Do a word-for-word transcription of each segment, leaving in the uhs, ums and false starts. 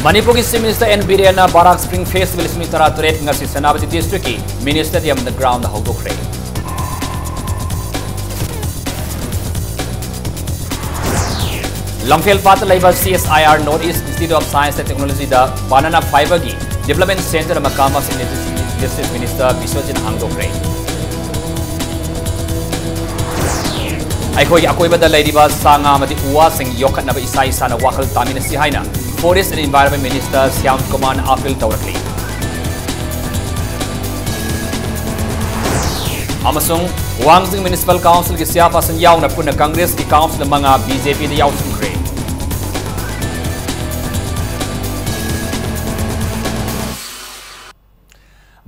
ꯃꯅꯤꯄꯨꯔꯒꯤ Chief Minister N ꯕꯤꯔꯦꯟꯅ Barak Spring Festival ꯂꯤꯁꯤꯡ ꯇꯔꯥꯇꯔꯦꯠ ꯉꯁꯤ ꯁꯦꯅꯥꯄꯇꯤ district ꯀꯤ Mini Stadium ground ꯗ ꯍꯧꯗꯣꯛꯈ꯭ꯔꯦ꯫ ꯂꯝꯐꯦꯜ ꯄꯥꯠꯇ ꯂꯩꯕ C S I R North East Institute of Science and Technology the banana fiber ꯒꯤ development center ꯑꯃ ꯀꯥꯃꯁꯤꯡ District Minister ꯕꯤꯁ꯭ꯋꯖꯤꯠꯅ ꯍꯥꯡꯗꯣꯛꯈ꯭ꯔꯦ꯫ ꯑꯩꯈꯣꯏꯒꯤ ꯑꯀꯣꯏꯕꯗ ꯂꯩꯔꯤꯕ ꯁꯥ ꯉꯥ ꯑꯃꯗꯤ ꯎ ꯋꯥꯁꯤꯡ ꯌꯣꯛꯈꯠꯅꯕ ꯏꯁꯥ ꯏꯁꯥꯅ ꯋꯥꯈꯜ ꯇꯥꯃꯤꯟꯅꯁꯤ ꯍꯥꯏꯅ Forest and Environment Minister Shyam ꯀꯨꯃꯥꯔꯅ appeal ꯇꯧꯔꯛꯂꯤ꯫ ꯑꯃꯁꯨꯡ ꯋꯥꯡꯖꯤꯡ Municipal Council ꯒꯤ chairperson ꯌꯥꯎꯅ ꯄꯨꯟꯅ Congress ꯀꯤ council ꯃꯉꯥ B J P ꯗ ꯌꯥꯎꯁꯤꯟꯈ꯭ꯔꯦ꯫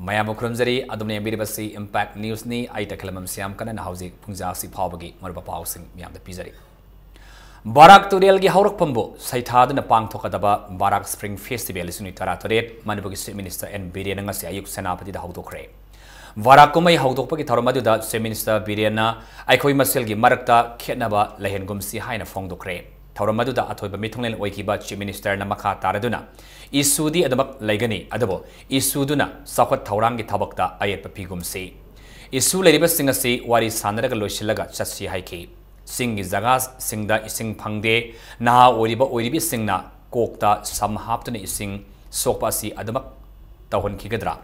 ꯃꯌꯥꯝꯕꯨ ꯈꯨꯔꯨꯝꯖꯔꯤ, ꯑꯗꯣꯝꯅ ꯌꯦꯡꯕꯤꯔꯤꯕꯁꯤ Impact News ꯅꯤ꯫ ꯑꯩ ꯇꯈꯦꯂꯝꯕꯝ ꯁ꯭ꯌꯥꯝ ꯀꯅꯟꯅ ꯍꯧꯖꯤꯛ ꯄꯨꯡꯖꯥꯁꯤ ꯐꯥꯎꯕꯒꯤ ꯃꯔꯨꯑꯣꯏꯕ ꯄꯥꯎꯁꯤꯡ ꯃꯌꯥꯝꯗ ꯄꯤꯖꯔꯤ꯫ ꯕꯥꯔꯥꯛ ꯇꯨꯔꯦꯜꯒꯤ ꯍꯧꯔꯛꯐꯝꯕꯨ ꯁꯩꯊꯥꯗꯨꯅ ꯄꯥꯡꯊꯣꯛꯀꯗꯕ ꯕꯥꯔꯥꯛ Spring Festival ꯂꯤꯁꯤꯡ ꯇꯔꯥꯇꯔꯦꯠ ꯃꯅꯤꯄꯨꯔꯒꯤ Chief Minister ꯑꯦꯟ ꯕꯤꯔꯦꯟꯅ ꯉꯁꯤ ꯑꯌꯨꯛ ꯁꯦꯅꯥꯄꯇꯤꯗ ꯍꯧꯗꯣꯛꯈ꯭ꯔꯦ꯫ ꯕꯥꯔꯥꯛ ꯀꯨꯝꯍꯩ ꯍꯧꯗꯣꯛꯄꯒꯤ ꯊꯧꯔꯝ ꯑꯗꯨꯗ Chief Minister ꯕꯤꯔꯦꯟꯅ ꯑꯩꯈꯣꯏ ꯃꯁꯦꯜꯒꯤ ꯃꯔꯛꯇ ꯈꯦꯠꯅꯕ ꯂꯩꯍꯟꯒꯨꯝꯁꯤ ꯍꯥꯏꯅ ꯐꯣꯡꯗꯣꯛꯈ꯭ꯔꯦ꯫ ꯊꯧꯔꯝ ꯑꯗꯨꯗ ꯑꯊꯣꯏꯕ ꯃꯤꯊꯨꯡꯂꯦꯟ ꯑꯣꯏꯈꯤꯕ Chief Minister ꯅ ꯃꯈꯥ ꯇꯥꯔꯗꯨꯅ issue ꯗꯤ ꯑꯗꯨꯃꯛ ꯂꯩꯒꯅꯤ, ꯑꯗꯨꯕꯨ issue ꯗꯨꯅ ꯆꯥꯎꯈꯠ ꯊꯧꯔꯥꯡꯒꯤ ꯊꯕꯛꯇ ꯑꯌꯦꯠꯄ ꯄꯤꯒꯨꯝꯁꯤ꯫ Issue ꯂꯩꯔꯤꯕꯁꯤꯡ ꯑꯁꯤ ꯋꯥꯔꯤ ꯁꯥꯟꯅꯔꯒ ꯂꯣꯏꯁꯤꯜꯂꯒ ꯆꯠꯁꯤ ꯍꯥꯏꯈꯤ꯫ ꯆꯤꯡꯒꯤ ꯖꯒꯥꯁꯤꯡꯗ ꯏꯁꯤꯡ ꯐꯪꯗꯦ, ꯅꯍꯥ ꯑꯣꯏꯔꯤꯕ ꯑꯣꯏꯔꯤꯕꯤꯁꯤꯡꯅ ꯀꯣꯛꯇ ꯁꯝ ꯍꯥꯞꯇꯨꯅ ꯏꯁꯤꯡ ꯁꯣꯛꯄ ꯑꯁꯤ ꯑꯗꯨꯃꯛ ꯇꯧꯍꯟꯈꯤꯒꯗ꯭ꯔꯥ?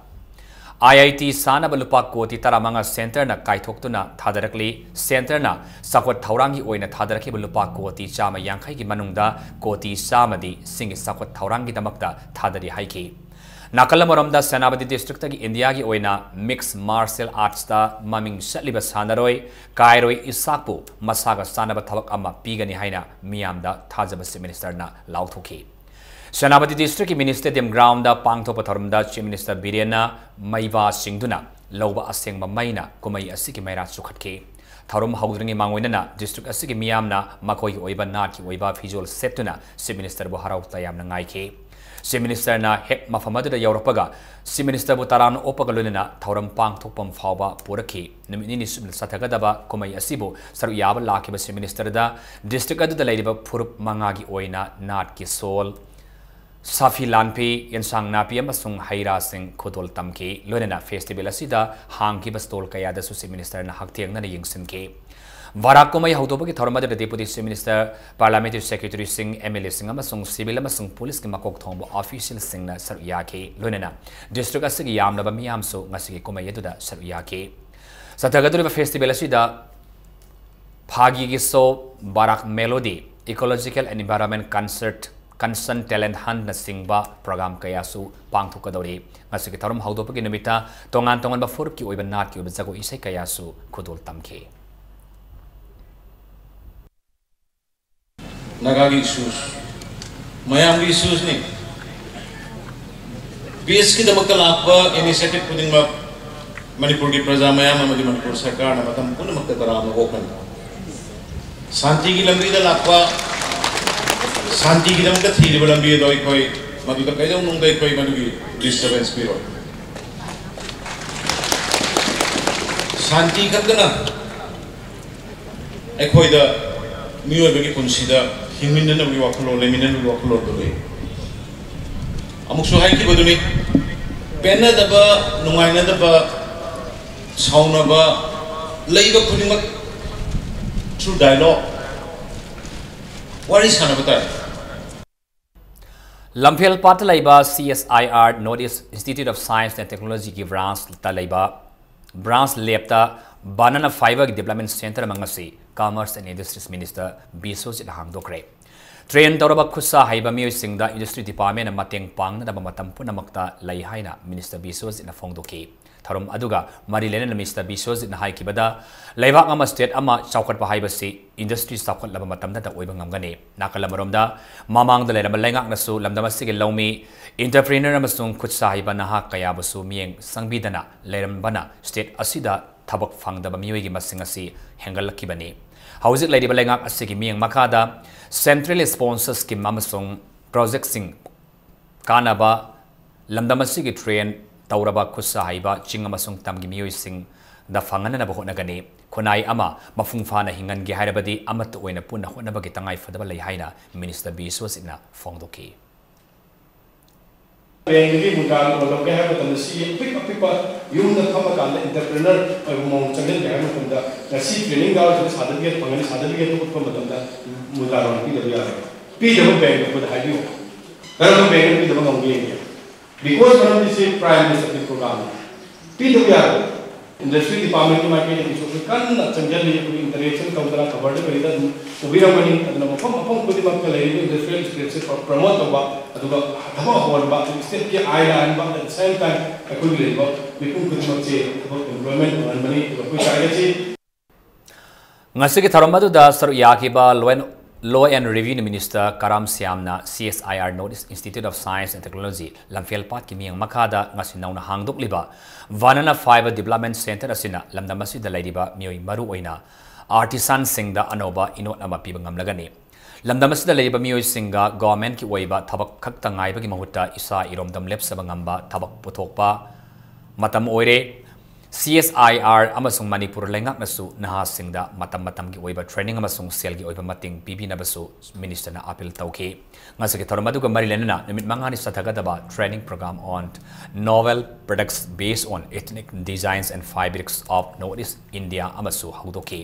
I I T ꯁꯥꯅꯕ ꯂꯨꯄꯥ ꯀꯣꯇꯤ ꯇꯔꯥꯃꯉꯥ centre ꯅ ꯀꯥꯏꯊꯣꯛꯇꯨꯅ ꯊꯥꯗꯔꯛꯂꯤ꯫ Centre ꯅ ꯆꯥꯎꯈꯠ ꯊꯧꯔꯥꯡꯒꯤ ꯑꯣꯏꯅ ꯊꯥꯗꯔꯛꯈꯤꯕ ꯂꯨꯄꯥ ꯀꯣꯇꯤ ꯆꯥꯝꯃ ꯌꯥꯡꯈꯩꯒꯤ ꯃꯅꯨꯡꯗ ꯀꯣꯇꯤ ꯆꯥꯝꯃꯗꯤ ꯆꯤꯡꯒꯤ ꯆꯥꯎꯈꯠ ꯊꯧꯔꯥꯡꯒꯤꯗꯃꯛꯇ ꯊꯥꯗꯔꯤ ꯍꯥꯏꯈꯤ꯫ ꯅꯥꯀꯜ ꯑꯃꯔꯣꯝꯗ ꯁꯦꯅꯥꯄꯇꯤ district ꯇꯒꯤ India ꯒꯤ ꯑꯣꯏꯅ mixed martial arts ꯇ ꯃꯃꯤꯡ ꯆꯠꯂꯤꯕ ꯁꯥꯟꯅꯔꯣꯏ ꯀꯥꯏꯔꯣꯏ ꯏꯁꯥꯛꯄꯨ ꯃꯁꯥꯒ ꯆꯥꯟꯅꯕ ꯊꯕꯛ ꯑꯃ ꯄꯤꯒꯅꯤ ꯍꯥꯏꯅ ꯃꯤꯌꯥꯝꯗ ꯊꯥꯖꯕ Chief Minister ꯅ ꯂꯥꯎꯊꯣꯛꯈꯤ꯫ ꯁꯦꯅꯥꯄꯇꯤ district ꯀꯤ Mini Stadium ground ꯗ ꯄꯥꯡꯊꯣꯛꯄ ꯊꯧꯔꯝꯗ Chief Minister ꯕꯤꯔꯦꯟꯅ ꯃꯩꯕꯥ ꯆꯤꯡꯗꯨꯅ ꯂꯧꯕ ꯑꯁꯦꯡꯕ ꯃꯩꯅ ꯀꯨꯝꯍꯩ ꯑꯁꯤꯒꯤ ꯃꯩꯔꯥ ꯆꯨꯈꯠꯈꯤ꯫ ꯊꯧꯔꯝ ꯍꯧꯗ꯭ꯔꯤꯉꯩ ꯃꯥꯡꯑꯣꯏꯅꯅ district ꯑꯁꯤꯒꯤ ꯃꯤꯌꯥꯝꯅ ꯃꯈꯣꯏꯒꯤ ꯑꯣꯏꯕ ꯅꯥꯠꯀꯤ ꯑꯣꯏꯕ ꯐꯤꯖꯣꯜ ꯁꯦꯠꯇꯨꯅ Chief Minister ꯕꯨ ꯍꯔꯥꯎ ꯇꯌꯥꯝꯅ ꯉꯥꯏꯈꯤ꯫ Chief Minister ꯅ ꯍꯦꯛ ꯃꯐꯝ ꯑꯗꯨꯗ ꯌꯧꯔꯛꯄꯒ Chief Minister ꯕꯨ ꯇꯔꯥꯝꯅ ꯑꯣꯛꯄꯒ ꯂꯣꯏꯅꯅ ꯊꯧꯔꯝ ꯄꯥꯡꯊꯣꯛꯐꯝ ꯐꯥꯎꯕ ꯄꯨꯔꯛꯈꯤ꯫ ꯅꯨꯃꯤꯠ ꯅꯤꯅꯤ ꯆꯨꯞꯅ ꯆꯠꯊꯒꯗꯕ ꯀꯨꯝꯍꯩ ꯑꯁꯤꯕꯨ ꯁꯔꯨꯛ ꯌꯥꯕ ꯂꯥꯛꯈꯤꯕ Chief Minister ꯗ district ꯑꯗꯨꯗ ꯂꯩꯔꯤꯕ ꯐꯨꯔꯨꯞ ꯃꯉꯥꯒꯤ ꯑꯣꯏꯅ ꯅꯥꯠꯀꯤ ꯁꯣꯜ, ꯁꯥꯐꯤ ꯂꯥꯟꯐꯤ, ꯌꯦꯟꯁꯥꯡ ꯅꯥꯄꯤ ꯑꯃꯁꯨꯡ ꯍꯩ ꯔꯥꯁꯤꯡ ꯈꯨꯗꯣꯜ ꯇꯝꯈꯤ꯫ ꯂꯣꯏꯅꯅ festival ꯑꯁꯤꯗ ꯍꯥꯡꯈꯤꯕ stall ꯀꯌꯥꯗꯁꯨ Chief Minister ꯅ ꯍꯛꯊꯦꯡꯅꯅ ꯌꯦꯡꯁꯤꯟꯈꯤ꯫ ꯕꯥꯔꯥꯛ ꯀꯨꯝꯍꯩ ꯍꯧꯗꯣꯛꯄꯒꯤ ꯊꯧꯔꯝ ꯑꯗꯨꯗ Deputy Chief Minister, Parliamentary Secretary ꯁꯤꯡ, M L A ꯁꯤꯡ ꯑꯃꯁꯨꯡ civil ꯑꯃꯁꯨꯡ police ꯀꯤ ꯃꯀꯣꯛ ꯊꯣꯡꯕ official ꯁꯤꯡꯅ ꯁꯔꯨꯛ ꯌꯥꯈꯤ꯫ ꯂꯣꯏꯅꯅ district ꯑꯁꯤꯒꯤ ꯌꯥꯝꯂꯕ ꯃꯤꯌꯥꯝꯁꯨ ꯉꯁꯤꯒꯤ ꯀꯨꯝꯍꯩ ꯑꯗꯨꯗ ꯁꯔꯨꯛ ꯌꯥꯈꯤ꯫ ꯆꯠꯊꯒꯗꯧꯔꯤꯕ festival ꯑꯁꯤꯗ ꯐꯥꯒꯤꯒꯤ show, Barak melody, ecological and environment concert, concern talent hunt ꯅꯆꯤꯡꯕ program ꯀꯌꯥꯁꯨ ꯄꯥꯡꯊꯣꯛꯀꯗꯧꯔꯤ꯫ ꯉꯁꯤꯒꯤ ꯊꯧꯔꯝ ꯍꯧꯗꯣꯛꯄꯒꯤ ꯅꯨꯃꯤꯠꯇ ꯇꯣꯉꯥꯟ ꯇꯣꯉꯥꯟꯕ ꯐꯨꯔꯨꯞꯀꯤ ꯑꯣꯏꯕ ꯅꯥꯠꯀꯤ ꯑꯣꯏꯕ ꯖꯒꯣꯏ ꯏꯁꯩ ꯀꯌꯥꯁꯨ ꯈꯨꯗꯣꯜ ꯇꯝꯈꯤ꯫ ꯅꯥꯒꯥꯒꯤ issues, ꯃꯌꯥꯝꯒꯤ issues ꯅꯤ꯫ Peace ꯀꯤꯗꯃꯛꯇ ꯂꯥꯛꯄ initiative ꯈꯨꯗꯤꯡꯃꯛ ꯃꯅꯤꯄꯨꯔꯒꯤ ꯄ꯭ꯔꯖꯥ ꯃꯌꯥꯝ ꯑꯃꯗꯤ ꯃꯅꯤꯄꯨꯔ ꯁꯔꯀꯥꯔꯅ ꯃꯇꯝ ꯄꯨꯝꯅꯃꯛꯇ ꯇꯔꯥꯝꯅ ꯑꯣꯛꯀꯅꯤ꯫ ꯁꯥꯟꯇꯤꯒꯤ ꯂꯝꯕꯤꯗ ꯂꯥꯛꯄ, ꯁꯥꯟꯇꯤꯒꯤꯗꯃꯛꯇ ꯊꯤꯔꯤꯕ ꯂꯝꯕꯤ ꯑꯗꯣ ꯑꯩꯈꯣꯏ ꯃꯗꯨꯗ ꯀꯩꯗꯧꯅꯨꯡꯗ ꯑꯩꯈꯣꯏ ꯃꯗꯨꯒꯤ disturbance ꯄꯤꯔꯣꯏ꯫ ꯁꯥꯟꯇꯤ ꯈꯛꯇꯅ ꯑꯩꯈꯣꯏꯗ ꯃꯤꯑꯣꯏꯕꯒꯤ ꯄꯨꯟꯁꯤꯗ ꯍꯤꯡꯃꯤꯟꯅꯅꯕꯒꯤ ꯋꯥꯈꯜꯂꯣꯟ, ꯂꯩꯃꯤꯟꯅꯅꯕꯒꯤ ꯋꯥꯈꯜꯂꯣꯟꯗꯨ ꯂꯩ꯫ ꯑꯃꯨꯛꯁꯨ ꯍꯥꯏꯈꯤꯕꯗꯨꯅꯤ, ꯄꯦꯟꯅꯗꯕ, ꯅꯨꯡꯉꯥꯏꯅꯗꯕ, ꯁꯥꯎꯅꯕ ꯂꯩꯕ ꯈꯨꯗꯤꯡꯃꯛ through dialogue ꯋꯥꯔꯤ ꯁꯥꯟꯅꯕ ꯇꯥꯏ꯫ ꯂꯝꯐꯦꯜ ꯄꯥꯠꯇ ꯂꯩꯕ C S I R, North East Institute of Science and Technology ꯒꯤ branch ꯇ ꯂꯩꯕ branch lab ꯇ banana fiber ꯒꯤ development center ꯑꯃ ꯉꯁꯤ Commerce and Industries Minister ꯕꯤꯁ꯭ꯋꯖꯤꯠꯅ ꯍꯥꯡꯗꯣꯛꯈ꯭ꯔꯦ꯫ Train ꯇꯧꯔꯕ ꯈꯨꯠꯁꯥ ꯍꯩꯕ ꯃꯤꯑꯣꯏꯁꯤꯡꯗ industry department ꯅ ꯃꯇꯦꯡ ꯄꯥꯡꯅꯅꯕ ꯃꯇꯝ ꯄꯨꯝꯅꯃꯛꯇ ꯂꯩ ꯍꯥꯏꯅ Minister ꯕꯤꯁ꯭ꯋꯖꯤꯠꯅ ꯐꯣꯡꯗꯣꯛꯈꯤ꯫ ꯊꯧꯔꯝ ꯑꯗꯨꯒ ꯃꯔꯤ ꯂꯩꯅꯅ Minister ꯕꯤꯁ꯭ꯋꯖꯤꯠꯅ ꯍꯥꯏꯈꯤꯕꯗ, ꯂꯩꯕꯥꯛ ꯑꯃ, state ꯑꯃ ꯆꯥꯎꯈꯠꯄ ꯍꯥꯏꯕꯁꯤ industry ꯆꯥꯎꯈꯠꯂꯕ ꯃꯇꯝꯗꯇ ꯑꯣꯏꯕ ꯉꯝꯒꯅꯤ꯫ ꯅꯥꯀꯜ ꯑꯃꯔꯣꯝꯗ, ꯃꯃꯥꯡꯗ ꯂꯩꯔꯝꯕ ꯂꯩꯉꯥꯛꯅꯁꯨ ꯂꯝꯗꯝ ꯑꯁꯤꯒꯤ ꯂꯧꯃꯤ, entrepreneur ꯑꯃꯁꯨꯡ ꯈꯨꯠꯁꯥ ꯍꯩꯕ ꯅꯍꯥ ꯀꯌꯥꯕꯨꯁꯨ ꯃꯤꯠꯌꯦꯡ ꯆꯪꯕꯤꯗꯅ ꯂꯩꯔꯝꯕꯅ state ꯑꯁꯤꯗ ꯊꯕꯛ ꯐꯪꯗꯕ ꯃꯤꯑꯣꯏꯒꯤ ꯃꯁꯤꯡ ꯑꯁꯤ ꯍꯦꯟꯒꯠꯂꯛꯈꯤꯕꯅꯤ꯫ ꯍꯧꯖꯤꯛ ꯂꯩꯔꯤꯕ ꯂꯩꯉꯥꯛ ꯑꯁꯤꯒꯤ ꯃꯤꯠꯌꯦꯡ ꯃꯈꯥꯗ central sponsor scheme ꯑꯃꯁꯨꯡ project ꯁꯤꯡ ꯀꯥꯟꯅꯕ, ꯂꯝꯗꯝ ꯑꯁꯤꯒꯤ train ꯇꯧꯔꯕ ꯈꯨꯠꯁꯥ ꯍꯩꯕ ꯆꯤꯡ ꯑꯃꯁꯨꯡ ꯇꯝꯒꯤ ꯃꯤꯑꯣꯏꯁꯤꯡꯗ ꯐꯪꯍꯟꯅꯅꯕ ꯍꯣꯠꯅꯒꯅꯤ꯫ ꯈꯨꯟꯅꯥꯏ ꯑꯃ ꯃꯄꯨꯡ ꯐꯥꯅ ꯍꯤꯡꯍꯟꯒꯦ ꯍꯥꯏꯔꯕꯗꯤ ꯑꯃꯠꯇ ꯑꯣꯏꯅ ꯄꯨꯟꯅ ꯍꯣꯠꯅꯕꯒꯤ ꯇꯉꯥꯏꯐꯗꯕ ꯂꯩ ꯍꯥꯏꯅ Minister ꯕꯤꯁ꯭ꯋꯖꯤꯠꯅ ꯐꯣꯡꯗꯣꯛꯈꯤ꯫ ꯕꯦꯡꯗꯒꯤ ꯃꯨꯗ꯭ꯔꯥ ꯂꯣꯟ ꯂꯧꯒꯦ ꯍꯥꯏꯕ ꯃꯇꯝꯗ, ꯁꯤ ꯑꯄꯤꯛ ꯑꯄꯤꯛꯄ ꯌꯨꯝꯗ ꯐꯝꯃꯀꯥꯟꯗ entrepreneur ꯑꯣꯏꯕ ꯃꯑꯣꯡ ꯆꯪꯍꯟꯒꯦ ꯍꯥꯏꯕ ꯃꯇꯝꯗ, ꯉꯁꯤ training ꯌꯥꯎꯔꯤꯁꯤꯅ certificate ꯐꯪꯒꯅꯤ, certificate ꯎꯠꯄ ꯃꯇꯝꯗ ꯃꯨꯗ꯭ꯔꯥ ꯂꯣꯟ ꯄꯤꯗꯕ ꯌꯥꯔꯣꯏ꯫ ꯄꯤꯗꯕ ꯕꯦꯡ ꯑꯩꯈꯣꯏꯗ ꯍꯥꯏꯕꯤꯌꯨ, ꯀꯔꯝꯕ ꯕꯦꯡꯅ ꯄꯤꯗꯕ ꯉꯝꯒꯦ ꯌꯦꯡꯒꯦ꯫ Because ꯃꯔꯝꯗꯤ ꯁꯤ prime ministerꯒꯤ programꯅꯤ, ꯄꯤꯗꯕ ꯌꯥꯔꯣꯏ꯫ Industry departmentꯀꯤ ꯃꯥꯏꯀꯩꯗꯒꯤꯁꯨ ꯑꯩꯈꯣꯏ ꯀꯟꯅ ꯆꯪꯁꯤꯜꯂꯤ, ꯑꯩꯈꯣꯏ interaction ꯇꯧꯗꯅ ꯈꯕꯔꯗ ꯀꯔꯤꯗ ꯑꯗꯨꯝ ꯎꯕꯤꯔꯝꯒꯅꯤ꯫ ꯑꯗꯨꯅ ꯃꯐꯝ ꯃꯐꯝ ꯈꯨꯗꯤꯡꯃꯛꯇ ꯂꯩꯔꯤꯕ industrial stateꯁꯦ promote ꯇꯧꯕ, ꯑꯗꯨꯒ ꯊꯕꯛ ꯍꯧꯍꯟꯕ, ꯑꯗꯨꯒ stateꯀꯤ ꯑꯥꯏ ꯂꯥꯛꯍꯟꯕ, at the same time ꯑꯩꯈꯣꯏꯒꯤ ꯂꯩꯔꯤꯕ ꯃꯤꯄꯨꯝ ꯈꯨꯗꯤꯡꯃꯛꯁꯦ ꯊꯕꯛ employment ꯐꯪꯍꯟꯕꯅꯤ꯫ ꯑꯗꯨꯒ ꯑꯩꯈꯣꯏ targetꯁꯤ ꯉꯁꯤꯒꯤ ꯊꯧꯔꯝ ꯑꯗꯨꯗ ꯁꯔꯨꯛ ꯌꯥꯈꯤꯕ law and, law and revenue minister Karam ꯁ꯭ꯌꯥꯝꯅ C S I R North East Institute of Science and Technology ꯂꯝꯐꯦꯜꯄꯥꯠꯀꯤ ꯃꯤꯠꯌꯦꯡ ꯃꯈꯥꯗ ꯉꯁꯤ ꯅꯧꯅ ꯍꯥꯡꯗꯣꯛꯂꯤꯕ Banana Fiber Development Center ꯑꯁꯤꯅ ꯂꯝꯗꯝ ꯑꯁꯤꯗ ꯂꯩꯔꯤꯕ ꯃꯤꯑꯣꯏ ꯃꯔꯨ ꯑꯣꯏꯅ artisanꯁꯤꯡꯗ ꯑꯅꯧꯕ ꯏꯅꯣꯠ ꯑꯃ ꯄꯤꯕ ꯉꯝꯂꯒꯅꯤ꯫ ꯂꯝꯗꯝ ꯑꯁꯤꯗ ꯂꯩꯔꯤꯕ ꯃꯤꯑꯣꯏꯁꯤꯡꯒ governmentꯀꯤ ꯑꯣꯏꯕ ꯊꯕꯛ ꯈꯛꯇ ꯉꯥꯏꯕꯒꯤ ꯃꯍꯨꯠꯇ ꯏꯁꯥ ꯏꯔꯣꯝꯗꯣꯝ ꯂꯦꯞꯆꯕ ꯉꯝꯕ ꯊꯕꯛ ꯄꯨꯊꯣꯛꯄ ꯃꯇꯝ ꯑꯣꯏꯔꯦ꯫ C S I R ꯑꯃꯁꯨꯡ ꯃꯅꯤꯄꯨꯔ ꯂꯩꯉꯥꯛꯅꯁꯨ ꯅꯍꯥꯁꯤꯡꯗ ꯃꯇꯝ ꯃꯇꯝꯒꯤ ꯑꯣꯏꯕ training ꯑꯃꯁꯨꯡ ꯁꯦꯜꯒꯤ ꯑꯣꯏꯕ ꯃꯇꯦꯡ ꯄꯤꯕꯤꯅꯕꯁꯨ ministerꯅ appeal ꯇꯧꯈꯤ꯫ ꯉꯁꯤꯒꯤ ꯊꯧꯔꯝ ꯑꯗꯨꯒ ꯃꯔꯤ ꯂꯩꯅꯅ ꯅꯨꯃꯤꯠ ꯃꯉꯥꯅꯤ ꯆꯠꯊꯒꯗꯕ training program on novel products based on ethnic designs and fabrics of North East India ꯑꯃꯁꯨ ꯍꯧꯗꯣꯛꯈꯤ꯫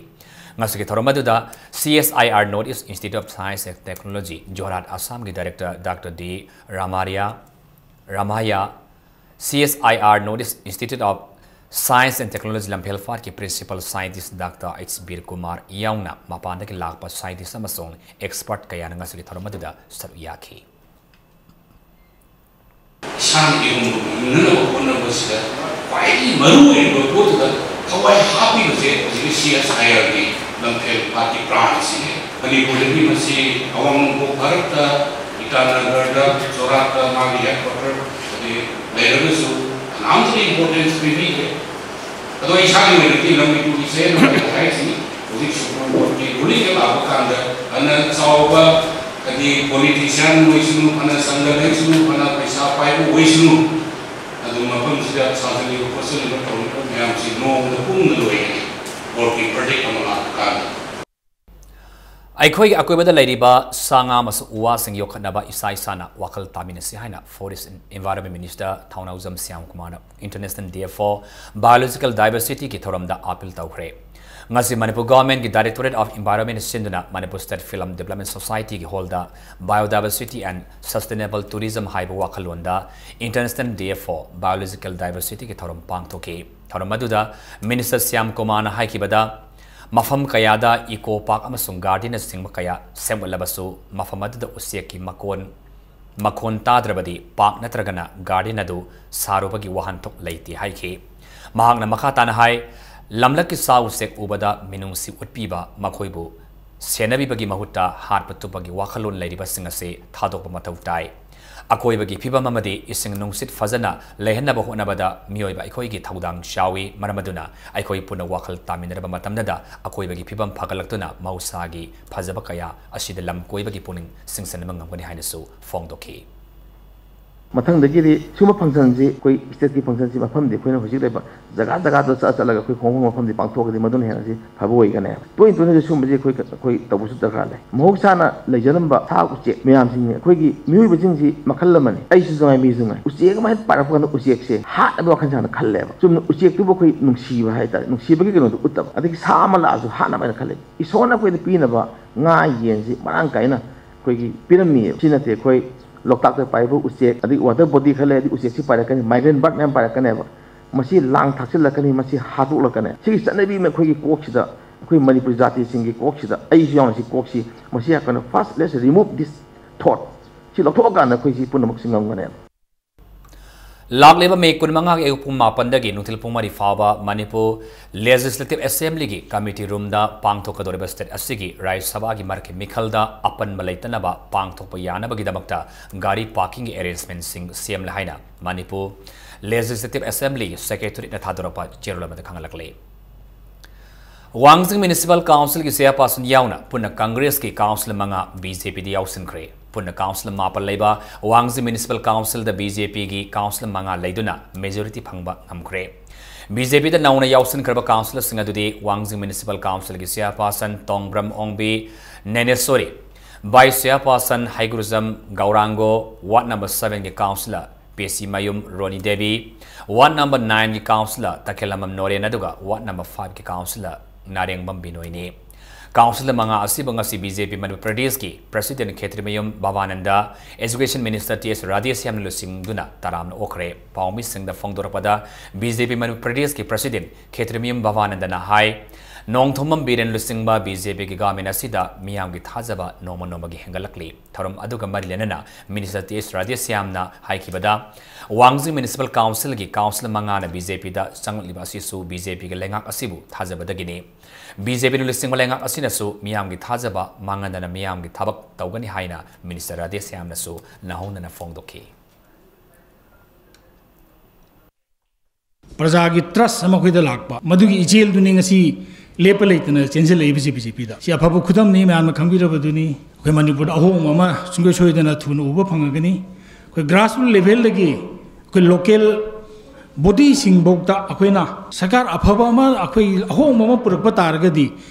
ꯉꯁꯤꯒꯤ ꯊꯧꯔꯝ ꯑꯗꯨꯗ C S I R North East Institute of Science and Technology, Jorhat, ꯑꯁꯥꯝꯒꯤ director Doctor D ꯔꯥꯃꯥꯔꯤꯌꯥ, ꯔꯥꯃꯥꯌꯥ, C S I R North East Institute of Science and Technology ꯂꯝꯐꯦꯜꯄꯥꯠꯀꯤ principal scientist Doctor H ꯕꯤꯔ ꯀꯨꯃꯥꯔ ꯌꯥꯎꯅ ꯃꯄꯥꯟꯗꯒꯤ ꯂꯥꯛꯄ scientist ꯑꯃꯁꯨꯡ expert ꯀꯌꯥꯅ ꯉꯁꯤꯒꯤ ꯊꯧꯔꯝ ꯑꯗꯨꯗ ꯁꯔꯨꯛ ꯌꯥꯈꯤ꯫ ꯏꯁꯥꯅ ꯏꯔꯣꯝꯕ ꯍꯤꯡꯅꯅꯕ ꯍꯣꯠꯅꯕꯁꯤꯗ ꯈ꯭ꯋꯥꯏꯗꯒꯤ ꯃꯔꯨꯑꯣꯏꯔꯤꯕ ꯄꯣꯠꯇꯨꯗ ꯊꯋꯥꯏ ꯍꯥꯞꯄꯤꯕꯁꯦ ꯍꯧꯖꯤꯛꯀꯤ C S I Rꯒꯤ ꯂꯝꯐꯦꯜ ꯄꯥꯠꯀꯤ branchꯁꯤꯅꯦ꯫ ꯃꯅꯤꯄꯨꯔꯗꯗꯤ ꯃꯁꯤ ꯑꯋꯥꯡ ꯅꯣꯡꯄꯣꯛ ꯚꯥꯔꯠꯇ, ꯏꯇꯥꯅꯒꯔꯗ, ꯖꯣꯔꯍꯥꯠꯇ ꯃꯥꯒꯤ headquarter ꯑꯗꯩ ꯂꯩꯔꯒꯁꯨ ꯀꯅꯥꯝꯇꯅ importance ꯄꯤꯕꯤꯗ꯭ꯔꯦ꯫ ꯑꯗꯣ ꯏꯁꯥꯒꯤ ꯑꯣꯏꯅꯗꯤ ꯂꯝ ꯃꯅꯤꯄꯨꯔꯒꯤ ꯆꯌꯦꯠꯅꯕ ꯍꯥꯏꯔꯤꯁꯤꯅꯤ꯫ ꯍꯧꯖꯤꯛ Supreme Courtꯀꯤ rulingꯗ ꯂꯥꯛꯄ ꯀꯥꯟꯗ ꯐꯅ ꯆꯥꯎꯕ, ꯍꯥꯏꯗꯤ politician ꯑꯣꯏꯁꯅꯨ, ꯐꯅ ꯁꯪꯒ ꯂꯩꯁꯅꯨ, ꯐꯅ ꯄꯩꯁꯥ ꯄꯥꯏꯕ ꯑꯣꯏꯁꯅꯨ, ꯑꯗꯨ ꯃꯐꯝꯁꯤꯗ ꯁꯥꯖꯜꯂꯤꯕ ꯈꯣꯠꯆꯜꯂꯤꯕ ꯇꯧꯔꯤꯕ ꯃꯌꯥꯝꯁꯤ ꯅꯣꯡꯃꯗ ꯄꯨꯡꯅ ꯂꯣꯏꯒꯅꯤ꯫ Courtꯀꯤ verdict ꯑꯃ ꯂꯥꯛꯄ ꯀꯥꯟꯗ꯫ ꯑꯩꯈꯣꯏꯒꯤ ꯑꯀꯣꯏꯕꯗ ꯂꯩꯔꯤꯕ ꯁꯥ ꯉꯥ ꯑꯃꯁꯨꯡ ꯎ ꯋꯥꯁꯤꯡ ꯌꯣꯛꯈꯠꯅꯕ ꯏꯁꯥ ꯏꯁꯥꯅ ꯋꯥꯈꯜ ꯇꯥꯃꯤꯟꯅꯁꯤ ꯍꯥꯏꯅ Forest and Environment Minister ꯊꯧꯅꯥꯎꯖꯝ ꯁ꯭ꯌꯥꯝ ꯀꯨꯃꯥꯔꯅ International Day for Biological Diversityꯒꯤ ꯊꯧꯔꯝꯗ appeal ꯇꯧꯈ꯭ꯔꯦ꯫ ꯉꯁꯤ ꯃꯅꯤꯄꯨꯔ Governmentꯀꯤ Directorate of Environment ꯁꯤꯟꯗꯨꯅ Manipur State Film Development Societyꯒꯤ hallꯗ Biodiversity and Sustainable Tourism ꯍꯥꯏꯕ ꯋꯥꯈꯜꯂꯣꯟꯗ International Day for Biological Diversityꯒꯤ ꯊꯧꯔꯝ ꯄꯥꯡꯊꯣꯛꯈꯤ꯫ ꯊꯧꯔꯝ ꯑꯗꯨꯗ Minister ꯁ꯭ꯌꯥꯝ ꯀꯨꯃꯥꯔꯅ ꯍꯥꯏꯈꯤꯕꯗ, ꯃꯐꯝ ꯀꯌꯥꯗ eco park ꯑꯃꯁꯨꯡ gardenꯅꯆꯤꯡꯕ ꯀꯌꯥ ꯁꯦꯝꯒꯠꯂꯕꯁꯨ, ꯃꯐꯝ ꯑꯗꯨꯗ ꯎꯆꯦꯛꯀꯤ ꯃꯀꯣꯟ, ꯃꯈꯣꯟ ꯇꯥꯗ꯭ꯔꯕꯗꯤ park ꯅꯠꯇ꯭ꯔꯒꯅ garden ꯑꯗꯨ ꯁꯥꯔꯨꯕꯒꯤ ꯋꯥꯍꯟꯊꯣꯛ ꯂꯩꯇꯦ ꯍꯥꯏꯈꯤ꯫ ꯃꯍꯥꯛꯅ ꯃꯈꯥ ꯇꯥꯅ ꯍꯥꯏ, ꯂꯝꯂꯛꯀꯤ ꯁꯥ ꯎꯆꯦꯛ ꯎꯕꯗ ꯃꯤꯅꯨꯡꯁꯤ ꯎꯠꯄꯤꯕ, ꯃꯈꯣꯏꯕꯨ ꯁꯦꯟꯅꯕꯤꯕꯒꯤ ꯃꯍꯨꯠꯇ ꯍꯥꯠꯄ ꯇꯨꯞꯄꯒꯤ ꯋꯥꯈꯜꯂꯣꯟ ꯂꯩꯔꯤꯕꯁꯤꯡ ꯑꯁꯤ ꯊꯥꯗꯣꯛꯄ ꯃꯊꯧ ꯇꯥꯏ꯫ ꯑꯀꯣꯏꯕꯒꯤ ꯐꯤꯕꯝ ꯑꯃꯗꯤ ꯏꯁꯤꯡ ꯅꯨꯡꯁꯤꯠ ꯐꯖꯅ ꯂꯩꯍꯟꯅꯕ ꯍꯣꯠꯅꯕꯗ ꯃꯤꯑꯣꯏꯕ ꯑꯩꯈꯣꯏꯒꯤ ꯊꯧꯗꯥꯡ ꯆꯥꯎꯏ꯫ ꯃꯔꯝ ꯑꯗꯨꯅ ꯑꯩꯈꯣꯏ ꯄꯨꯟꯅ ꯋꯥꯈꯜ ꯇꯥꯃꯤꯟꯅꯔꯕ ꯃꯇꯝꯗꯗ ꯑꯀꯣꯏꯕꯒꯤ ꯐꯤꯕꯝ ꯐꯒꯠꯂꯛꯇꯨꯅ ꯃꯍꯧꯁꯥꯒꯤ ꯐꯖꯕ ꯀꯌꯥ ꯑꯁꯤꯗ ꯂꯝ ꯀꯣꯏꯕꯒꯤ ꯄꯨꯛꯅꯤꯡ ꯆꯤꯡꯁꯤꯟꯕ ꯉꯝꯒꯅꯤ ꯍꯥꯏꯅꯁꯨ ꯐꯣꯡꯗꯣꯛꯈꯤ꯫ ꯃꯊꯪꯗꯒꯤꯗꯤ ꯁꯤꯒꯨꯝꯕ functionꯁꯤ, ꯑꯩꯈꯣꯏ stateꯀꯤ functionꯁꯤ ꯃꯐꯝꯗꯤ ꯑꯩꯈꯣꯏꯅ ꯍꯧꯖꯤꯛ ꯂꯩꯕ ꯖꯒꯥ ꯖꯒꯥꯗ ꯆꯠꯂ ꯆꯠꯂꯒ ꯑꯩꯈꯣꯏ ꯈꯣꯡ ꯍꯣꯡ ꯃꯐꯝꯗꯤ ꯄꯥꯡꯊꯣꯛꯑꯒꯗꯤ ꯃꯗꯨꯅ ꯍꯦꯟꯅ ꯁꯤ ꯐꯕ ꯑꯣꯏꯒꯅꯦꯕ꯫ ꯇꯣꯏꯅ ꯇꯣꯏꯅꯁꯨ ꯁꯤꯒꯨꯝꯕꯁꯤ ꯑꯩꯈꯣꯏ, ꯑꯩꯈꯣꯏ ꯇꯧꯕꯁꯨ ꯗꯔꯀꯥꯔ ꯂꯩ꯫ ꯃꯍꯧꯁꯥꯅ ꯂꯩꯖꯔꯝꯕ ꯁꯥ ꯎꯆꯦꯛ ꯃꯌꯥꯝꯁꯤꯡꯁꯦ, ꯑꯩꯈꯣꯏꯒꯤ ꯃꯤꯑꯣꯏꯕꯁꯤꯡꯁꯤ ꯃꯈꯜ ꯑꯃꯅꯤ, ꯑꯩꯁꯨ ꯆꯉꯥꯏ ꯃꯤꯁꯨ ꯉꯥꯏ꯫ ꯎꯆꯦꯛ ꯑꯃ ꯍꯦꯛ ꯄꯥꯏꯔꯛꯄ ꯀꯥꯟꯗ ꯎꯆꯦꯛꯁꯦ ꯍꯥꯠꯅꯕ ꯋꯥꯈꯜ ꯁꯥꯅ ꯈꯜꯂꯦꯕ꯫ ꯆꯨꯝꯅ ꯎꯆꯦꯛꯇꯨꯕꯨ ꯑꯩꯈꯣꯏ ꯅꯨꯡꯁꯤꯕ ꯍꯥꯏꯇꯥꯔꯦ, ꯅꯨꯡꯁꯤꯕꯒꯤ ꯀꯩꯅꯣꯗꯣ ꯎꯠꯇꯕ꯫ ꯑꯗꯒꯤ ꯁꯥ ꯑꯃ ꯂꯥꯛꯑꯁꯨ ꯍꯥꯠꯅꯕ ꯍꯥꯏꯅ ꯈꯜꯂꯦ꯫ ꯏꯁꯣꯔꯅ ꯑꯩꯈꯣꯏꯗ ꯄꯤꯅꯕ ꯉꯥ ꯌꯦꯟꯁꯤ ꯃꯔꯥꯡ ꯀꯥꯏꯅ ꯑꯩꯈꯣꯏꯒꯤ ꯄꯤꯔꯝꯃꯤꯑꯕ꯫ ꯁꯤ ꯅꯠꯇꯦ, ꯑꯩꯈꯣꯏ ꯂꯣꯛꯇꯥꯛꯇ ꯄꯥꯏꯕ ꯎꯆꯦꯛ, ꯑꯗꯒꯤ water body ꯈꯔ ꯂꯩꯔꯗꯤ ꯎꯆꯦꯛꯁꯤ ꯄꯥꯏꯔꯛꯀꯅꯤ, migrant bird ꯃꯌꯥꯝ ꯄꯥꯏꯔꯛꯀꯅꯦꯕ꯫ ꯃꯁꯤ ꯂꯥꯡ ꯊꯥꯛꯆꯤꯜꯂꯛꯀꯅꯤ, ꯃꯁꯤ ꯍꯥꯠꯇꯣꯛꯂꯛꯀꯅꯤ꯫ ꯁꯤꯒꯤ ꯆꯠꯅꯕꯤ ꯑꯃ ꯑꯩꯈꯣꯏꯒꯤ ꯀꯣꯛꯁꯤꯗ, ꯑꯩꯈꯣꯏ ꯃꯅꯤꯄꯨꯔꯤ ꯖꯥꯇꯤꯁꯤꯡꯒꯤ ꯀꯣꯛꯁꯤꯗ, ꯑꯩꯁꯨ ꯌꯥꯎꯅ ꯁꯤ ꯀꯣꯛꯁꯤ, ꯃꯁꯤ ꯍꯥꯏꯔꯀꯥꯟꯗ first let's remove this thought꯫ ꯁꯤ ꯂꯧꯊꯣꯛꯑꯀꯥꯟꯗ ꯑꯩꯈꯣꯏ ꯁꯤ ꯄꯨꯝꯅꯃꯛꯁꯤ ꯉꯝꯒꯅꯦꯕ꯫ ꯂꯥꯛꯂꯤꯕ ꯃꯦ ꯀꯨꯟꯃꯉꯥꯒꯤ ꯑꯌꯨꯛ ꯄꯨꯡ ꯃꯥꯄꯟꯗꯒꯤ ꯅꯨꯡꯊꯤꯜ ꯄꯨꯡ ꯃꯔꯤ ꯐꯥꯎꯕ ꯃꯅꯤꯄꯨꯔ Legislative Assemblyꯒꯤ committee roomꯗ ꯄꯥꯡꯊꯣꯛꯀꯗꯧꯔꯤꯕ state ꯑꯁꯤꯒꯤ ꯔꯥꯖ꯭ꯌ ꯁꯚꯥꯒꯤ ꯃꯔꯛꯀꯤ ꯃꯤꯈꯜꯗ ꯑꯄꯟꯕ ꯂꯩꯇꯅꯕ ꯄꯥꯡꯊꯣꯛꯄ ꯌꯥꯅꯕꯒꯤꯗꯃꯛꯇ ꯒꯥꯔꯤ parkingꯒꯤ arrangementꯁꯤꯡ ꯁꯦꯝꯂꯦ ꯍꯥꯏꯅ ꯃꯅꯤꯄꯨꯔ Legislative Assembly Secretariatꯅ ꯊꯥꯗꯣꯔꯛꯄ ꯆꯦꯔꯣꯜ ꯑꯃꯗ ꯈꯪꯍꯜꯂꯛꯂꯤ꯫ ꯋꯥꯡꯖꯤꯡ Municipal Councilꯒꯤ chairperson ꯌꯥꯎꯅ ꯄꯨꯟꯅ Congressꯀꯤ councillor ꯃꯉꯥ BJPꯗ ꯌꯥꯎꯁꯤꯟꯈ꯭ꯔꯦ꯫ ꯄꯨꯟꯅ councillor ꯃꯥꯄꯜ ꯂꯩꯕ ꯋꯥꯡꯖꯤꯡ Municipal Councilꯗ BJPꯒꯤ councillor ꯃꯉꯥ ꯂꯩꯗꯨꯅ majority ꯐꯪꯕ ꯉꯝꯈ꯭ꯔꯦ꯫ ꯕꯤ ꯖꯦ ꯄꯤꯗ ꯅꯧꯅ ꯌꯥꯎꯁꯤꯟꯈ꯭ꯔꯕ ꯀꯥꯎꯟꯁꯤꯂꯔꯁꯤꯡ ꯑꯗꯨꯗꯤ ꯋꯥꯡꯖꯤꯡ ꯃ꯭ꯌꯨꯅꯤꯁꯤꯄꯥꯜ ꯀꯥꯎꯟꯁꯤꯜꯒꯤ chairperson Tongbram Ongbi, Nenesori, vice chairperson Heigrujam Gourango, ward number ꯁꯚꯦꯟꯒꯤ councillor Pechimayum Roni Devi, ward number ꯅꯥꯏꯟꯒꯤ ꯀꯥꯎꯟꯁꯤꯂꯔ ꯇꯈꯦꯜꯂꯝꯕꯝ ꯅꯣꯔꯦꯟ, ꯑꯗꯨꯒ ꯋꯥꯔꯗ ꯅꯝꯕꯔ ꯐꯥꯏꯚꯀꯤ ꯀꯥꯎꯟꯁꯤꯂꯔ ꯅꯥꯔꯦꯡꯕꯝ ꯕꯤꯅꯣꯏꯅꯤ꯫ ꯀꯥꯎꯟꯁꯤꯜ ꯃꯉꯥ ꯑꯁꯤꯕꯨ ꯉꯁꯤ ꯕꯤ ꯖꯦ ꯄꯤ ꯃꯅꯤꯄꯨꯔ ꯄ꯭ꯔꯗꯦꯁꯀꯤ president Khetrimayum Bhabananda, education minister T S ꯔꯥꯙꯦꯁ꯭ꯌꯥꯝꯅ ꯂꯨꯆꯤꯡꯗꯨꯅ ꯇꯔꯥꯝꯅ ꯑꯣꯛꯈ꯭ꯔꯦ꯫ ꯄꯥꯎꯃꯤꯁꯤꯡꯗ ꯐꯣꯡꯗꯣꯔꯛꯄꯗ, ꯕꯤ ꯖꯦ ꯄꯤ ꯃꯅꯤꯄꯨꯔ ꯄ꯭ꯔꯗꯦꯁꯀꯤ ꯄ꯭ꯔꯁꯤꯗꯦꯟ ꯈꯦꯇ꯭ꯔꯤꯃꯌꯨꯝ ꯚꯕꯥꯅꯟꯗꯅ ꯍꯥꯏ, ꯅꯣꯡꯊꯣꯝꯕꯝ ꯕꯤꯔꯦꯟ ꯂꯨꯆꯤꯡꯕ ꯕꯤ ꯖꯦ ꯄꯤꯒꯤ ꯒꯚꯔꯟꯃꯦꯟ ꯑꯁꯤꯗ ꯃꯤꯌꯥꯝꯒꯤ ꯊꯥꯖꯕ ꯅꯣꯡꯃ ꯅꯣꯡꯃꯒꯤ ꯍꯦꯟꯒꯠꯂꯛꯂꯤ꯫ ꯊꯧꯔꯝ ꯑꯗꯨꯒ ꯃꯔꯤ ꯂꯩꯅꯅ ꯃꯤꯅꯤꯁꯇꯔ ꯇꯤ ꯑꯦꯁ ꯔꯥꯙꯦꯁ꯭ꯌꯥꯝꯅ ꯍꯥꯏꯈꯤꯕꯗ, ꯋꯥꯡꯖꯤꯡ ꯃ꯭ꯌꯨꯅꯤꯁꯤꯄꯥꯜ ꯀꯥꯎꯟꯁꯤꯜꯒꯤ ꯀꯥꯎꯟꯁꯤꯜ ꯃꯉꯥꯅ ꯕꯤ ꯖꯦ ꯄꯤꯗ ꯆꯪꯂꯛꯂꯤꯕ ꯑꯁꯤꯁꯨ ꯕꯤ ꯖꯦ ꯄꯤꯒꯤ ꯂꯩꯉꯥꯛ ꯑꯁꯤꯕꯨ ꯊꯥꯖꯕꯗꯒꯤꯅꯤ꯫ ꯕꯤ ꯖꯦ ꯄꯤꯅ ꯂꯨꯆꯤꯡꯕ ꯂꯩꯉꯥꯛ ꯑꯁꯤꯅꯁꯨ ꯃꯤꯌꯥꯝꯒꯤ ꯊꯥꯖꯕ ꯃꯥꯡꯍꯟꯗꯅ ꯃꯤꯌꯥꯝꯒꯤ ꯊꯕꯛ ꯇꯧꯒꯅꯤ ꯍꯥꯏꯅ ꯃꯤꯅꯤꯁꯇꯔ ꯔꯥꯙꯦꯁ꯭ꯌꯥꯝꯅꯁꯨ ꯅꯧꯍꯧꯅꯅ ꯐꯣꯡꯗꯣꯛꯈꯤ꯫ ꯄ꯭ꯔꯖꯥꯒꯤ ꯇ꯭ꯔꯁ ꯑꯃ ꯑꯩꯈꯣꯏꯗ ꯂꯥꯛꯄ, ꯃꯗꯨꯒꯤ ꯏꯆꯦꯜꯗꯨꯅꯤ ꯉꯁꯤ ꯂꯦꯞꯄ ꯂꯩꯇꯅ ꯆꯦꯟꯁꯤꯜꯂꯛꯏꯕꯁꯤ ꯕꯤ ꯖꯦ ꯄꯤꯗ꯫ ꯁꯤ ꯑꯐꯕ ꯈꯨꯗꯝꯅꯤ, ꯃꯌꯥꯝꯅ ꯈꯪꯕꯤꯔꯕꯗꯨꯅꯤ꯫ ꯑꯩꯈꯣꯏ ꯃꯅꯤꯄꯨꯔꯗ ꯑꯍꯣꯡꯕ ꯑꯃ ꯁꯨꯡꯁꯣꯏ ꯁꯣꯏꯗꯅ ꯊꯨꯅ ꯎꯕ ꯐꯪꯉꯒꯅꯤ꯫ ꯑꯩꯈꯣꯏ ꯒ꯭ꯔꯥꯁꯔꯨꯠ ꯂꯦꯚꯦꯜꯗꯒꯤ ꯑꯩꯈꯣꯏ ꯂꯣꯀꯦꯜ ꯕꯣꯗꯤꯁꯤꯡꯐꯥꯎꯗ ꯑꯩꯈꯣꯏꯅ ꯁꯔꯀꯥꯔ ꯑꯐꯕ ꯑꯃ, ꯑꯩꯈꯣꯏ ꯑꯍꯣꯡꯕ ꯑꯃ ꯄꯨꯔꯛꯄ ꯇꯥꯔꯒꯗꯤ,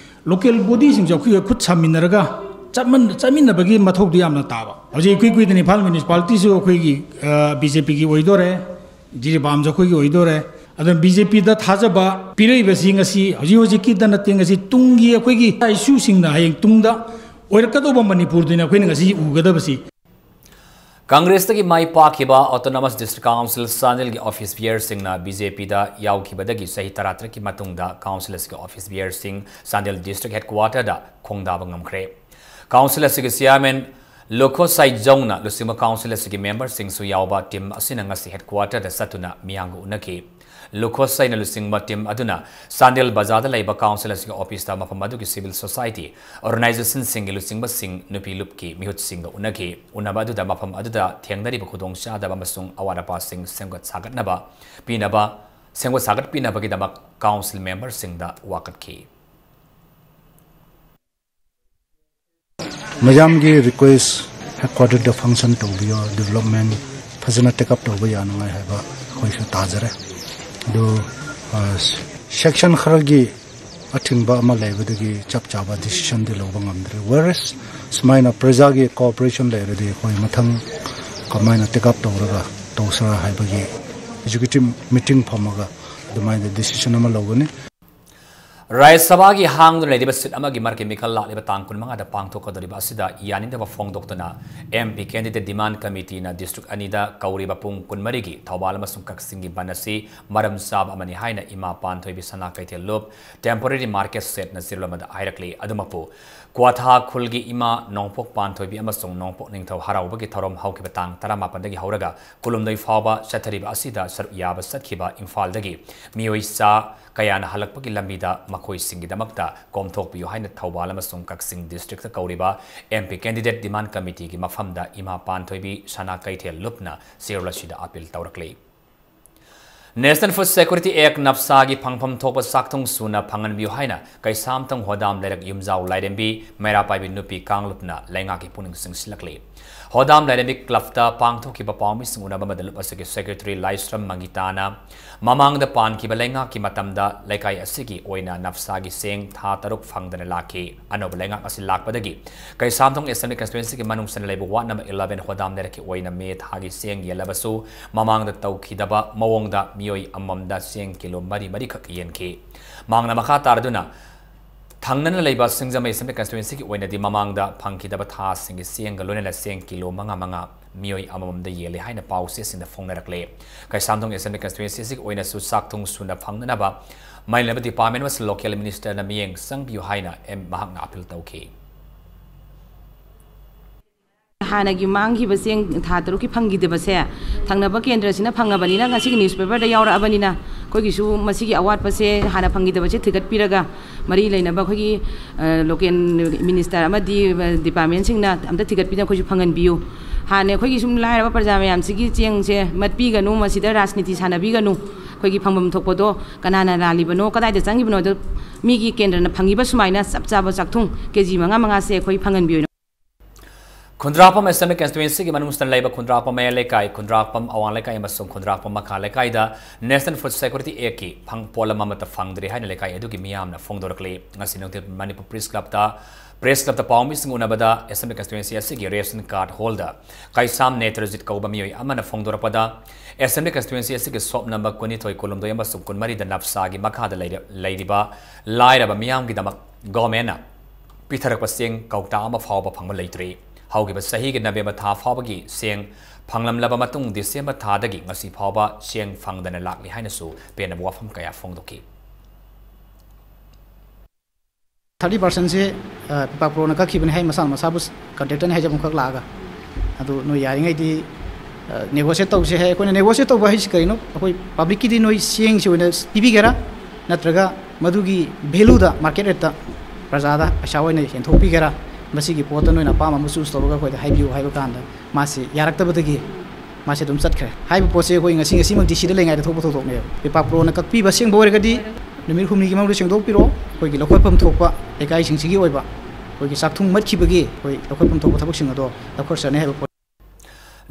ꯂꯣꯀꯦꯜ ꯕꯣꯗꯤꯁꯤꯡꯁꯦ ꯑꯩꯈꯣꯏꯒ ꯈꯨꯠ ꯁꯝꯃꯤꯟꯅꯔꯒ ꯆꯠꯃꯟ-, ꯆꯠꯃꯤꯟꯅꯕꯒꯤ ꯃꯊꯧꯗꯤ ꯌꯥꯝꯅ ꯇꯥꯕ꯫ ꯍꯧꯖꯤꯛ ꯏꯀꯨꯏ ꯀꯨꯏꯗꯅ ꯏꯝꯐꯥꯜ ꯃ꯭ꯌꯨꯅꯤꯁꯤꯄꯥꯂꯤꯇꯤꯁꯨ ꯑꯩꯈꯣꯏꯒꯤ, ꯑ, ꯕꯤ ꯖꯦ ꯄꯤꯒꯤ ꯑꯣꯏꯗꯣꯔꯦ, ꯖꯤꯔꯤꯕꯥꯝꯁꯨ ꯑꯩꯈꯣꯏꯒꯤ ꯑꯣꯏꯗꯣꯔꯦ꯫ ꯑꯗꯨꯅ ꯕꯤ ꯖꯦ ꯄꯤꯗ ꯊꯥꯖꯕ ꯄꯤꯔꯛꯏꯕꯁꯤ ꯉꯁꯤ, ꯍꯧꯖꯤꯛ ꯍꯧꯖꯤꯛꯀꯤꯗ ꯅꯠꯇꯦ, ꯉꯁꯤ ꯇꯨꯡꯒꯤ ꯑꯩꯈꯣꯏꯒꯤ ꯏꯆꯥ ꯏꯁꯨꯁꯤꯡꯅ ꯍꯌꯦꯡ ꯇꯨꯡꯗ ꯑꯣꯏꯔꯛꯀꯗꯧꯕ ꯃꯅꯤꯄꯨꯔꯗꯨꯅꯤ ꯑꯩꯈꯣꯏꯅ ꯉꯁꯤ ꯎꯒꯗꯕꯁꯤ꯫ ꯀꯪꯒ꯭ꯔꯦꯁꯇꯒꯤ ꯃꯥꯏ ꯄꯥꯛꯈꯤꯕ ꯑꯣꯇꯣꯅꯣꯃꯁ ꯗꯤꯁꯇ꯭ꯔꯤꯛ ꯀꯥꯎꯟꯁꯤꯜ ꯆꯥꯟꯗꯦꯜꯒꯤ ꯑꯣꯐꯤꯁ ꯕꯤꯌꯔꯁꯤꯡꯅ ꯕꯤ ꯖꯦ ꯄꯤꯗ ꯌꯥꯎꯈꯤꯕꯗꯒꯤ ꯆꯍꯤ ꯇꯔꯥꯇꯔꯦꯠꯀꯤ ꯃꯇꯨꯡꯗ ꯀꯥꯎꯟꯁꯤꯜ ꯑꯁꯤꯒꯤ ꯑꯣꯐꯤꯁ ꯕꯤꯌꯔꯁꯤꯡ ꯆꯥꯟꯗꯦꯜ ꯗꯤꯁꯇ꯭ꯔꯤꯛ ꯍꯦꯗꯀ꯭ꯋꯥꯇꯔꯗ ꯈꯣꯡꯗꯥꯕ ꯉꯝꯈ꯭ꯔꯦ꯫ ꯀꯥꯎꯟꯁꯤꯜ ꯑꯁꯤꯒꯤ ꯆꯤꯌꯥꯔꯃꯦꯟ ꯂꯨꯈꯣꯁꯥꯏ ꯖꯧꯅ ꯂꯨꯆꯤꯡꯕ ꯀꯥꯎꯟꯁꯤꯜ ꯑꯁꯤꯒꯤ ꯃꯦꯝꯕꯔꯁꯤꯡꯁꯨ ꯌꯥꯎꯕ ꯇꯤꯝ ꯑꯁꯤꯅ ꯉꯁꯤ ꯍꯦꯗꯀ꯭ꯋꯥꯇꯔꯗ ꯆꯠꯇꯨꯅ ꯃꯤꯌꯥꯝꯒ ꯎꯅꯈꯤ꯫ ꯂꯨꯈꯣꯁꯩꯅ ꯂꯨꯆꯤꯡꯕ ꯇꯤꯝ ꯑꯗꯨꯅ ꯆꯥꯟꯗꯦꯜ ꯕꯖꯥꯔꯗ ꯂꯩꯕ ꯀꯥꯎꯟꯁꯤꯜ ꯑꯁꯤꯒꯤ ꯑꯣꯐꯤꯁꯇ ꯃꯐꯝ ꯑꯗꯨꯒꯤ ꯁꯤꯚꯤꯜ ꯁꯣꯁꯥꯏꯇꯤ ꯑꯣꯔꯒꯅꯥꯏꯖꯦꯁꯟꯁꯤꯡꯒꯤ ꯂꯨꯆꯤꯡꯕꯁꯤꯡ, ꯅꯨꯄꯤ ꯂꯨꯞꯀꯤ ꯃꯤꯍꯨꯠꯁꯤꯡꯒ ꯎꯅꯈꯤ꯫ ꯎꯅꯕ ꯑꯗꯨꯗ ꯃꯐꯝ ꯑꯗꯨꯗ ꯊꯦꯡꯅꯔꯤꯕ ꯈꯨꯗꯣꯡꯆꯥꯗꯕ ꯑꯃꯁꯨꯡ ꯑꯋꯥꯠ ꯑꯄꯥꯁꯤꯡ ꯁꯦꯝꯒꯠ ꯁꯥꯒꯠꯅꯕ ꯄꯤꯅꯕ, ꯁꯦꯝꯒꯠ ꯁꯥꯒꯠꯄꯤꯅꯕꯒꯤꯗꯃꯛ ꯀꯥꯎꯟꯁꯤꯜ ꯃꯦꯝꯕꯔꯁꯤꯡꯗ ꯋꯥꯀꯠꯈꯤ꯫ ꯃꯌꯥꯝꯒꯤ ꯔꯤꯀ꯭ꯋꯦꯁ, ꯍꯦꯗꯀ꯭ꯋꯥꯇꯔꯗ ꯐꯪꯁꯟ ꯇꯧꯕꯤꯌꯣ, ꯗꯤꯕꯂꯞꯃꯦꯟ ꯐꯖꯅ ꯇꯦꯛ ꯑꯞ ꯇꯧꯕ ꯌꯥꯅꯉꯥꯏ ꯍꯥꯏꯕ ꯑꯩꯈꯣꯏꯁꯨ ꯇꯥꯖꯔꯦ꯫ ꯑꯗꯨ ꯁꯦꯛꯁꯟ ꯈꯔꯒꯤ ꯑꯊꯤꯡꯕ ꯑꯃ ꯂꯩꯕꯗꯒꯤ ꯆꯞ ꯆꯥꯕ ꯗꯤꯁꯤꯖꯟꯗꯤ ꯂꯧꯕ ꯉꯝꯗ꯭ꯔꯦ꯫ Whereas ꯁꯨꯃꯥꯏꯅ ꯄ꯭ꯔꯖꯥꯒꯤ ꯀꯣꯑꯣꯄꯔꯦꯁꯟ ꯂꯩꯔꯗꯤ ꯑꯩꯈꯣꯏ ꯃꯊꯪ ꯀꯃꯥꯏꯅ ꯇꯦꯛ ꯑꯞ ꯇꯧꯔꯒ ꯇꯧꯁꯤꯔꯥ ꯍꯥꯏꯕꯒꯤ ꯑꯦꯛꯖꯤꯀ꯭ꯌꯨꯇꯤꯚ ꯃꯤꯇꯤꯡ ꯐꯝꯃꯒ ꯑꯗꯨꯃꯥꯏꯅ ꯗꯤꯁꯤꯖꯟ ꯑꯃ ꯂꯧꯒꯅꯤ꯫ ꯔꯥꯖ꯭ꯌ ꯁꯚꯥꯒꯤ ꯍꯥꯡꯗꯨꯅ ꯂꯩꯔꯤꯕ ꯁꯤꯠ ꯑꯃꯒꯤ ꯃꯔꯛꯀꯤ ꯃꯤꯈꯜ ꯂꯥꯛꯂꯤꯕ ꯇꯥꯡ ꯀꯨꯟꯃꯉꯥꯗ ꯄꯥꯡꯊꯣꯛꯀꯗꯧꯔꯤꯕ ꯑꯁꯤꯗ ꯌꯥꯅꯤꯡꯗꯕ ꯐꯣꯡꯗꯣꯛꯇꯨꯅ M P candidate demand committeeꯅ district ꯑꯅꯤꯗ ꯀꯧꯔꯤꯕ ꯄꯨꯡ ꯀꯨꯟꯃꯔꯤꯒꯤ ꯊꯧꯕꯥꯜ ꯑꯃꯁꯨꯡ ꯀꯛꯆꯤꯡꯒꯤ ꯕꯟ ꯑꯁꯤ ꯃꯔꯝ ꯆꯥꯕ ꯑꯃꯅꯤ ꯍꯥꯏꯅ ꯏꯃꯥ ꯄꯥꯟꯊꯣꯏꯕꯤ ꯁꯅꯥ ꯀꯩꯊꯦꯜ ꯂꯨꯞ temporary market shedꯅ ꯆꯦꯔꯣꯜ ꯑꯃꯗ ꯍꯥꯏꯔꯛꯂꯤ꯫ ꯑꯗꯨꯃꯛꯄꯨ ꯀ꯭ꯋꯥꯊꯥ ꯈꯨꯜꯒꯤ ꯏꯃꯥ ꯅꯣꯡꯄꯣꯛ ꯄꯥꯟꯊꯣꯏꯕꯤ ꯑꯃꯁꯨꯡ ꯅꯣꯡꯄꯣꯛ ꯅꯤꯡꯊꯧ ꯍꯔꯥꯎꯕꯒꯤ ꯊꯧꯔꯝ ꯍꯧꯈꯤꯕ ꯇꯥꯡ ꯇꯔꯥꯃꯥꯄꯟꯗꯒꯤ ꯍꯧꯔꯒ ꯀꯨꯟꯍꯨꯝꯗꯣꯏ ꯐꯥꯎꯕ ꯆꯠꯊꯔꯤꯕ ꯑꯁꯤꯗ ꯁꯔꯨꯛ ꯌꯥꯕ ꯆꯠꯈꯤꯕ ꯏꯝꯐꯥꯜꯗꯒꯤ ꯃꯤꯑꯣꯏ ꯆꯥ ꯀꯌꯥꯅ ꯍꯜꯂꯛꯄꯒꯤ ꯂꯝꯕꯤꯗ ꯃꯈꯣꯏꯁꯤꯡꯒꯤꯗꯃꯛꯇ ꯀꯣꯝꯊꯣꯛꯄꯤꯌꯨ ꯍꯥꯏꯅ ꯊꯧꯕꯥꯜ ꯑꯃꯁꯨꯡ ꯀꯛꯆꯤꯡ districtꯇ ꯀꯧꯔꯤꯕ M P candidate demand committeeꯒꯤ ꯃꯐꯝꯗ ꯏꯃꯥ ꯄꯥꯟꯊꯣꯏꯕꯤ ꯁꯅꯥ ꯀꯩꯊꯦꯜ ꯂꯨꯞꯅ ꯆꯦꯔꯣꯜ ꯑꯁꯤꯗ appeal ꯇꯧꯔꯛꯂꯤ꯫ National Food Security Act, NFSAꯒꯤ ꯐꯪꯐꯝ ꯊꯣꯛꯄ ꯆꯥꯛꯊꯨꯡ ꯁꯨꯅ ꯐꯪꯍꯟꯕꯤꯌꯨ ꯍꯥꯏꯅ ꯀꯩꯁꯥꯝꯊꯣꯡ ꯍꯣꯗꯥꯝ ꯂꯩꯔꯛ ꯌꯨꯝꯖꯥꯎ ꯂꯥꯏꯔꯦꯝꯕꯤ ꯃꯩꯔꯥꯄꯥꯏꯕꯤ ꯅꯨꯄꯤ ꯀꯥꯡꯂꯨꯞꯅ ꯂꯩꯉꯥꯛꯀꯤ ꯄꯨꯛꯅꯤꯡ ꯆꯤꯡꯁꯤꯜꯂꯛꯂꯤ꯫ ꯍꯣꯗꯥꯝ ꯂꯥꯏꯔꯦꯝꯕꯤ clubꯇ ꯄꯥꯡꯊꯣꯛꯈꯤꯕ ꯄꯥꯎꯃꯤꯁꯤꯡ ꯎꯅꯕ ꯑꯃꯗ ꯂꯨꯞ ꯑꯁꯤꯒꯤ secretary ꯂꯥꯏꯁ꯭ꯔꯝ ꯃꯪꯒꯤꯇꯥꯅ ꯃꯃꯥꯡꯗ ꯄꯥꯟꯈꯤꯕ ꯂꯩꯉꯥꯛꯀꯤ ꯃꯇꯝꯗ ꯂꯩꯀꯥꯏ ꯑꯁꯤꯒꯤ ꯑꯣꯏꯅ NFSAꯒꯤ ꯆꯦꯡ ꯊꯥ ꯇꯔꯨꯛ ꯐꯪꯗꯅ ꯂꯥꯛꯈꯤ꯫ ꯑꯅꯧꯕ ꯂꯩꯉꯥꯛ ꯑꯁꯤ ꯂꯥꯛꯄꯗꯒꯤ ꯀꯩꯁꯥꯝꯊꯣꯡ Assembly Constituencyꯒꯤ ꯃꯅꯨꯡ ꯆꯟꯅ ꯂꯩꯕ ward number eleven ꯍꯣꯗꯥꯝ ꯂꯩꯔꯛꯀꯤ ꯑꯣꯏꯅ ꯃꯦ ꯊꯥꯒꯤ ꯆꯦꯡ ꯌꯦꯜꯂꯕꯁꯨ ꯃꯃꯥꯡꯗ ꯇꯧꯈꯤꯗꯕ ꯃꯑꯣꯡꯗ ꯃꯤꯑꯣꯏ ꯑꯃꯃꯝꯗ ꯆꯦꯡ ꯀꯤꯂꯣ ꯃꯔꯤ ꯃꯔꯤꯈꯛ ꯌꯦꯟꯈꯤ꯫ ꯃꯍꯥꯛꯅ ꯃꯈꯥ ꯇꯥꯔꯗꯨꯅ ꯊꯪꯅꯅ ꯂꯩꯕ ꯁꯤꯡꯖꯃꯩ Assembly Constituencyꯒꯤ ꯑꯣꯏꯅꯗꯤ ꯃꯃꯥꯡꯗ ꯐꯪꯈꯤꯗꯕ ꯊꯥꯁꯤꯡꯒꯤ ꯆꯦꯡꯒ ꯂꯣꯏꯅꯅ ꯆꯦꯡ ꯀꯤꯂꯣ ꯃꯉꯥ ꯃꯉꯥ ꯃꯤꯑꯣꯏ ꯑꯃꯃꯝꯗ ꯌꯦꯜꯂꯦ ꯍꯥꯏꯅ ꯄꯥꯎ ꯆꯦꯁꯤꯡꯗ ꯐꯣꯡꯅꯔꯛꯂꯦ꯫ ꯀꯩꯁꯥꯝꯊꯣꯡ Assembly Constituencyꯒꯤ ꯑꯣꯏꯅꯁꯨ ꯆꯥꯛꯊꯨꯡ ꯁꯨꯅ ꯐꯪꯅꯅꯕ ꯃꯩ ꯂꯩꯅꯕ department ꯑꯃꯁꯨꯡ local ministerꯅ ꯃꯤꯠꯌꯦꯡ ꯆꯪꯕꯤꯌꯨ ꯍꯥꯏꯅ ꯑꯦꯝ ꯃꯍꯥꯛꯅ appeal ꯇꯧꯈꯤ꯫ ꯍꯥꯟꯅꯒꯤ ꯃꯥꯡꯈꯤꯕ ꯆꯦꯡ ꯊꯥ ꯇꯔꯨꯛꯀꯤ ꯐꯪꯈꯤꯗꯕꯁꯦ ꯊꯪꯅꯕ ꯀꯦꯟꯗ꯭ꯔꯁꯤꯅ ꯐꯪꯉꯕꯅꯤꯅ ꯉꯁꯤꯒꯤ newspaperꯗ ꯌꯥꯎꯔꯛꯑꯕꯅꯤꯅ ꯑꯩꯈꯣꯏꯒꯤꯁꯨ ꯃꯁꯤꯒꯤ ꯑꯋꯥꯠꯄꯁꯦ ꯍꯥꯟꯅ ꯐꯪꯈꯤꯗꯕꯁꯦ ꯊꯤꯒꯠꯄꯤꯔꯒ ꯃꯔꯤ ꯂꯩꯅꯕ ꯑꯩꯈꯣꯏꯒꯤ local minister ꯑꯃꯗꯤ departmentꯁꯤꯡꯅ ꯑꯝꯇ ꯊꯤꯒꯠꯄꯤꯗꯅ ꯑꯩꯈꯣꯏꯁꯨ ꯐꯪꯍꯟꯕꯤꯌꯨ꯫ ꯍꯥꯟꯅ ꯑꯩꯈꯣꯏꯒꯤ ꯁꯨꯝ ꯂꯥꯏꯔꯕ ꯄ꯭ꯔꯖꯥ ꯃꯌꯥꯝꯁꯤꯒꯤ ꯆꯦꯡꯁꯦ ꯃꯠꯄꯤꯒꯅꯨ, ꯃꯁꯤꯗ ꯔꯥꯖꯅꯤꯇꯤ ꯁꯥꯟꯅꯕꯤꯒꯅꯨ꯫ ꯑꯩꯈꯣꯏꯒꯤ ꯐꯪꯐꯝ ꯊꯣꯛꯄꯗꯣ ꯀꯅꯥꯅ ꯂꯥꯜꯂꯤꯕꯅꯣ, ꯀꯗꯥꯏꯗ ꯆꯪꯉꯤꯕꯅꯣꯗꯣ ꯃꯤꯒꯤ ꯀꯦꯟꯗ꯭ꯔꯅ ꯐꯪꯉꯤꯕ ꯁꯨꯃꯥꯏꯅ ꯆꯞ ꯆꯥꯕ ꯆꯥꯛꯊꯨꯡ ꯀꯦ ꯖꯤ ꯃꯉꯥ ꯃꯉꯥꯁꯦ ꯑꯩꯈꯣꯏ ꯐꯪꯍꯟꯕꯤꯌꯨ꯫ ꯈꯨꯟꯗ꯭ꯔꯥꯛꯄꯝ Assembly Constituency ꯒꯤ ꯃꯅꯨꯡꯁꯤꯗ ꯂꯩꯕ ꯈꯨꯟꯗ꯭ꯔꯥꯛꯄꯝ ꯃꯌꯥꯏ ꯂꯩꯀꯥꯏ, ꯈꯨꯟꯗ꯭ꯔꯥꯛꯄꯝ ꯑꯋꯥꯡ ꯂꯩꯀꯥꯏ ꯑꯃꯁꯨꯡ ꯈꯨꯟꯗ꯭ꯔꯥꯛꯄꯝ ꯃꯈꯥ ꯂꯩꯀꯥꯏꯗ National Food Security Act ꯀꯤ ꯐꯪ-, ꯄꯣꯠꯂꯝ ꯑꯃꯠꯇ ꯐꯪꯗ꯭ꯔꯤ ꯍꯥꯏꯅ ꯂꯩꯀꯥꯏ ꯑꯗꯨꯒꯤ ꯃꯤꯌꯥꯝꯅ ꯐꯣꯡꯗꯣꯔꯛꯂꯤ꯫ ꯉꯁꯤ ꯅꯨꯡꯊꯤꯜ ꯃꯅꯤꯄꯨꯔ Press Club ꯇ, Press Club ꯇ ꯄꯥꯎꯃꯤꯁꯤꯡ ꯎꯅꯕꯗ Assembly Constituency ꯑꯁꯤꯒꯤ ration card holder ꯀꯩꯁꯥꯝ ꯅꯦꯇ꯭ꯔꯖꯤꯠ ꯀꯧꯕ ꯃꯤꯑꯣꯏ ꯑꯃꯅ ꯐꯣꯡꯗꯣꯔꯛꯄꯗ, Assembly Constituency ꯑꯁꯤꯒꯤ ꯁꯣꯞ ꯅꯝꯕꯔ ꯀꯨꯟꯅꯤꯊꯣꯏ, ꯀꯨꯟꯍꯨꯝꯗꯣꯏ ꯑꯃꯁꯨꯡ ꯀꯨꯟꯃꯔꯤꯗ ꯅꯞꯁꯥꯒꯤ ꯃꯈꯥꯗ ꯂꯩꯔ-, ꯂꯩꯔꯤꯕ ꯂꯥꯏꯔꯕ ꯃꯤꯌꯥꯝꯒꯤꯗꯃꯛ government ꯅ ꯄꯤꯊꯔꯛꯄ ꯆꯦꯡ ꯀꯧꯇꯥ ꯑꯃ ꯐꯥꯎꯕ ꯐꯪꯕ ꯂꯩꯇ꯭ꯔꯤ꯫ ꯍꯧꯈꯤꯕ ꯆꯍꯤꯒꯤ ꯅꯕꯦꯝꯕꯔ ꯊꯥ ꯐꯥꯎꯕꯒꯤ ꯆꯦꯡ ꯐꯪꯂꯝꯂꯕ ꯃꯇꯨꯡ, ꯗꯤꯁꯦꯝꯕꯔ ꯊꯥꯗꯒꯤ ꯉꯁꯤ ꯐꯥꯎꯕ ꯆꯦꯡ ꯐꯪꯗꯅ ꯂꯥꯛꯂꯤ ꯍꯥꯏꯅꯁꯨ ꯄꯦꯟꯅꯕ ꯋꯥꯐꯝ ꯀꯌꯥ ꯐꯣꯡꯗꯣꯛꯈꯤ꯫ Thirty percent ꯁꯦ, ꯑ, ꯄꯤꯄꯥꯛ ꯄ꯭ꯔꯣꯅ ꯀꯛꯈꯤꯕꯅꯤ ꯍꯥꯏ, ꯃꯁꯥꯅ ꯃꯁꯥꯕꯨ contractor ꯅꯤ ꯍꯥꯏꯖꯕ ꯑꯃꯈꯛ ꯂꯥꯛꯑꯒ꯫ ꯑꯗꯨ ꯅꯣꯏ ꯌꯥꯔꯤꯉꯩꯗꯤ, ꯑ, negotiate ꯇꯧꯁꯦ ꯍꯥꯏ꯫ ꯑꯩꯈꯣꯏꯅ negotiate ꯇꯧꯕ ꯍꯥꯏꯁꯤ ꯀꯔꯤꯅꯣ? ꯑꯩꯈꯣꯏ public ꯀꯤꯗꯤ ꯅꯣꯏ ꯆꯦꯡꯁꯤ ꯑꯣꯏꯅ ꯄꯤꯕꯤꯒꯦꯔꯥ, ꯅꯠꯇ꯭ꯔꯒ ꯃꯗꯨꯒꯤ value ꯗ, market rate ꯇ ꯄ꯭ꯔꯖꯥꯗ ꯄꯩꯁꯥ ꯑꯣꯏꯅ ꯌꯦꯟꯊꯣꯛꯄꯤꯒꯦꯔꯥ? ꯃꯁꯤꯒꯤ ꯄꯣꯠꯇ ꯅꯣꯏꯅ ꯑꯄꯥꯝꯕ ꯑꯃ choose ꯇꯧꯔꯒ ꯑꯩꯈꯣꯏꯗ ꯍꯥꯏꯕꯤꯌꯨ ꯍꯥꯏꯕ ꯀꯥꯟꯗ, ꯃꯥꯁꯤ ꯌꯥꯔꯛꯇꯕꯗꯒꯤ ꯃꯥꯁꯤ ꯑꯗꯨꯝ ꯆꯠꯈ꯭ꯔꯦ꯫ ꯍꯥꯏꯔꯤꯕ ꯄꯣꯠꯁꯤ ꯑꯩꯈꯣꯏ ꯉꯁꯤ, ꯉꯁꯤꯃꯛ D C ꯗ ꯂꯩꯉꯩꯗ ꯊꯣꯛꯄ ꯊꯧꯗꯣꯛꯅꯦꯕ꯫ ꯄꯤꯄꯥꯛ ꯄ꯭ꯔꯣꯅ ꯀꯛꯄꯤꯕ ꯑꯁꯦꯡꯕ ꯑꯣꯏꯔꯒꯗꯤ ꯅꯨꯃꯤꯠ ꯍꯨꯝꯅꯤꯒꯤ ꯃꯅꯨꯡꯗ ꯁꯦꯡꯗꯣꯛꯄꯤꯔꯣ꯫ ꯑꯩꯈꯣꯏꯒꯤ ꯂꯧꯈꯠꯐꯝ ꯊꯣꯛꯄ ꯂꯩꯀꯥꯏꯁꯤꯡꯁꯤꯒꯤ ꯑꯣꯏꯕ ꯑꯩꯈꯣꯏꯒꯤ ꯆꯥꯛꯊꯨꯡ ꯃꯠꯈꯤꯕꯒꯤ ꯑꯩꯈꯣꯏ ꯂꯧꯈꯠꯐꯝ ꯊꯣꯛꯄ ꯊꯕꯛꯁꯤꯡ ꯑꯗꯣ ꯂꯧꯈꯠꯆꯅꯤ ꯍꯥꯏꯕ ꯄꯣꯠ꯫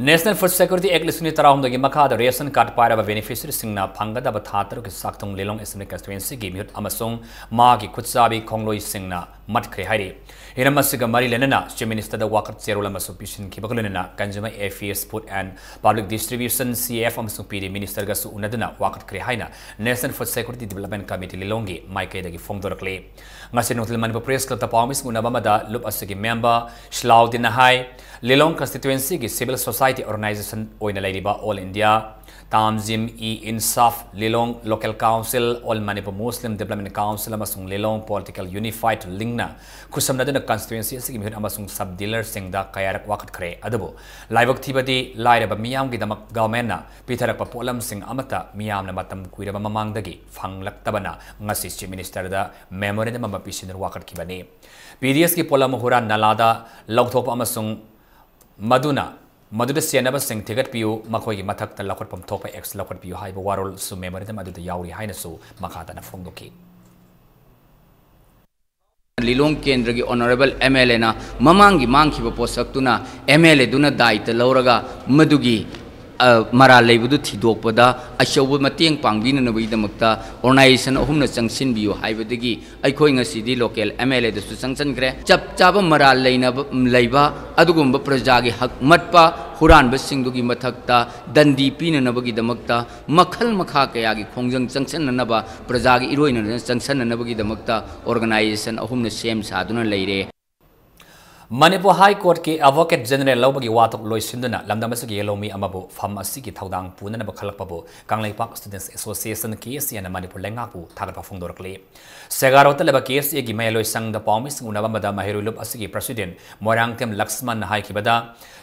National Food Security Act ꯂꯤꯁꯤꯡ ꯑꯅꯤ ꯇꯔꯥꯍꯨꯝꯗꯣꯏꯒꯤ ꯃꯈꯥꯗ ration card ꯄꯥꯏꯔꯕ beneficiary ꯁꯤꯡꯅ ꯐꯪꯒꯗꯕ ꯊꯥ ꯇꯔꯨꯛꯀꯤ ꯆꯥꯛꯊꯨꯡ ꯂꯤꯂꯣꯡ Assembly Constituency ꯒꯤ ꯃꯤꯍꯨꯠ ꯑꯃꯁꯨꯡ ꯃꯥꯒꯤ ꯈꯨꯠꯆꯥꯕꯤ ꯈꯣꯡꯂꯣꯏꯁꯤꯡꯅ ꯃꯠꯈ꯭ꯔꯦ ꯍꯥꯏꯔꯤ꯫ ꯍꯤꯔꯝ ꯑꯁꯤꯒ ꯃꯔꯤ ꯂꯩꯅꯅ Chief Minister ꯗ ꯋꯥꯀꯠ ꯆꯦꯔꯣꯜ ꯑꯃꯁꯨ ꯄꯤꯁꯤꯟꯈꯤꯕꯒ ꯂꯣꯏꯅꯅ Consumer Affairs, Food and Public Distribution, C A F ꯑꯃꯁꯨꯡ P D Minister ꯒꯁꯨ ꯎꯅꯗꯨꯅ ꯋꯥꯀꯠꯈ꯭ꯔꯦ ꯍꯥꯏꯅ National Food Security Development Committee ꯂꯤꯂꯣꯡꯒꯤ ꯃꯥꯏꯀꯩꯗꯒꯤ ꯐꯣꯡꯗꯣꯔꯛꯂꯤ꯫ ꯉꯁꯤ ꯅꯨꯡꯊꯤꯜ ꯃꯅꯤꯄꯨꯔ Press Club ꯇ ꯄꯥꯎꯃꯤꯁꯤꯡ ꯎꯅꯕ ꯑꯃꯗ ꯂꯨꯞ ꯑꯁꯤꯒꯤ member ꯁꯤꯂꯥꯎꯗꯤꯟꯅ ꯍꯥꯏ, ꯂꯤꯂꯣꯡ constituency ꯒꯤ civil society organization ꯑꯣꯏꯅ ꯂꯩꯔꯤꯕ All India Tanzim-e-Insaf, Lilong Local Council, All Manipur Muslim Development Council ꯑꯃꯁꯨꯡ Lilong Political Unified Link ꯅ ꯈꯨꯠꯁꯝꯅꯗꯨꯅ constituency ꯑꯁꯤꯒꯤ ꯃꯤꯍꯨꯠ ꯑꯃꯁꯨꯡ sub dealer ꯁꯤꯡꯗ ꯀꯌꯥꯔꯛ ꯋꯥꯀꯠꯈ꯭ꯔꯦ꯫ ꯑꯗꯨꯕꯨ ꯂꯥꯏꯕꯛ ꯊꯤꯕꯗꯤ ꯂꯥꯏꯔꯕ ꯃꯤꯌꯥꯝꯒꯤꯗꯃꯛ government ꯅ ꯄꯤꯊꯔꯛꯄ ꯄꯣꯠꯂꯝꯁꯤꯡ ꯑꯃꯠꯇ ꯃꯤꯌꯥꯝꯅ ꯃꯇꯝ ꯀꯨꯏꯔꯕ ꯃꯃꯥꯡꯗꯒꯤ ꯐꯪꯂꯛꯇꯕꯅ ꯉꯁꯤ Chief Minister ꯗ memorandum ꯑꯃ ꯄꯤꯁꯤꯟꯗꯨꯅ ꯋꯥꯀꯠꯈꯤꯕꯅꯤ꯫ P D S ꯀꯤ ꯄꯣꯠꯂꯝ ꯍꯨꯔꯥꯟ ꯅꯂꯥꯗ ꯂꯧꯊꯣꯛꯄ ꯑꯃꯁꯨꯡ ꯃꯗꯨꯅ, ꯃꯗꯨꯗ ꯆꯦꯟꯅꯕꯁꯤꯡ ꯊꯤꯒꯠꯄꯤꯌꯨ, ꯃꯈꯣꯏꯒꯤ ꯃꯊꯛꯇ ꯂꯧꯈꯠꯐꯝ ꯊꯣꯛꯄ action ꯂꯧꯈꯠꯄꯤꯌꯨ ꯍꯥꯏꯕ ꯋꯥꯔꯣꯜꯁꯨ memorandum ꯑꯗꯨꯗ ꯌꯥꯎꯔꯤ ꯍꯥꯏꯅꯁꯨ ꯃꯈꯥ ꯇꯥꯅ ꯐꯣꯡꯗꯣꯛꯈꯤ꯫ ꯂꯤꯂꯣꯡ ꯀꯦꯟꯗ꯭ꯔꯒꯤ ꯑꯣꯅꯔꯦꯕꯜ ꯑꯦꯝ ꯑꯦꯜ ꯑꯦꯅ ꯃꯃꯥꯡꯒꯤ ꯃꯥꯡꯈꯤꯕ ꯄꯣꯠꯁꯛꯇꯨꯅ ꯑꯦꯝ ꯑꯦꯜ ꯑꯦꯗꯨꯅ ꯗꯥꯏꯇ ꯂꯧꯔꯒ ꯃꯗꯨꯒꯤ, ꯑ, ꯃꯔꯥꯜ ꯂꯩꯕꯗꯨ ꯊꯤꯗꯣꯛꯄꯗ ꯑꯆꯧꯕ ꯃꯇꯦꯡ ꯄꯥꯡꯕꯤꯅꯅꯕꯒꯤꯗꯃꯛꯇ ꯑꯣꯔꯒꯅꯥꯏꯖꯦꯁꯟ ꯑꯍꯨꯝꯅ ꯆꯪꯁꯤꯟꯕꯤꯌꯨ ꯍꯥꯏꯕꯗꯒꯤ ꯑꯩꯈꯣꯏ ꯉꯁꯤꯗꯤ ꯂꯣꯀꯦꯜ ꯑꯦꯝ ꯑꯦꯜ ꯑꯦꯗꯁꯨ ꯆꯪꯁꯤꯟꯈ꯭ꯔꯦ꯫ ꯆꯞ ꯆꯥꯕ ꯃꯔꯥꯜ ꯂꯩꯅꯕ, ꯂꯩꯕ ꯑꯗꯨꯒꯨꯝꯕ ꯄ꯭ꯔꯖꯥꯒꯤ ꯍꯛ ꯃꯠꯄ ꯍꯨꯔꯥꯟꯕꯁꯤꯡꯗꯨꯒꯤ ꯃꯊꯛꯇ ꯗꯟꯗꯤ ꯄꯤꯅꯅꯕꯒꯤꯗꯃꯛꯇ ꯃꯈꯜ ꯃꯈꯥ ꯀꯌꯥꯒꯤ ꯈꯣꯡꯖꯪ ꯆꯪꯁꯤꯟꯅꯅꯕ, ꯄ꯭ꯔꯖꯥꯒꯤ ꯏꯔꯣꯏꯅꯅ ꯆꯪꯁꯤꯟꯅꯅꯕꯒꯤꯗꯃꯛꯇ ꯑꯣꯔꯒꯅꯥꯏꯖꯦꯁꯟ ꯑꯍꯨꯝꯅ ꯁꯦꯝ ꯁꯥꯗꯨꯅ ꯂꯩꯔꯦ꯫ ꯃꯅꯤꯄꯨꯔ ꯍꯥꯏ ꯀꯣꯔꯠꯀꯤ ꯑꯦꯗꯚꯣꯀꯦꯠ ꯖꯦꯅꯔꯦꯜ ꯂꯧꯕꯒꯤ ꯋꯥꯊꯣꯛ ꯂꯣꯏꯁꯤꯟꯗꯨꯅ ꯂꯝꯗꯝ ꯑꯁꯤꯒꯤ ꯌꯦꯜꯍꯧꯃꯤ ꯑꯃꯕꯨ ꯐꯝ ꯑꯁꯤꯒꯤ ꯊꯧꯗꯥꯡ ꯄꯨꯅꯅꯕ ꯈꯜꯂꯛꯄꯕꯨ ꯀꯪꯂꯩꯄꯥꯛ ꯁ꯭ꯇꯨꯗꯦꯟꯠꯁ ꯑꯦꯁꯣꯁꯤꯌꯦꯁꯟ, ꯀꯦ ꯑꯦꯁ ꯑꯦꯅ ꯃꯅꯤꯄꯨꯔ ꯂꯩꯉꯥꯛꯄꯨ ꯊꯥꯒꯠꯄ ꯐꯣꯡꯗꯣꯔꯛꯂꯤ꯫ ꯁꯦꯒꯥꯔꯣꯠꯇ ꯂꯩꯕ ꯀꯦ ꯑꯦꯁ ꯑꯦꯒꯤ ꯃꯌꯥꯏꯂꯣꯏ ꯁꯪꯗ ꯄꯥꯎꯃꯤꯁꯤꯡ ꯎꯅꯕ ꯑꯃꯗ ꯃꯍꯩꯔꯣꯏ ꯂꯨꯞ ꯑꯁꯤꯒꯤ ꯄ꯭ꯔꯁꯤꯗꯦꯟꯠ ꯃꯣꯏꯔꯥꯡꯊꯦꯝ ꯂꯛꯁꯃꯟꯅ ꯍꯥꯏꯈꯤꯕꯗ,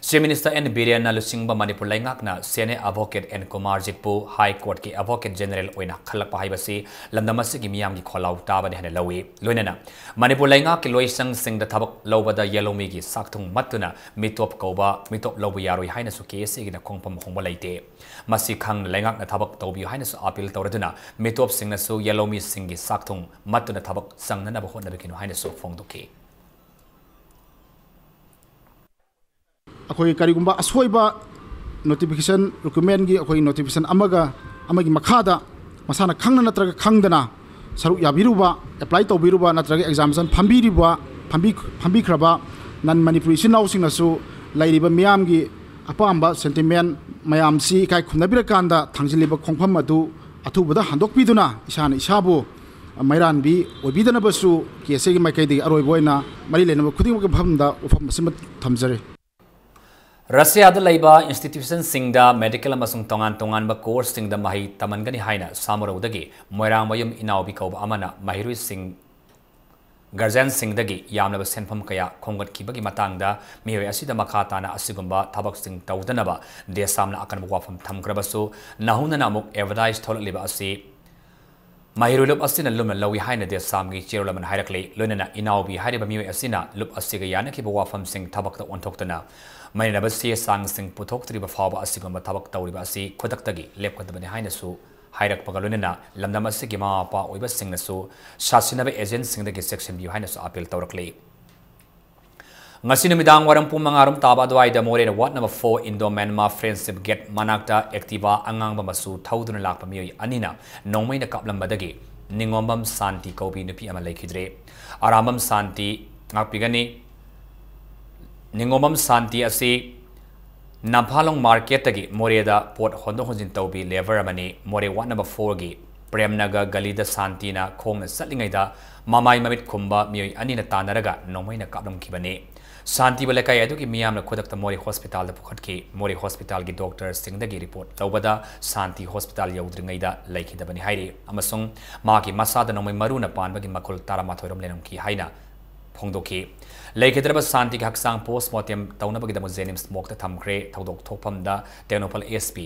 ꯆꯤꯐ ꯃꯤꯅꯤꯁꯇꯔ ꯑꯦꯟ ꯕꯤꯔꯦꯟꯅ ꯂꯨꯆꯤꯡꯕ ꯃꯅꯤꯄꯨꯔ ꯂꯩꯉꯥꯛꯅ ꯁꯦꯅꯤꯌꯔ ꯑꯦꯗꯚꯣꯀꯦꯠ ꯑꯦꯟ ꯀꯨꯃꯥꯔꯖꯤꯠꯄꯨ ꯍꯥꯏ ꯀꯣꯔꯠꯀꯤ ꯑꯦꯗꯚꯣꯀꯦꯠ ꯖꯦꯅꯔꯦꯜ ꯑꯣꯏꯅ ꯈꯜꯂꯛꯄ ꯍꯥꯏꯕꯁꯤ ꯂꯝꯗꯝ ꯑꯁꯤꯒꯤ ꯃꯤꯌꯥꯝꯒꯤ ꯈꯣꯜꯂꯥꯎ ꯇꯥꯕꯅꯤ ꯍꯥꯏꯅ ꯂꯧꯏ꯫ ꯂꯣꯏꯅꯅ ꯃꯅꯤꯄꯨꯔ ꯂꯩꯉꯥꯛꯀꯤ ꯂꯣꯏꯁꯪꯁꯤꯡꯗ ꯊꯕꯛ ꯂꯧꯕꯗ ꯌꯦꯜꯍꯧꯃꯤꯒꯤ ꯆꯥꯛꯊꯨꯡ ꯃꯠꯇꯨꯅ ꯃꯤꯇꯣꯞ ꯀꯧꯕ, ꯃꯤꯇꯣꯞ ꯂꯧꯕ ꯌꯥꯔꯣꯏ ꯍꯥꯏꯅꯁꯨ ꯀꯦ ꯑꯦꯁ ꯑꯦꯒꯤꯅ ꯈꯣꯡꯐꯝ ꯍꯣꯡꯕ ꯂꯩꯇꯦ꯫ ꯃꯁꯤ ꯈꯪꯅ ꯂꯩꯉꯥꯛꯅ ꯊꯕꯛ ꯇꯧꯕꯤꯌꯨ ꯍꯥꯏꯅꯁꯨ ꯑꯥꯄꯤꯜ ꯇꯧꯔꯗꯨꯅ ꯃꯤꯇꯣꯞꯁꯤꯡꯅꯁꯨ ꯌꯦꯜꯍꯧꯃꯤꯁꯤꯡꯒꯤ ꯆꯥꯛꯊꯨꯡ ꯃꯠꯇꯨꯅ ꯊꯕꯛ ꯆꯪꯅꯅꯕ ꯍꯣꯠꯅꯕꯤꯒꯅꯨ ꯍꯥꯏꯅꯁꯨ ꯐꯣꯡꯗꯣꯛꯈꯤ꯫ ꯑꯩꯈꯣꯏ ꯀꯔꯤꯒꯨꯝꯕ ꯑꯁꯣꯏꯕ ꯅꯣꯇꯤꯐꯤꯀꯦꯁꯟ ꯔꯤꯀ꯭ꯔꯨꯠꯃꯦꯟꯒꯤ ꯑꯩꯈꯣꯏ ꯅꯣꯇꯤꯐꯤꯀꯦꯁꯟ ꯑꯃꯒ ꯑꯃꯒꯤ ꯃꯈꯥꯗ ꯃꯁꯥꯅ ꯈꯪꯅ ꯅꯠꯇ꯭ꯔꯒ ꯈꯪꯗꯅ ꯁꯔꯨꯛ ꯌꯥꯕꯤꯔꯨꯕ, ꯑꯦꯄ꯭ꯂꯥꯏ ꯇꯧꯕꯤꯔꯨꯕ ꯅꯠꯇ꯭ꯔꯒ ꯑꯦꯛꯖꯥꯃꯤꯅꯦꯁꯟ ꯐꯝꯕꯤꯔꯤꯕ, ꯐꯝꯕꯤ-, ꯐꯝꯕꯤꯈ꯭ꯔꯕ ꯅꯟ ꯃꯅꯤꯄꯨꯔꯤ ꯏꯆꯤꯟ ꯏꯅꯥꯎꯁꯤꯡꯅꯁꯨ ꯂꯩꯔꯤꯕ ꯃꯤꯌꯥꯝꯒꯤ ꯑꯄꯥꯝꯕ ꯁꯦꯟꯇꯤꯃꯦꯟ ꯃꯌꯥꯝꯁꯤ ꯏꯀꯥꯏ ꯈꯨꯝꯅꯕꯤꯔꯀꯥꯟꯗ ꯊꯥꯡꯖꯤꯜꯂꯤꯕ ꯈꯣꯡꯐꯝ ꯑꯗꯨ ꯑꯊꯨꯕꯗ ꯍꯟꯗꯣꯛꯄꯤꯗꯨꯅ ꯏꯁꯥꯅ ꯏꯁꯥꯕꯨ ꯃꯩꯔꯥꯟꯕꯤ ꯑꯣꯏꯕꯤꯗꯅꯕꯁꯨ ꯀꯦ ꯑꯦꯁ ꯑꯦꯒꯤ ꯃꯥꯏꯀꯩꯗꯒꯤ ꯑꯔꯣꯏꯕ ꯑꯣꯏꯅ ꯃꯔꯤ ꯂꯩꯅꯕ ꯈꯨꯗꯤꯡꯃꯛꯀꯤ ꯃꯐꯝꯗ ꯋꯥꯐꯝ ꯑꯁꯤꯃ ꯊꯝꯖꯔꯤ꯫ ꯔꯁꯤꯌꯥꯗ ꯂꯩꯕ ꯏꯟꯁꯇꯤꯇ꯭ꯌꯨꯁꯟꯁꯤꯡꯗ ꯃꯦꯗꯤꯀꯦꯜ ꯑꯃꯁꯨꯡ ꯇꯣꯉꯥꯟ ꯇꯣꯉꯥꯟꯕ ꯀꯣꯔꯁꯁꯤꯡꯗ ꯃꯍꯩ ꯇꯝꯍꯟꯒꯅꯤ ꯍꯥꯏꯅ ꯁꯥꯃꯔꯧꯗꯒꯤ ꯃꯣꯏꯔꯥꯡꯃꯌꯨꯝ ꯏꯅꯥꯎꯕꯤ ꯀꯧꯕ ꯑꯃꯅ ꯃꯍꯩꯔꯣꯏꯁꯤꯡ, ꯒꯥꯔꯖꯤꯌꯟꯁꯤꯡꯗꯒꯤ ꯌꯥꯝꯂꯕ ꯁꯦꯟꯐꯝ ꯀꯌꯥ ꯈꯣꯝꯒꯠꯈꯤꯕꯒꯤ ꯃꯇꯥꯡꯗ ꯃꯤꯑꯣꯏ ꯑꯁꯤꯗ ꯃꯈꯥ ꯇꯥꯅ ꯑꯁꯤꯒꯨꯝꯕ ꯊꯕꯛꯁꯤꯡ ꯇꯧꯗꯅꯕ ꯗꯦꯁꯥꯝꯅ ꯑꯀꯟꯕ ꯋꯥꯐꯝ ꯊꯝꯈ꯭ꯔꯕꯁꯨ, ꯅꯧꯍꯧꯅꯅ ꯑꯃꯨꯛ ꯑꯦꯗꯚꯔꯇꯥꯏꯖ ꯊꯣꯛꯂꯛꯂꯤꯕ ꯑꯁꯤ ꯃꯍꯩꯔꯣꯏ ꯂꯨꯞ ꯑꯁꯤꯅ ꯂꯨꯝꯅ ꯂꯧꯏ ꯍꯥꯏꯅ ꯗꯦꯁꯥꯝꯒꯤ ꯆꯦꯔꯣꯜ ꯑꯃꯅ ꯍꯥꯏꯔꯛꯂꯤ꯫ ꯂꯣꯏꯅꯅ ꯏꯅꯥꯎꯕꯤ ꯍꯥꯏꯔꯤꯕ ꯃꯤꯑꯣꯏ ꯑꯁꯤꯅ ꯂꯨꯞ ꯑꯁꯤꯒ ꯌꯥꯅꯈꯤꯕ ꯋꯥꯐꯝꯁꯤꯡ ꯊꯕꯛꯇ ꯑꯣꯟꯊꯣꯛꯇꯨꯅ ꯃꯔꯤꯅꯕ ꯆꯦ ꯆꯥꯡꯁꯤꯡ ꯄꯨꯊꯣꯛꯇ꯭ꯔꯤꯕ ꯐꯥꯎꯕ ꯑꯁꯤꯒꯨꯝꯕ ꯊꯕꯛ ꯇꯧꯔꯤꯕ ꯑꯁꯤ ꯈꯨꯗꯛꯇꯒꯤ ꯂꯦꯞꯀꯗꯕꯅꯤ ꯍꯥꯏꯅꯁꯨ ꯍꯥꯏꯔꯛꯄꯒ ꯂꯣꯏꯅꯅ ꯂꯝꯗꯝ ꯑꯁꯤꯒꯤ ꯃꯃꯥ ꯃꯄꯥ ꯑꯣꯏꯕꯁꯤꯡꯅꯁꯨ ꯁꯥꯁꯤꯟꯅꯕ agentꯁꯤꯡꯗꯒꯤ ꯆꯦꯛꯁꯤꯟꯕꯤꯌꯨ ꯍꯥꯏꯅꯁꯨ appeal ꯇꯧꯔꯛꯂꯤ꯫ ꯉꯁꯤ ꯅꯨꯃꯤꯗꯥꯡ ꯋꯥꯏꯔꯝ ꯄꯨꯡ ꯃꯉꯥ ꯔꯣꯝ ꯇꯥꯕ ꯑꯗꯨꯋꯥꯏꯗ ꯃꯣꯔꯦ ward number four Indo Myanmar Friendship Gate ꯃꯅꯥꯛꯇ Activa ꯑꯉꯥꯡꯕ ꯃꯆꯨ ꯊꯧꯗꯨꯅ ꯂꯥꯛꯄ ꯃꯤꯑꯣꯏ ꯑꯅꯤꯅ ꯅꯣꯡꯃꯩꯅ ꯀꯥꯞꯂꯝꯕꯗꯒꯤ ꯅꯤꯉꯣꯝꯕꯝ ꯁꯥꯟꯇꯤ ꯀꯧꯕꯤ ꯅꯨꯄꯤ ꯑꯃ ꯂꯩꯈꯤꯗ꯭ꯔꯦ꯫ ꯑꯔꯥꯝꯕꯝ ꯁꯥꯟꯇꯤ, ꯉꯥꯛꯄꯤꯒꯅꯤ, ꯅꯤꯉꯣꯝꯕꯝ ꯁꯥꯟꯇꯤ ꯑꯁꯤ ꯅꯝꯐꯥꯂꯣꯡ marketꯇꯒꯤ ꯃꯣꯔꯦꯗ ꯄꯣꯠ ꯍꯣꯟꯗꯣꯛ ꯍꯣꯟꯖꯤꯟ ꯇꯧꯕꯤ labour ꯑꯃꯅꯤ꯫ ꯃꯣꯔꯦ ward number fourꯒꯤ ꯄ꯭ꯔꯦꯝꯅꯒꯔ ꯒꯂꯤꯗ ꯁꯥꯟꯇꯤꯅ ꯈꯣꯡꯅ ꯆꯠꯂꯤꯉꯩꯗ ꯃꯃꯥꯏ ꯃꯃꯤꯠ ꯈꯨꯝꯕ ꯃꯤꯑꯣꯏ ꯑꯅꯤꯅ ꯇꯥꯟꯅꯔꯒ ꯅꯣꯡꯃꯩꯅ ꯀꯥꯞꯂꯝꯈꯤꯕꯅꯤ꯫ ꯁꯥꯟꯇꯤꯕꯨ ꯂꯩꯀꯥꯏ ꯑꯗꯨꯒꯤ ꯃꯤꯌꯥꯝꯅ ꯈꯨꯗꯛꯇ ꯃꯣꯔꯦ hospitalꯗ ꯄꯨꯈꯠꯈꯤ꯫ ꯃꯣꯔꯦ hospitalꯒꯤ doctorꯁꯤꯡꯗꯒꯤ report ꯂꯧꯕꯗ ꯁꯥꯟꯇꯤ hospital ꯌꯧꯗ꯭ꯔꯤꯉꯩꯗ ꯂꯩꯈꯤꯗꯕꯅꯤ ꯍꯥꯏꯔꯤ ꯑꯃꯁꯨꯡ ꯃꯍꯥꯛꯀꯤ ꯃꯁꯥꯗ ꯅꯣꯡꯃꯩ ꯃꯔꯨꯅ ꯄꯥꯟꯕꯒꯤ ꯃꯈꯨꯜ ꯇꯔꯥꯃꯥꯊꯣꯏ ꯔꯣꯝ ꯂꯩꯔꯝꯈꯤ ꯍꯥꯏꯅ ꯐꯣꯡꯗꯣꯛꯈꯤ꯫ ꯂꯩꯈꯤꯗ꯭ꯔꯕ ꯁꯥꯟꯇꯤꯒꯤ ꯍꯛꯆꯥꯡ post mortem ꯇꯧꯅꯕꯒꯤꯗꯃꯛ JNIMS morgueꯗ ꯊꯝꯈ꯭ꯔꯦ꯫ ꯊꯧꯗꯣꯛ ꯊꯣꯛꯐꯝꯗ ꯇꯦꯡꯅꯧꯄꯜ SP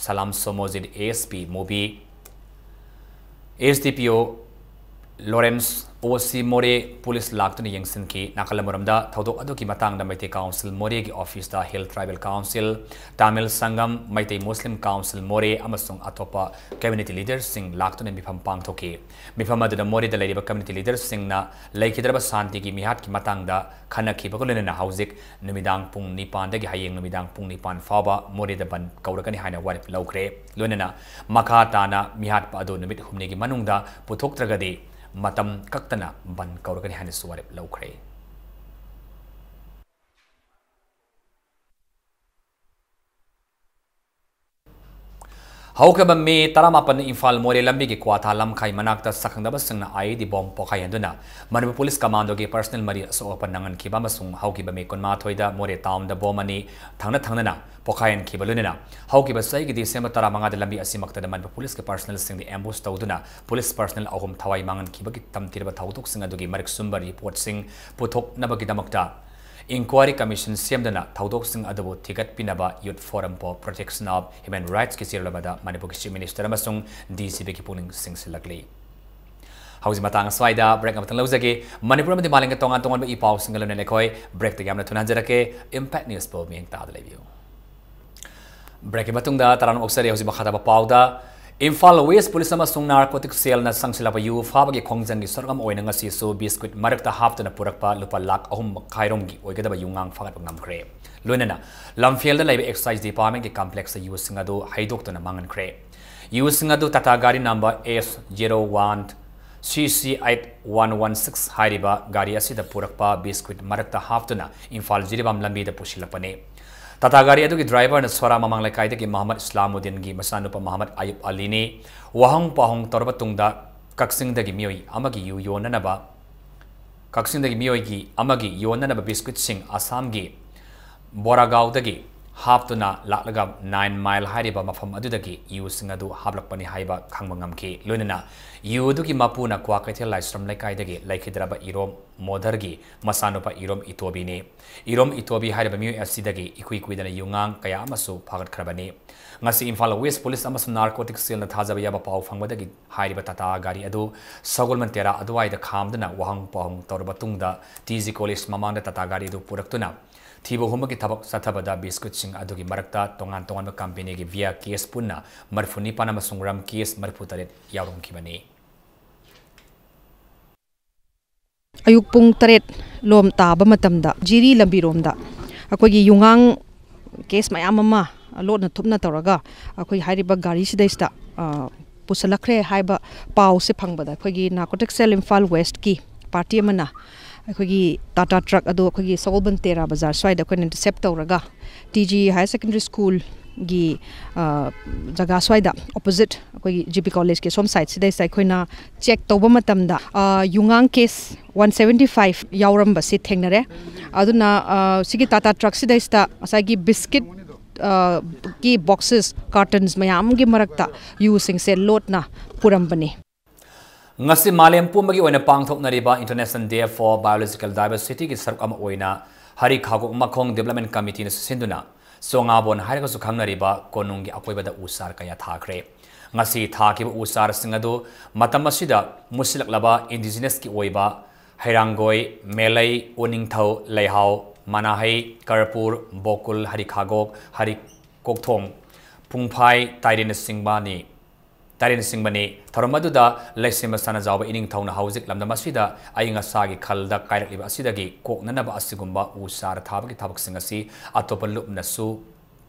ꯁꯂꯥꯝ ꯁꯣꯃꯣꯖꯤꯠ, ASP ꯃꯨꯕꯤ, SDPO ꯂꯣꯔꯦꯟꯁ, OC ꯃꯣꯔꯦ police ꯂꯥꯛꯇꯨꯅ ꯌꯦꯡꯁꯤꯟꯈꯤ꯫ ꯅꯥꯀꯜ ꯑꯃꯔꯣꯝꯗ ꯊꯧꯗꯣꯛ ꯑꯗꯨꯒꯤ ꯃꯇꯥꯡꯗ ꯃꯩꯇꯩ council ꯃꯣꯔꯦꯒꯤ officeꯇ Hill Tribal Council, Tamil Sangam, Meitei Muslim Council ꯃꯣꯔꯦ ꯑꯃꯁꯨꯡ ꯑꯇꯣꯞꯄ community leaderꯁꯤꯡ ꯂꯥꯛꯇꯨꯅ ꯃꯤꯐꯝ ꯄꯥꯡꯊꯣꯛꯈꯤ꯫ ꯃꯤꯐꯝ ꯑꯗꯨꯗ ꯃꯣꯔꯦꯗ ꯂꯩꯔꯤꯕ community leaderꯁꯤꯡꯅ ꯂꯩꯈꯤꯗ꯭ꯔꯕ ꯁꯥꯟꯇꯤꯒꯤ ꯃꯤꯍꯥꯠꯀꯤ ꯃꯇꯥꯡꯗ ꯈꯟꯅꯈꯤꯕꯒ ꯂꯣꯏꯅꯅ ꯍꯧꯖꯤꯛ ꯅꯨꯃꯤꯗꯥꯡ ꯄꯨꯡ ꯅꯤꯄꯥꯟꯗꯒꯤ ꯍꯌꯦꯡ ꯅꯨꯃꯤꯗꯥꯡ ꯄꯨꯡ ꯅꯤꯄꯥꯟ ꯐꯥꯎꯕ ꯃꯣꯔꯦꯗ ꯕꯟꯗ ꯀꯧꯔꯒꯅꯤ ꯍꯥꯏꯅ ꯋꯥꯔꯦꯞ ꯂꯧꯈ꯭ꯔꯦ꯫ ꯂꯣꯏꯅꯅ ꯃꯈꯥ ꯇꯥꯅ ꯃꯤꯍꯥꯠꯄ ꯑꯗꯨ ꯅꯨꯃꯤꯠ ꯍꯨꯝꯅꯤꯒꯤ ꯃꯅꯨꯡꯗ ꯄꯨꯊꯣꯛꯇ꯭ꯔꯒꯗꯤ ꯃꯇꯝ ꯀꯛꯇꯅ ꯕꯟꯗ ꯀꯧꯔꯒꯅꯤ ꯍꯥꯏꯅꯁꯨ ꯋꯥꯔꯦꯞ ꯂꯧꯈ꯭ꯔꯦ꯫ ꯍꯧꯈꯤꯕ ꯃꯦ ꯇꯔꯥꯃꯥꯄꯟ ꯏꯝꯐꯥꯜ ꯃꯣꯔꯦ ꯂꯝꯕꯤꯒꯤ ꯀ꯭ꯋꯥꯊꯥ ꯂꯝꯈꯥꯏ ꯃꯅꯥꯛꯇ ꯁꯛꯈꯪꯗꯕꯁꯤꯡꯅ IED bomb ꯄꯣꯈꯥꯏꯍꯟꯗꯨꯅ ꯃꯅꯤꯄꯨꯔ ꯄꯨꯂꯤꯁ ꯀꯃꯥꯟꯗꯣꯒꯤ personnel ꯃꯔꯤ ꯑꯁꯣꯛ ꯑꯄꯟ ꯅꯪꯍꯟꯈꯤꯕ ꯑꯃꯁꯨꯡ ꯍꯧꯈꯤꯕ ꯃꯦ ꯀꯨꯟꯃꯥꯊꯣꯏꯗ ꯃꯣꯔꯦ ꯇꯥꯎꯟꯗ bomb ꯑꯅꯤ ꯊꯪꯅ ꯊꯪꯅꯅ ꯄꯣꯈꯥꯏꯍꯟꯈꯤꯕ ꯂꯣꯏꯅꯅ ꯍꯧꯈꯤꯕ ꯆꯍꯤꯒꯤ ꯗꯤꯁꯦꯝꯕꯔ ꯇꯔꯥꯃꯉꯥꯗ ꯂꯝꯕꯤ ꯑꯁꯤꯃꯛꯇꯗ ꯃꯅꯤꯄꯨꯔ ꯄꯨꯂꯤꯁꯀꯤ personnelꯁꯤꯡꯗ ambush ꯇꯧꯗꯨꯅ ꯄꯨꯂꯤꯁ personnel ꯑꯍꯨꯝ ꯊꯋꯥꯏ ꯃꯥꯡꯍꯟꯈꯤꯕꯒꯤ ꯇꯝꯊꯤꯔꯕ ꯊꯧꯗꯣꯛꯁꯤꯡ ꯑꯗꯨꯒꯤ ꯃꯔꯤꯛ ꯆꯨꯝꯕ reportꯁꯤꯡ ꯄꯨꯊꯣꯛꯅꯕꯒꯤꯗꯃꯛꯇ inquiry commission ꯁꯦꯝꯗꯨꯅ ꯊꯧꯗꯣꯛꯁꯤꯡ ꯑꯗꯨꯕꯨ ꯊꯤꯒꯠꯄꯤꯅꯕ Youth Forum for Protection of Human Rightsꯀꯤ ꯆꯦꯔꯣꯜ ꯑꯃꯗ ꯃꯅꯤꯄꯨꯔꯒꯤ Chief Minister ꯑꯃꯁꯨꯡ DGPꯒꯤ ꯄꯨꯛꯅꯤꯡ ꯆꯤꯡꯁꯤꯜꯂꯛꯂꯤ꯫ ꯍꯧꯖꯤꯛ ꯃꯇꯥꯡ ꯑꯁ꯭ꯋꯥꯏꯗ break ꯑꯃꯇꯪ ꯂꯧꯖꯒꯦ꯫ ꯃꯅꯤꯄꯨꯔ ꯑꯃꯗꯤ ꯃꯥꯂꯦꯝꯒꯤ ꯇꯣꯉꯥꯟ ꯇꯣꯉꯥꯟꯕ ꯏ ꯄꯥꯎꯁꯤꯡꯒ ꯂꯣꯏꯅꯅ ꯑꯩꯈꯣꯏ breakꯇ ꯌꯥꯝꯅ ꯊꯨꯅ ꯍꯟꯖꯔꯛꯀꯦ꯫ Impact Newsꯕꯨ ꯃꯤꯠꯌꯦꯡ ꯇꯥꯗꯨꯅ ꯂꯩꯕꯤꯌꯨ꯫ Breakꯀꯤ ꯃꯇꯨꯡꯗ ꯇꯔꯥꯝꯅ ꯑꯣꯛꯆꯔꯤ꯫ ꯍꯧꯖꯤꯛ ꯃꯈꯥ ꯇꯥꯕ ꯄꯥꯎꯗ ꯏꯝꯐꯥꯜ ꯋꯦꯁ ꯄꯨꯂꯤꯁ ꯑꯃꯁꯨꯡ ꯅꯥꯔꯀꯣꯇꯤꯛ ꯁꯦꯜꯅ ꯁꯪꯁꯤꯜꯂꯛꯄ ꯌꯨ ꯐꯥꯕꯒꯤ ꯈꯣꯡꯖꯪꯒꯤ ꯁꯔꯨꯛ ꯑꯃ ꯑꯣꯏꯅ ꯉꯁꯤꯁꯨ ꯕꯤꯁꯀ꯭ꯋꯤꯠ ꯃꯔꯛꯇ ꯍꯥꯞꯇꯨꯅ ꯄꯨꯔꯛꯄ ꯂꯨꯄꯥ ꯂꯥꯈ ꯑꯍꯨꯝ ꯃꯈꯥꯏꯔꯣꯝꯒꯤ ꯑꯣꯏꯒꯗꯕ ꯌꯨꯉꯥꯡ ꯐꯥꯒꯠꯄ ꯉꯝꯈ꯭ꯔꯦ꯫ ꯂꯣꯏꯅꯅ ꯂꯝꯐꯦꯜꯗ ꯂꯩꯕ ꯑꯦꯛꯁꯥꯏꯖ ꯗꯤꯄꯥꯔꯠꯃꯦꯟꯒꯤ ꯀꯝꯄ꯭ꯂꯦꯛꯁꯇ ꯌꯨꯁꯤꯡ ꯑꯗꯨ ꯍꯩꯗꯣꯛꯇꯨꯅ ꯃꯥꯡꯍꯟꯈ꯭ꯔꯦ꯫ ꯌꯨꯁꯤꯡ ꯑꯗꯨ ꯇꯥꯇꯥ ꯒꯥꯔꯤ number S zero one C C eight one one six ꯍꯥꯏꯔꯤꯕ ꯒꯥꯔꯤ ꯑꯁꯤꯗ ꯄꯨꯔꯛꯄ ꯕꯤꯁꯀ꯭ꯋꯤꯠ ꯃꯔꯛꯇ ꯍꯥꯞꯇꯨꯅ ꯏꯝꯐꯥꯜ ꯖꯤꯔꯤꯕꯥꯝ ꯂꯝꯕꯤꯗ ꯄꯨꯁꯤꯜꯂꯛꯄꯅꯤ꯫ ꯇꯥꯇꯥ ꯒꯥꯔꯤ ꯑꯗꯨꯒꯤ ꯗ꯭ꯔꯥꯏꯚꯔꯅ ꯁꯣꯔꯥ ꯃꯃꯥꯡ ꯂꯩꯀꯥꯏꯗꯒꯤ ꯃꯍꯃꯗ ꯏꯁꯂꯥꯃꯨꯗꯤꯟꯒꯤ ꯃꯆꯥꯅꯨꯄꯥ ꯃꯍꯃꯗ ꯑꯌꯨꯕ ꯑꯂꯤꯅꯤ꯫ ꯋꯥꯍꯪ ꯄꯥꯎꯍꯪ ꯇꯧꯔꯕ ꯇꯨꯡꯗ ꯀꯛꯆꯤꯡꯗꯒꯤ ꯃꯤꯑꯣꯏ ꯑꯃꯒꯤ ꯌꯨ ꯌꯣꯟꯅꯅꯕ, ꯀꯛꯆꯤꯡꯗꯒꯤ ꯃꯤꯑꯣꯏꯒꯤ ꯑꯃꯒꯤ ꯌꯣꯟꯅꯅꯕ ꯕꯤꯁꯀ꯭ꯋꯤꯠꯁꯤꯡ ꯑꯁꯥꯝꯒꯤ ꯕꯣꯔꯥꯒꯥꯎꯗꯒꯤ ꯍꯥꯞꯇꯨꯅ ꯂꯥꯛꯂꯒ ꯅꯥꯏꯟ ꯃꯥꯏꯜ ꯍꯥꯏꯔꯤꯕ ꯃꯐꯝ ꯑꯗꯨꯗꯒꯤ ꯌꯨꯁꯤꯡ ꯑꯗꯨ ꯍꯥꯞꯂꯛꯄꯅꯤ ꯍꯥꯏꯕ ꯈꯪꯕ ꯉꯝꯈꯤ꯫ ꯂꯣꯏꯅꯅ ꯌꯨ ꯑꯗꯨꯒꯤ ꯃꯄꯨꯅ ꯀ꯭ꯋꯥꯀꯩꯊꯦꯜ ꯂꯥꯏꯁ꯭ꯔꯝ ꯂꯩꯀꯥꯏꯗꯒꯤ ꯂꯩꯈꯤꯗ꯭ꯔꯕ ꯏꯔꯣꯝ ꯃꯣꯗꯔꯒꯤ ꯃꯆꯥꯅꯨꯄꯥ ꯏꯔꯣꯝ ꯏꯇꯣꯕꯤꯅꯤ꯫ ꯏꯔꯣꯝ ꯏꯇꯣꯕꯤ ꯍꯥꯏꯔꯤꯕ ꯃꯤꯑꯣꯏ ꯑꯁꯤꯗꯒꯤ ꯏꯀꯨꯏ ꯀꯨꯏꯗꯅ ꯌꯨꯉꯥꯡ ꯀꯌꯥ ꯑꯃꯁꯨ ꯐꯥꯒꯠꯈ꯭ꯔꯕꯅꯤ꯫ ꯉꯁꯤ ꯏꯝꯐꯥꯜ ꯋꯦꯁ ꯄꯨꯂꯤꯁ ꯑꯃꯁꯨꯡ ꯅꯥꯔꯀꯣꯇꯤꯛ ꯁꯦꯜꯅ ꯊꯥꯖꯕ ꯌꯥꯕ ꯄꯥꯎ ꯐꯪꯕꯗꯒꯤ ꯍꯥꯏꯔꯤꯕ ꯇꯥꯇꯥ ꯒꯥꯔꯤ ꯑꯗꯨ ꯁꯒꯣꯜꯕꯟ ꯇꯦꯔꯥ ꯑꯗꯨꯋꯥꯏꯗ ꯈꯥꯝꯗꯨꯅ ꯋꯥꯍꯪ ꯄꯥꯎꯍꯪ ꯇꯧꯔꯕ ꯇꯨꯡꯗ ꯇꯤ ꯖꯤ ꯀꯣꯂꯦꯖ ꯃꯃꯥꯡꯗ ꯇꯥꯇꯥ ꯒꯥꯔꯤ ꯑꯗꯨ ꯄꯨꯔꯛꯇꯨꯅ ꯊꯤꯕ ꯍꯨꯝꯕꯒꯤ ꯊꯕꯛ ꯆꯠꯊꯕꯗ ꯕꯤꯁꯀꯨꯠꯁꯤꯡ ꯑꯗꯨꯒꯤ ꯃꯔꯛꯇ ꯇꯣꯉꯥꯟ ꯇꯣꯉꯥꯟꯕ ꯀꯝꯄꯦꯅꯤꯒꯤ ꯕꯤꯌꯥ ꯀꯦꯁ ꯄꯨꯟꯅ ꯃꯔꯤꯐꯨ ꯅꯤꯄꯥꯟ ꯑꯃꯁꯨꯡ ꯔꯝ ꯀꯦꯁ ꯃꯔꯤꯐꯨ ꯇꯔꯦꯠ ꯌꯥꯎꯔꯝꯈꯤꯕꯅꯤ꯫ ꯑꯌꯨꯛ ꯄꯨꯡ ꯇꯔꯦꯠ ꯂꯣꯝ ꯇꯥꯕ ꯃꯇꯝꯗ ꯖꯤꯔꯤ ꯂꯝꯕꯤꯔꯣꯝꯗ ꯑꯩꯈꯣꯏꯒꯤ ꯌꯨꯉꯥꯡ ꯀꯦꯁ ꯃꯌꯥꯝ ꯑꯃ ꯂꯣꯠꯅ ꯊꯨꯞꯅ ꯇꯧꯔꯒ ꯑꯩꯈꯣꯏ ꯍꯥꯏꯔꯤꯕ ꯒꯥꯔꯤꯁꯤꯗꯩꯁꯤꯗ, ꯑ, ꯄꯨꯁꯜꯂꯛꯈ꯭ꯔꯦ ꯍꯥꯏꯕ ꯄꯥꯎꯁꯦ ꯐꯪꯕꯗ ꯑꯩꯈꯣꯏꯒꯤ ꯅꯥꯔꯀꯣꯇꯤꯛ ꯁꯦꯜ ꯏꯝꯐꯥꯜ ꯋꯦꯁ꯭ꯠꯀꯤ ꯄꯥꯔꯇꯤ ꯑꯃꯅ ꯑꯩꯈꯣꯏꯒꯤ ꯇꯥꯇꯥ ꯇ꯭ꯔꯛ ꯑꯗꯨ ꯑꯩꯈꯣꯏꯒꯤ ꯁꯒꯣꯜꯕꯟ ꯇꯦꯔꯥ ꯕꯖꯥꯔ ꯁ꯭ꯋꯥꯏꯗ ꯑꯩꯈꯣꯏꯅ ꯏꯟꯇꯔꯁꯦꯞ ꯇꯧꯔꯒ ꯇꯤ ꯖꯤ ꯍꯥꯌꯔ ꯁꯦꯀꯦꯟꯗꯔꯤ ꯁ꯭ꯀꯨꯜꯒꯤ, ꯑ, ꯖꯒꯥ ꯁ꯭ꯋꯥꯏꯗ ꯑꯣꯄꯣꯖꯤꯠ ꯑꯩꯈꯣꯏꯒꯤ ꯖꯤ ꯄꯤ ꯀꯣꯂꯦꯖꯀꯤ ꯁꯣꯝ ꯁꯥꯏꯠꯁꯤꯗꯩꯁꯤꯗ ꯑꯩꯈꯣꯏꯅ ꯆꯦꯛ ꯇꯧꯕ ꯃꯇꯝꯗ, ꯑ, ꯌꯨꯉꯥꯡ ꯀꯦꯁ ꯋꯥꯟ ꯁꯕꯦꯟꯇꯤ ꯐꯥꯏꯚ ꯌꯥꯎꯔꯝꯕꯁꯤ ꯊꯦꯡꯅꯔꯦ꯫ ꯑꯗꯨꯅ, ꯑ, ꯁꯤꯒꯤ ꯇꯥꯇꯥ ꯇ꯭ꯔꯛꯁꯤꯗꯩꯁꯤꯗ ꯉꯁꯥꯏꯒꯤ ꯕꯤꯁꯀꯤꯠ, ꯑ, ꯀꯤ ꯕꯣꯛꯁꯦꯁ, ꯀꯥꯔꯇꯟꯁ ꯃꯌꯥꯝꯒꯤ ꯃꯔꯛꯇ ꯌꯨꯁꯤꯡꯁꯦ ꯂꯣꯠꯅ ꯄꯨꯔꯝꯕꯅꯤ꯫ ꯉꯁꯤ ꯃꯥꯂꯦꯝ ꯄꯨꯝꯕꯒꯤ ꯑꯣꯏꯅ ꯄꯥꯡꯊꯣꯛꯅꯔꯤꯕ International Day for Biological Diversityꯒꯤ ꯁꯔꯨꯛ ꯑꯃ ꯑꯣꯏꯅ ꯍꯔꯤ ꯈꯥꯒꯣꯛ ꯃꯈꯣꯡ ꯗꯤꯕꯦꯂꯞꯃꯦꯟ ꯀꯃꯤꯇꯤꯅ ꯁꯤꯟꯗꯨꯅ ꯆꯣꯉꯥꯕꯣꯟ ꯍꯥꯏꯔꯒꯁꯨ ꯈꯪꯅꯔꯤꯕ ꯀꯣꯅꯨꯡꯒꯤ ꯑꯀꯣꯏꯕꯗ ꯎ ꯆꯥꯔ ꯀꯌꯥ ꯊꯥꯈ꯭ꯔꯦ꯫ ꯉꯁꯤ ꯊꯥꯈꯤꯕ ꯎ ꯆꯥꯔꯁꯤꯡ ꯑꯗꯨ ꯃꯇꯝ ꯑꯁꯤꯗ ꯃꯨꯁꯤꯜꯂꯛꯂꯕ ꯏꯟꯗꯤꯖꯤꯅꯁꯀꯤ ꯑꯣꯏꯕ ꯍꯩꯔꯥꯡꯒꯣꯏ, ꯃꯦꯂꯩ, ꯎꯅꯤꯡꯊꯧ, ꯂꯩꯍꯥꯎ, ꯃꯅꯥꯍꯩ, ꯀꯔꯄꯨꯔ, ꯕꯣꯀꯨꯜ, ꯍꯔꯤ ꯈꯥꯒꯣꯛ, ꯍꯔꯤ ꯀꯣꯛꯊꯣꯡ, ꯄꯨꯡꯐꯥꯏ, ꯇꯥꯏꯔꯦꯟꯅꯆꯤꯡꯕꯅꯤ꯫ ꯇꯔꯦꯠꯅꯆꯤꯡꯕꯅꯤ꯫ ꯊꯧꯔꯝ ꯑꯗꯨꯗ ꯂꯩꯁꯦꯝꯕ ꯁꯅꯥꯖꯥꯎꯕ ꯏꯅꯤꯡꯊꯧꯅ ꯍꯧꯖꯤꯛ ꯂꯝꯗꯝ ꯑꯁꯤꯗ ꯑꯏꯪ ꯑꯁꯥꯒꯤ ꯈꯜꯗ ꯀꯥꯏꯔꯛꯂꯤꯕ ꯑꯁꯤꯗꯒꯤ ꯀꯣꯛꯅꯅꯕ ꯑꯁꯤꯒꯨꯝꯕ ꯎ ꯆꯥꯔ ꯊꯥꯕꯒꯤ ꯊꯕꯛꯁꯤꯡ ꯑꯁꯤ ꯑꯇꯣꯞꯄ ꯂꯨꯞꯅꯁꯨ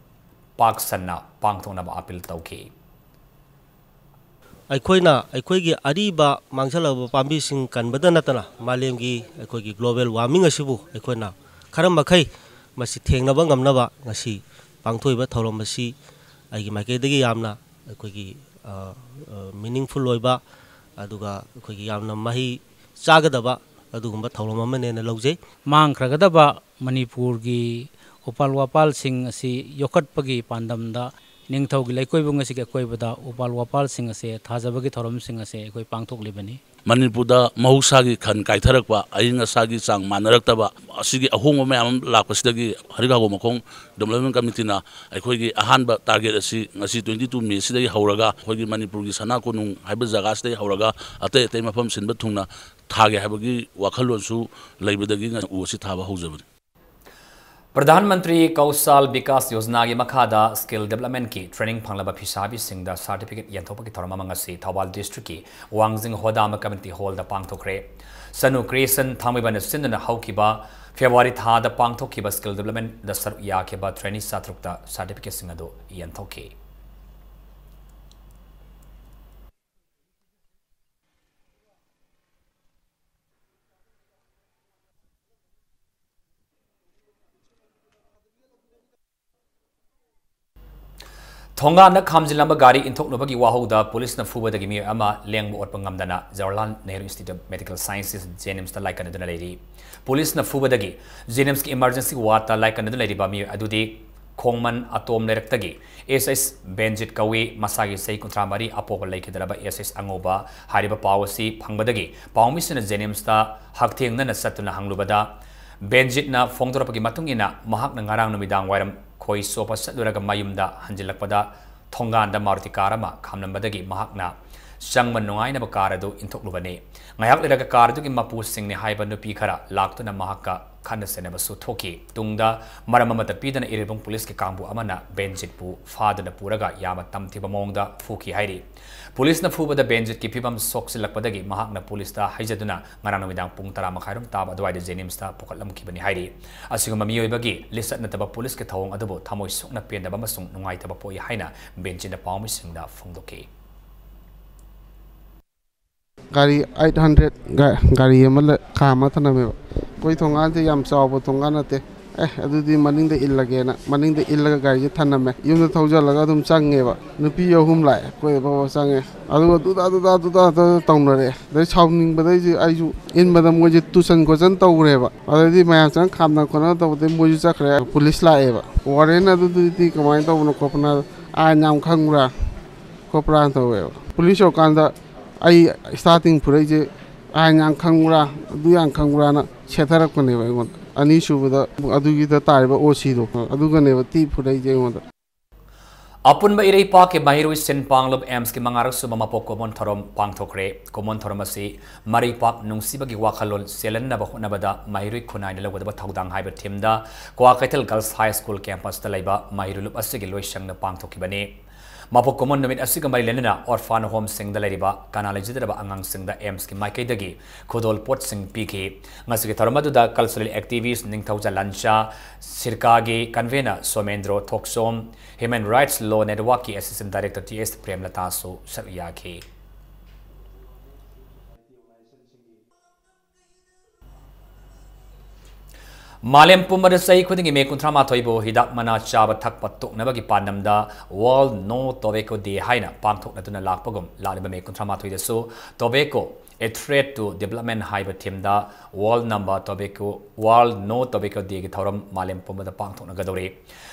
ꯄꯥꯛ ꯁꯟꯅ ꯄꯥꯡꯊꯣꯛꯅꯕ ꯑꯥꯄꯤꯜ ꯇꯧꯈꯤ꯫ ꯑꯩꯈꯣꯏꯅ ꯑꯩꯈꯣꯏꯒꯤ ꯑꯔꯤꯕ ꯃꯥꯡꯁꯤꯜꯂꯕ ꯄꯥꯝꯕꯤꯁꯤꯡ ꯀꯟꯕꯗ ꯅꯠꯇꯅ ꯃꯥꯂꯦꯝꯒꯤ ꯑꯩꯈꯣꯏꯒꯤ global warming ꯑꯁꯤꯕꯨ ꯑꯩꯈꯣꯏꯅ ꯈꯔ ꯃꯈꯩ ꯃꯁꯤ ꯊꯦꯡꯅꯕ ꯉꯝꯅꯕ ꯉꯁꯤ ꯄꯥꯡꯊꯣꯛꯏꯕ ꯊꯧꯔꯝ ꯑꯁꯤ ꯑꯩꯒꯤ ꯃꯥꯏꯀꯩꯗꯒꯤ ꯌꯥꯝꯅ ꯑꯩꯈꯣꯏꯒꯤ, ꯑ, ꯑ, meaningful ꯑꯣꯏꯕ, ꯑꯗꯨꯒ ꯑꯩꯈꯣꯏꯒꯤ ꯌꯥꯝꯅ ꯃꯍꯩ ꯆꯥꯒꯗꯕ ꯑꯗꯨꯒꯨꯝꯕ ꯊꯧꯔꯝ ꯑꯃꯅꯦꯅ ꯂꯧꯖꯩ꯫ ꯃꯥꯡꯈ꯭ꯔꯒꯗꯕ ꯃꯅꯤꯄꯨꯔꯒꯤ ꯎꯄꯥꯜ ꯋꯥꯄꯥꯜꯁꯤꯡ ꯑꯁꯤ ꯌꯣꯛꯈꯠꯄꯒꯤ ꯄꯥꯟꯗꯝꯗ ꯅꯤꯡꯊꯧꯒꯤ ꯂꯩꯀꯣꯏꯕꯨꯡ ꯑꯁꯤꯒꯤ ꯑꯀꯣꯏꯕꯗ ꯎꯄꯥꯜ ꯋꯥꯄꯥꯜꯁꯤꯡ ꯑꯁꯦ ꯊꯥꯖꯕꯒꯤ ꯊꯧꯔꯝꯁꯤꯡ ꯑꯁꯦ ꯑꯩꯈꯣꯏ ꯄꯥꯡꯊꯣꯛꯂꯤꯕꯅꯤ꯫ ꯃꯅꯤꯄꯨꯔꯗ ꯃꯍꯧꯁꯥꯒꯤ ꯈꯟ ꯀꯥꯏꯊꯔꯛꯄ, ꯑꯏꯪ ꯑꯁꯥꯒꯤ ꯆꯥꯡ ꯃꯥꯟꯅꯔꯛꯇꯕ, ꯑꯁꯤꯒꯤ ꯑꯍꯣꯡꯕ ꯃꯌꯥꯝ ꯑꯃ ꯂꯥꯛꯄꯁꯤꯗꯒꯤ ꯍꯔꯤꯠ ꯍꯥꯎꯕ ꯃꯈꯣꯡ Development Committeeꯅ ꯑꯩꯈꯣꯏꯒꯤ ꯑꯍꯥꯟꯕ target ꯑꯁꯤ ꯉꯁꯤ twenty two Mayꯁꯤꯗꯒꯤ ꯍꯧꯔꯒ ꯑꯩꯈꯣꯏꯒꯤ ꯃꯅꯤꯄꯨꯔꯒꯤ ꯁꯅꯥ ꯀꯣꯅꯨꯡ ꯍꯥꯏꯕ ꯖꯒꯥꯁꯤꯗꯒꯤ ꯍꯧꯔꯒ ꯑꯇꯩ ꯑꯇꯩ ꯃꯐꯝ ꯁꯤꯟꯕ ꯊꯨꯡꯅ ꯊꯥꯒꯦ ꯍꯥꯏꯕꯒꯤ ꯋꯥꯈꯜꯂꯣꯟꯁꯨ ꯂꯩꯕꯗꯒꯤ ꯎ ꯑꯁꯤ ꯊꯥꯕ ꯍꯧꯖꯕꯅꯤ꯫ ꯄ꯭ꯔꯙꯥꯟ ꯃꯟꯇ꯭ꯔꯤ ꯀꯧꯁꯥꯜ ꯕꯤꯀꯥꯁ ꯌꯣꯖꯅꯥꯒꯤ ꯃꯈꯥꯗ skill developmentꯀꯤ training ꯐꯪꯂꯕ ꯐꯤꯁꯥꯕꯤꯁꯤꯡꯗ certificate ꯌꯦꯟꯊꯣꯛꯄꯒꯤ ꯊꯧꯔꯝ ꯑꯃ ꯉꯁꯤ ꯊꯧꯕꯥꯜ districtꯀꯤ ꯋꯥꯡꯖꯤꯡ ꯍꯣꯗꯥꯝꯕ community hallꯗ ꯄꯥꯡꯊꯣꯛꯈ꯭ꯔꯦ꯫ ꯁꯅꯨ Creation ꯊꯥꯡꯃꯩꯕꯟꯅ ꯁꯤꯟꯗꯨꯅ ꯍꯧꯈꯤꯕ February ꯊꯥꯗ ꯄꯥꯡꯊꯣꯛꯈꯤꯕ skill developmentꯗ ꯁꯔꯨꯛ ꯌꯥꯈꯤꯕ trainee ꯆꯥꯇ꯭ꯔꯨꯛꯇ certificateꯁꯤꯡ ꯑꯗꯨ ꯌꯦꯟꯊꯣꯛꯈꯤ꯫ ꯊꯣꯡꯒꯥꯟꯗ ꯈꯥꯝꯖꯤꯜꯂꯝꯕ ꯒꯥꯔꯤ ꯏꯟꯊꯣꯛꯂꯨꯕꯒꯤ ꯋꯥꯍꯧꯗ ꯄꯨꯂꯤꯁꯅ ꯐꯨꯕꯗꯒꯤ ꯃꯤꯑꯣꯏ ꯑꯃ ꯂꯦꯡꯕ ꯑꯣꯠꯄ ꯉꯝꯗꯅ Jawaharlal Nehru Institute of Medical Sciences, JNIMSꯇ ꯂꯥꯏꯀꯠꯅꯗꯨꯅ ꯂꯩꯔꯤ꯫ ꯄꯨꯂꯤꯁꯅ ꯐꯨꯕꯗꯒꯤ JNIMSꯀꯤ emergency wardꯇ ꯂꯥꯏꯀꯠꯅꯗꯨꯅ ꯂꯩꯔꯤꯕ ꯃꯤꯑꯣꯏ ꯑꯗꯨꯗꯤ ꯈꯣꯡꯃꯟ ꯑꯇꯣꯝ ꯂꯩꯔꯛꯇꯒꯤ ꯑꯦꯁ ꯑꯦꯁ ꯕꯦꯟꯖꯤꯠ ꯀꯧꯏ꯫ ꯃꯁꯥꯒꯤ ꯆꯍꯤ ꯀꯨꯟꯊ꯭ꯔꯥ ꯃꯔꯤ ꯑꯄꯣꯛꯄ ꯂꯩꯈꯤꯗ꯭ꯔꯕ ꯑꯦꯁ ꯑꯦꯁ ꯑꯉꯧꯕ꯫ ꯍꯥꯏꯔꯤꯕ ꯄꯥꯎ ꯑꯁꯤ ꯐꯪꯕꯗꯒꯤ ꯄꯥꯎꯃꯤꯁꯤꯡꯅ JNIMSꯇ ꯍꯛꯊꯦꯡꯅꯅ ꯆꯠꯇꯨꯅ ꯍꯪꯂꯨꯕꯗ, ꯕꯦꯟꯖꯤꯠꯅ ꯐꯣꯡꯗꯣꯔꯛꯄꯒꯤ ꯃꯇꯨꯡ ꯏꯟꯅ, ꯃꯍꯥꯛꯅ ꯉꯔꯥꯡ ꯅꯨꯃꯤꯗꯥꯡ ꯋꯥꯏꯔꯝ ꯈꯣꯏ ꯆꯣꯞꯄ ꯆꯠꯂꯨꯔꯒ ꯃꯌꯨꯝꯗ ꯍꯟꯖꯤꯜꯂꯛꯄꯗ ꯊꯣꯡꯒꯥꯟꯗ ꯃꯥꯔꯨꯇꯤ ꯀꯥꯔ ꯑꯃ ꯈꯥꯝꯂꯝꯕꯗꯒꯤ ꯃꯍꯥꯛꯅ ꯆꯪꯕ ꯅꯨꯡꯉꯥꯏꯅꯕ ꯀꯥꯔ ꯑꯗꯨ ꯏꯟꯊꯣꯛꯂꯨꯕꯅꯤ꯫ ꯉꯥꯏꯍꯥꯛ ꯂꯩꯔꯒ ꯀꯥꯔ ꯑꯗꯨꯒꯤ ꯃꯄꯨꯁꯤꯡꯅꯤ ꯍꯥꯏꯕ ꯅꯨꯄꯤ ꯈꯔ ꯂꯥꯛꯇꯨꯅ ꯃꯍꯥꯛꯀ ꯈꯠꯅ ꯆꯩꯅꯕꯁꯨ ꯊꯣꯛꯈꯤ꯫ ꯇꯨꯡꯗ ꯃꯔꯝ ꯑꯃꯠꯇ ꯄꯤꯗꯅ ꯏꯔꯤꯜꯕꯨꯡ ꯄꯨꯂꯤꯁꯀꯤ ꯀꯥꯡꯕꯨ ꯑꯃꯅ ꯕꯦꯟꯖꯤꯠꯄꯨ ꯐꯥꯗꯨꯅ ꯄꯨꯔꯒ ꯌꯥꯝꯅ ꯇꯝꯊꯤꯕ ꯃꯑꯣꯡꯗ ꯐꯨꯈꯤ ꯍꯥꯏꯔꯤ꯫ ꯄꯨꯂꯤꯁꯅ ꯐꯨꯕꯗ ꯕꯦꯟꯖꯤꯠꯀꯤ ꯐꯤꯕꯝ ꯁꯣꯛꯆꯤꯜꯂꯛꯄꯗꯒꯤ ꯃꯍꯥꯛꯅ ꯄꯨꯂꯤꯁꯇ ꯍꯥꯏꯖꯗꯨꯅ ꯉꯔꯥꯡ ꯅꯨꯃꯤꯗꯥꯡ ꯄꯨꯡ ꯇꯔꯥ ꯃꯈꯥꯏꯔꯣꯝ ꯇꯥꯕ ꯑꯗꯨꯋꯥꯏꯗ ꯖꯦꯅꯤꯝꯁꯇ ꯄꯨꯈꯠꯂꯝꯈꯤꯕꯅꯤ ꯍꯥꯏꯔꯤ꯫ ꯑꯁꯤꯒꯨꯝꯕ ꯃꯤꯑꯣꯏꯕꯒꯤ ꯂꯤꯆꯠ ꯅꯠꯇꯕ ꯄꯨꯂꯤꯁꯀꯤ ꯊꯧꯑꯣꯡ ꯑꯗꯨꯕꯨ ꯊꯃꯣꯏ ꯁꯣꯛꯅ ꯄꯦꯟꯗꯕ ꯑꯃꯁꯨꯡ ꯅꯨꯡꯉꯥꯏꯇꯕ ꯄꯣꯛꯏ ꯍꯥꯏꯅ ꯕꯦꯟꯖꯤꯠꯅ ꯄꯥꯎꯃꯤꯁꯤꯡꯗ ꯐꯣꯡꯗꯣꯛꯈꯤ꯫ ꯒꯥꯔꯤ ꯑꯩꯠ ꯍꯟꯗ꯭ꯔꯦꯠ ꯒꯥ-, ꯒꯥꯔꯤ ꯑꯃ ꯂꯩ, ꯈꯥꯝꯃ ꯊꯅꯝꯃꯦꯕ꯫ ꯑꯩꯈꯣꯏ ꯊꯣꯡꯒꯥꯟꯁꯦ ꯌꯥꯝ ꯆꯥꯎꯕ ꯊꯣꯡꯒꯥꯟ ꯅꯠꯇꯦ꯫ ꯑꯦ, ꯑꯗꯨꯗꯤ ꯃꯅꯤꯡꯗ ꯏꯜꯂꯒꯦꯅ, ꯃꯅꯤꯡꯗ ꯏꯜꯂꯒ ꯒꯥꯔꯤꯁꯦ ꯊꯅꯝꯃꯦ꯫ ꯌꯨꯝꯗ ꯊꯧꯖꯤꯜꯂꯒ ꯑꯗꯨꯝ ꯆꯪꯉꯦꯕ꯫ ꯅꯨꯄꯤ ꯑꯍꯨꯝ ꯂꯥꯛꯑꯦ, ꯑꯩꯈꯣꯏ ꯕꯕꯥ ꯆꯪꯉꯦ꯫ ꯑꯗꯨꯒ ꯗꯨꯗꯥ, ꯗꯨꯗꯥ, ꯗꯨꯗꯥ, ꯗꯨꯗꯥ ꯇꯧꯅꯔꯛꯑꯦ꯫ ꯑꯗꯩ ꯁꯥꯎꯅꯤꯡꯕꯗꯩꯁꯦ ꯑꯩꯁꯨ ꯏꯟꯕꯗ ꯃꯣꯏꯁꯦ ꯇꯨꯁꯟ ꯈꯣꯠꯆꯟ ꯇꯧꯔꯦꯕ꯫ ꯑꯗꯩꯗꯤ ꯃꯌꯥꯝ ꯆꯪ ꯈꯥꯝꯅ ꯈꯣꯠꯅ ꯇꯧꯕꯗꯩ ꯃꯣꯏꯁꯨ ꯆꯠꯈ꯭ꯔꯦ꯫ ꯄꯨꯂꯤꯁ ꯂꯥꯛꯑꯦꯕ꯫ ꯋꯥꯔꯦꯟ ꯑꯗꯨꯗꯨꯗꯤ ꯀꯃꯥꯏꯅ ꯇꯧꯕꯅꯣ ꯈꯣꯠꯄꯅꯣ, ꯑꯥꯏꯟ ꯌꯥꯝ ꯈꯪꯕ꯭ꯔꯥ ꯈꯣꯠꯄ꯭ꯔꯥꯅ ꯇꯧꯋꯦꯕ꯫ ꯄꯨꯂꯤꯁ ꯌꯧꯔꯀꯥꯟꯗ ꯑꯩ ꯁ꯭ꯇꯥꯔꯇꯤꯡ ꯐꯨꯔꯛꯏꯁꯦ, "ꯑꯥꯏꯟ ꯌꯥꯝ ꯈꯪꯕ꯭ꯔꯥ, ꯑꯗꯨ ꯌꯥꯝ ꯈꯪꯕ꯭ꯔꯥꯅ?" ꯁꯦꯠꯊꯔꯛꯄꯅꯦꯕ ꯑꯩꯉꯣꯟꯗ꯫ ꯑꯅꯤꯁꯨꯕꯗ ꯑꯗꯨꯒꯤꯗ ꯇꯥꯔꯤꯕ ꯑꯣ ꯁꯤꯗꯣ, ꯑꯗꯨꯒꯅꯦꯕ ꯇꯤ ꯐꯨꯔꯛꯏꯁꯦ ꯑꯩꯉꯣꯟꯗ꯫ ꯑꯄꯨꯟꯕ ꯏꯔꯩꯄꯥꯛꯀꯤ ꯃꯍꯩꯔꯣꯏ ꯁꯤꯟ ꯄꯥꯡꯂꯨꯞ ꯑꯦꯝꯁꯀꯤ ꯃꯉꯥꯔꯛ ꯁꯨꯕ ꯃꯄꯣꯛ ꯀꯨꯝꯑꯣꯟ ꯊꯧꯔꯝ ꯄꯥꯡꯊꯣꯛꯈ꯭ꯔꯦ꯫ ꯀꯨꯝꯑꯣꯟ ꯊꯧꯔꯝ ꯑꯁꯤ ꯃꯔꯩꯄꯥꯛ ꯅꯨꯡꯁꯤꯕꯒꯤ ꯋꯥꯈꯜꯂꯣꯟ ꯆꯦꯜꯍꯟꯅꯕ ꯍꯣꯠꯅꯕꯗ ꯃꯍꯩꯔꯣꯏ ꯈꯨꯟꯅꯥꯏꯅ ꯂꯧꯒꯗꯕ ꯊꯧꯗꯥꯡ ꯍꯥꯏꯕ ꯊꯤꯝꯗ ꯀ꯭ꯋꯥꯀꯩꯊꯦꯜ ꯒꯔꯜꯁ ꯍꯥꯏ ꯁ꯭ꯀꯨꯜ ꯀꯦꯝꯄꯁꯇ ꯂꯩꯕ ꯃꯍꯩꯔꯣꯏ ꯂꯨꯞ ꯑꯁꯤꯒꯤ ꯂꯣꯏꯁꯪꯅ ꯄꯥꯡꯊꯣꯛꯈꯤꯕꯅꯤ꯫ ꯃꯄꯣꯛ ꯀꯨꯝꯑꯣꯟ ꯅꯨꯃꯤꯠ ꯑꯁꯤꯒ ꯃꯔꯤ ꯂꯩꯅꯅ ꯑꯣꯔꯐꯥꯟ ꯍꯣꯝꯁꯤꯡꯗ ꯂꯩꯔꯤꯕ ꯀꯅꯥ ꯂꯩꯖꯗ꯭ꯔꯕ ꯑꯉꯥꯡꯁꯤꯡꯗ ꯑꯦꯝꯁꯀꯤ ꯃꯥꯏꯀꯩꯗꯒꯤ ꯈꯨꯗꯣꯜ ꯄꯣꯠꯁꯤꯡ ꯄꯤꯈꯤ꯫ ꯉꯁꯤꯒꯤ ꯊꯧꯔꯝ ꯑꯗꯨꯗ ꯀꯜꯆꯔꯦꯜ ꯑꯦꯛꯇꯤꯚꯤꯁ ꯅꯤꯡꯊꯧꯖꯥ ꯂꯥꯟꯁꯥ, ꯁꯤꯔꯀꯥꯒꯤ ꯀꯟꯚꯦꯅꯔ ꯁꯣꯃꯦꯟꯗ꯭ꯔꯣ ꯊꯣꯛꯆꯣꯝ, ꯍ꯭ꯌꯨꯃꯦꯟ ꯔꯥꯏꯠꯁ ꯂꯣ ꯅꯦꯠꯋꯥꯔꯛꯀꯤ ꯑꯦꯁꯤꯁꯇꯦꯟ ꯗꯥꯏꯔꯦꯛꯇꯔ ꯇꯤ ꯑꯦꯁ ꯄ꯭ꯔꯦꯝꯂꯇꯥꯁꯨ ꯁꯔꯨꯛ ꯌꯥꯈꯤ꯫ ꯃꯥꯂꯦꯝ ꯄꯨꯝꯕꯗ ꯆꯍꯤ ꯈꯨꯗꯤꯡꯒꯤ ꯃꯦ ꯀꯨꯟꯊ꯭ꯔꯥ ꯃꯥꯊꯣꯏꯕꯨ ꯍꯤꯗꯥꯛ ꯃꯅꯥ ꯆꯥꯕ ꯊꯛꯄ ꯇꯣꯛꯅꯕꯒꯤ ꯄꯥꯟꯗꯝꯗ World No Tobacco Day ꯍꯥꯏꯅ ꯄꯥꯡꯊꯣꯛꯅꯗꯨꯅ ꯂꯥꯛꯄꯒꯨꯝ, ꯂꯥꯛꯂꯤꯕ ꯃꯦ ꯀꯨꯟꯊ꯭ꯔꯥ ꯃꯥꯊꯣꯏꯗꯁꯨ Tobacco, A Threat to Development ꯍꯥꯏꯕ ꯊꯤꯝꯗ World Number Tobacco, World No Tobacco Dayꯒꯤ ꯊꯧꯔꯝ ꯃꯥꯂꯦꯝ ꯄꯨꯝꯕꯗ ꯄꯥꯡꯊꯣꯛꯅꯒꯗꯧꯔꯤ꯫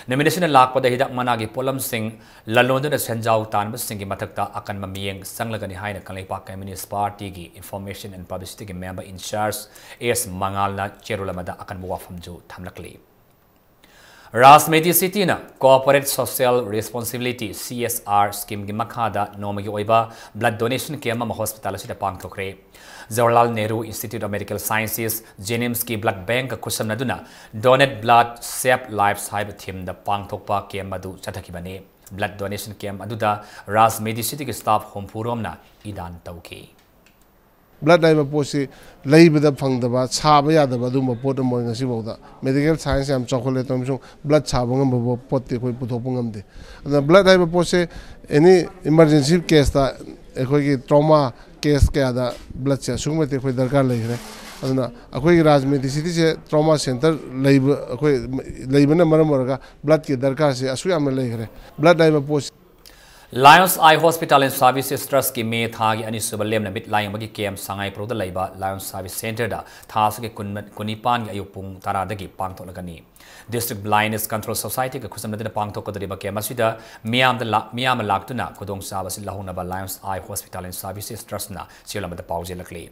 ꯅꯨꯃꯤꯠ ꯑꯁꯤꯅ ꯂꯥꯛꯄꯗ ꯍꯤꯗꯥꯛ ꯃꯅꯥꯒꯤ ꯄꯣꯠꯂꯝꯁꯤꯡ ꯂꯂꯣꯟꯗꯨꯅ ꯁꯦꯟꯖꯥꯎ ꯇꯥꯟꯕꯁꯤꯡꯒꯤ ꯃꯊꯛꯇ ꯑꯀꯟꯕ ꯃꯤꯠꯌꯦꯡ ꯆꯪꯂꯒꯅꯤ ꯍꯥꯏꯅ ꯀꯪꯂꯩꯄꯥꯛ ꯀꯝꯌꯨꯅꯤꯁ꯭ꯠ ꯄꯥꯔꯇꯤꯒꯤ Information and Publicityꯒꯤ member in charge ꯑꯦꯁ ꯃꯉꯥꯜꯅ ꯆꯦꯔꯣꯜ ꯑꯃꯗ ꯑꯀꯟꯕ ꯋꯥꯐꯝꯁꯨ ꯊꯝꯂꯛꯂꯤ꯫ ꯔꯥꯖ ꯃꯦꯗꯤꯁꯤꯇꯤꯅ Corporate Social Responsibility, C S R, scheme ꯒꯤ ꯃꯈꯥꯗ ꯅꯣꯡꯃꯒꯤ ꯑꯣꯏꯕ blood donation camp ꯑꯃ hospital ꯑꯁꯤꯗ ꯄꯥꯡꯊꯣꯛꯈ꯭ꯔꯦ꯫ Jawaharlal Nehru Institute of Medical Sciences, JNIMS ꯀꯤ blood bank ꯀ ꯈꯨꯠꯁꯝꯅꯗꯨꯅ Donate Blood, Save Lives ꯍꯥꯏꯕ theme ꯗ ꯄꯥꯡꯊꯣꯛꯄ camp ꯑꯗꯨ ꯆꯠꯊꯈꯤꯕꯅꯤ꯫ Blood donation camp ꯑꯗꯨꯗ ꯔꯥꯖ ꯃꯦꯗꯤꯁꯤꯇꯤꯒꯤ staff ꯍꯨꯝꯐꯨ ꯔꯣꯝꯅ ꯏꯗꯥꯟ ꯇꯧꯈꯤ꯫ Blood ꯍꯥꯏꯕ ꯄꯣꯠꯁꯤ ꯂꯩꯕꯗ ꯐꯪꯗꯕ, ꯁꯥꯕ ꯌꯥꯗꯕ ꯑꯗꯨꯒꯨꯝꯕ ꯄꯣꯠ ꯑꯃ ꯑꯣꯏ꯫ ꯉꯁꯤꯐꯥꯎꯗ medical science ꯌꯥꯝ ꯆꯥꯎꯈꯠꯂꯦ, ꯇꯧꯔꯝꯁꯨ blood ꯁꯥꯕ ꯉꯝꯕ ꯄꯣꯠꯇꯤ ꯑꯩꯈꯣꯏ ꯄꯨꯊꯣꯛꯄ ꯉꯝꯗꯦ꯫ ꯑꯗꯨꯅ blood ꯍꯥꯏꯕ ꯄꯣꯠꯁꯦ any emergency case ꯇ, ꯑꯩꯈꯣꯏꯒꯤ trauma case ꯀꯌꯥꯗ blood ꯁꯦ ꯑꯁꯨꯛꯀꯤ ꯃꯇꯤꯛ ꯑꯩꯈꯣꯏ ꯗꯔꯀꯥꯔ ꯂꯩꯈ꯭ꯔꯦ꯫ ꯑꯗꯨꯅ ꯑꯩꯈꯣꯏꯒꯤ ꯔꯥꯖ ꯃꯦꯗꯤꯁꯤꯇꯤꯁꯦ trauma center ꯂꯩꯕ, ꯑꯩꯈꯣꯏ ꯂꯩꯕꯅ ꯃꯔꯝ ꯑꯣꯏꯔꯒ blood ꯀꯤ ꯗꯔꯀꯥꯔꯁꯦ ꯑꯁꯨꯛ ꯌꯥꯝꯅ ꯂꯩꯈ꯭ꯔꯦ꯫ Blood ꯍꯥꯏꯕ ꯄꯣꯠꯁꯤ Lion's Eye Hospital and Services Trust ꯀꯤ ꯃꯦ ꯊꯥꯒꯤ ꯑꯅꯤꯁꯨꯕ ꯂꯦꯝꯅ ꯃꯤꯠ ꯂꯥꯌꯦꯡꯕꯒꯤ camp ꯁꯉꯥꯏꯄ꯭ꯔꯧꯗ ꯂꯩꯕ Lion's Service Center ꯗ ꯊꯥ ꯑꯁꯤꯒꯤ ꯀꯨꯟ, ꯀꯨꯟꯅꯤꯄꯥꯟꯒꯤ ꯑꯌꯨꯛ ꯄꯨꯡ ꯇꯔꯥꯗꯒꯤ ꯄꯥꯡꯊꯣꯛꯂꯒꯅꯤ꯫ District Blindness Control Society ꯒ ꯈꯨꯠꯁꯝꯅꯗꯨꯅ ꯄꯥꯡꯊꯣꯛꯀꯗꯧꯔꯤꯕ camp ꯑꯁꯤꯗ ꯃꯤꯌꯥꯝꯗ ꯂꯥꯛ-, ꯃꯤꯌꯥꯝ ꯑꯃ ꯂꯥꯛꯇꯨꯅ ꯈꯨꯗꯣꯡꯆꯥꯕ ꯑꯁꯤ ꯂꯧꯍꯧꯅꯕ Lion's Eye Hospital and Services Trust ꯅ ꯁꯤꯔꯣꯜ ꯑꯃꯗ ꯄꯥꯎꯖꯦꯜꯂꯛꯂꯤ꯫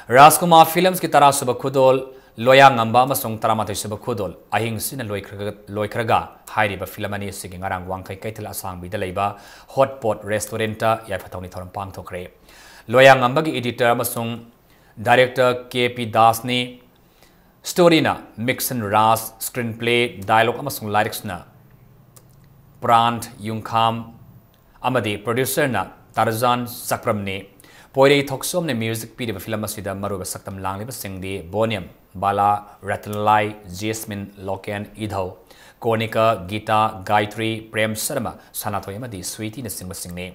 ꯔꯥꯖꯀꯨꯃꯥꯔ Films ꯀꯤ ꯇꯔꯥꯁꯨꯕ ꯈꯨꯗꯣꯜ ꯂꯣꯌꯥꯉꯝꯕ ꯑꯃꯁꯨꯡ ꯇꯔꯥꯃꯥꯊꯣꯏꯁꯨꯕ ꯈꯨꯗꯣꯜ ꯑꯍꯤꯡꯁꯤꯅ ꯂꯣꯏꯈ꯭ꯔꯒ, ꯂꯣꯏꯈ꯭ꯔꯒ ꯍꯥꯏꯔꯤꯕ film ꯑꯅꯤ ꯑꯁꯤꯒꯤ ꯉꯔꯥꯡ ꯋꯥꯡꯈꯩ ꯀꯩꯊꯦꯜ ꯑꯁꯥꯡꯕꯤꯗ ꯂꯩꯕ Hot Pot Restaurant ꯇ ꯌꯥꯏꯐ ꯊꯧꯅꯤ ꯊꯧꯔꯝ ꯄꯥꯡꯊꯣꯛꯈ꯭ꯔꯦ꯫ ꯂꯣꯌꯥꯉꯝꯕꯒꯤ editor ꯑꯃꯁꯨꯡ director K P ꯗꯥꯁꯅꯤ꯫ Story ꯅ ꯃꯤꯛꯁꯟ ꯔꯥꯖ, screenplay, dialogue ꯑꯃꯁꯨꯡ lyrics ꯅ ꯄ꯭ꯔꯥꯟ ꯌꯨꯝꯈꯥꯝ ꯑꯃꯗꯤ producer ꯅ ꯇꯥꯔꯖꯥꯟ ꯆꯛꯄ꯭ꯔꯝꯅꯤ꯫ ꯄꯣꯏꯔꯩ ꯊꯣꯛꯆꯣꯝꯅ music ꯄꯤꯔꯤꯕ film ꯑꯁꯤꯗ ꯃꯔꯨꯑꯣꯏꯕ ꯁꯛꯇꯝ ꯂꯥꯡꯂꯤꯕꯁꯤꯡꯗꯤ ꯕꯣꯅꯤꯌꯝ, ꯕꯥꯂꯥ, ꯔꯇꯟꯂꯥꯏ, ꯖꯦꯁꯃꯤꯟ, ꯂꯣꯀꯦꯟ, ꯏꯙꯧ, ꯀꯣꯔꯅꯤꯀꯥ, ꯒꯤꯇꯥ, ꯒꯥꯌꯇ꯭ꯔꯤ, ꯄ꯭ꯔꯦꯝ ꯁꯔꯃ, ꯁꯅꯥꯊꯣꯏ ꯑꯃꯗꯤ ꯁ꯭ꯋꯤꯇꯤꯅꯆꯤꯡꯕꯁꯤꯡꯅꯤ꯫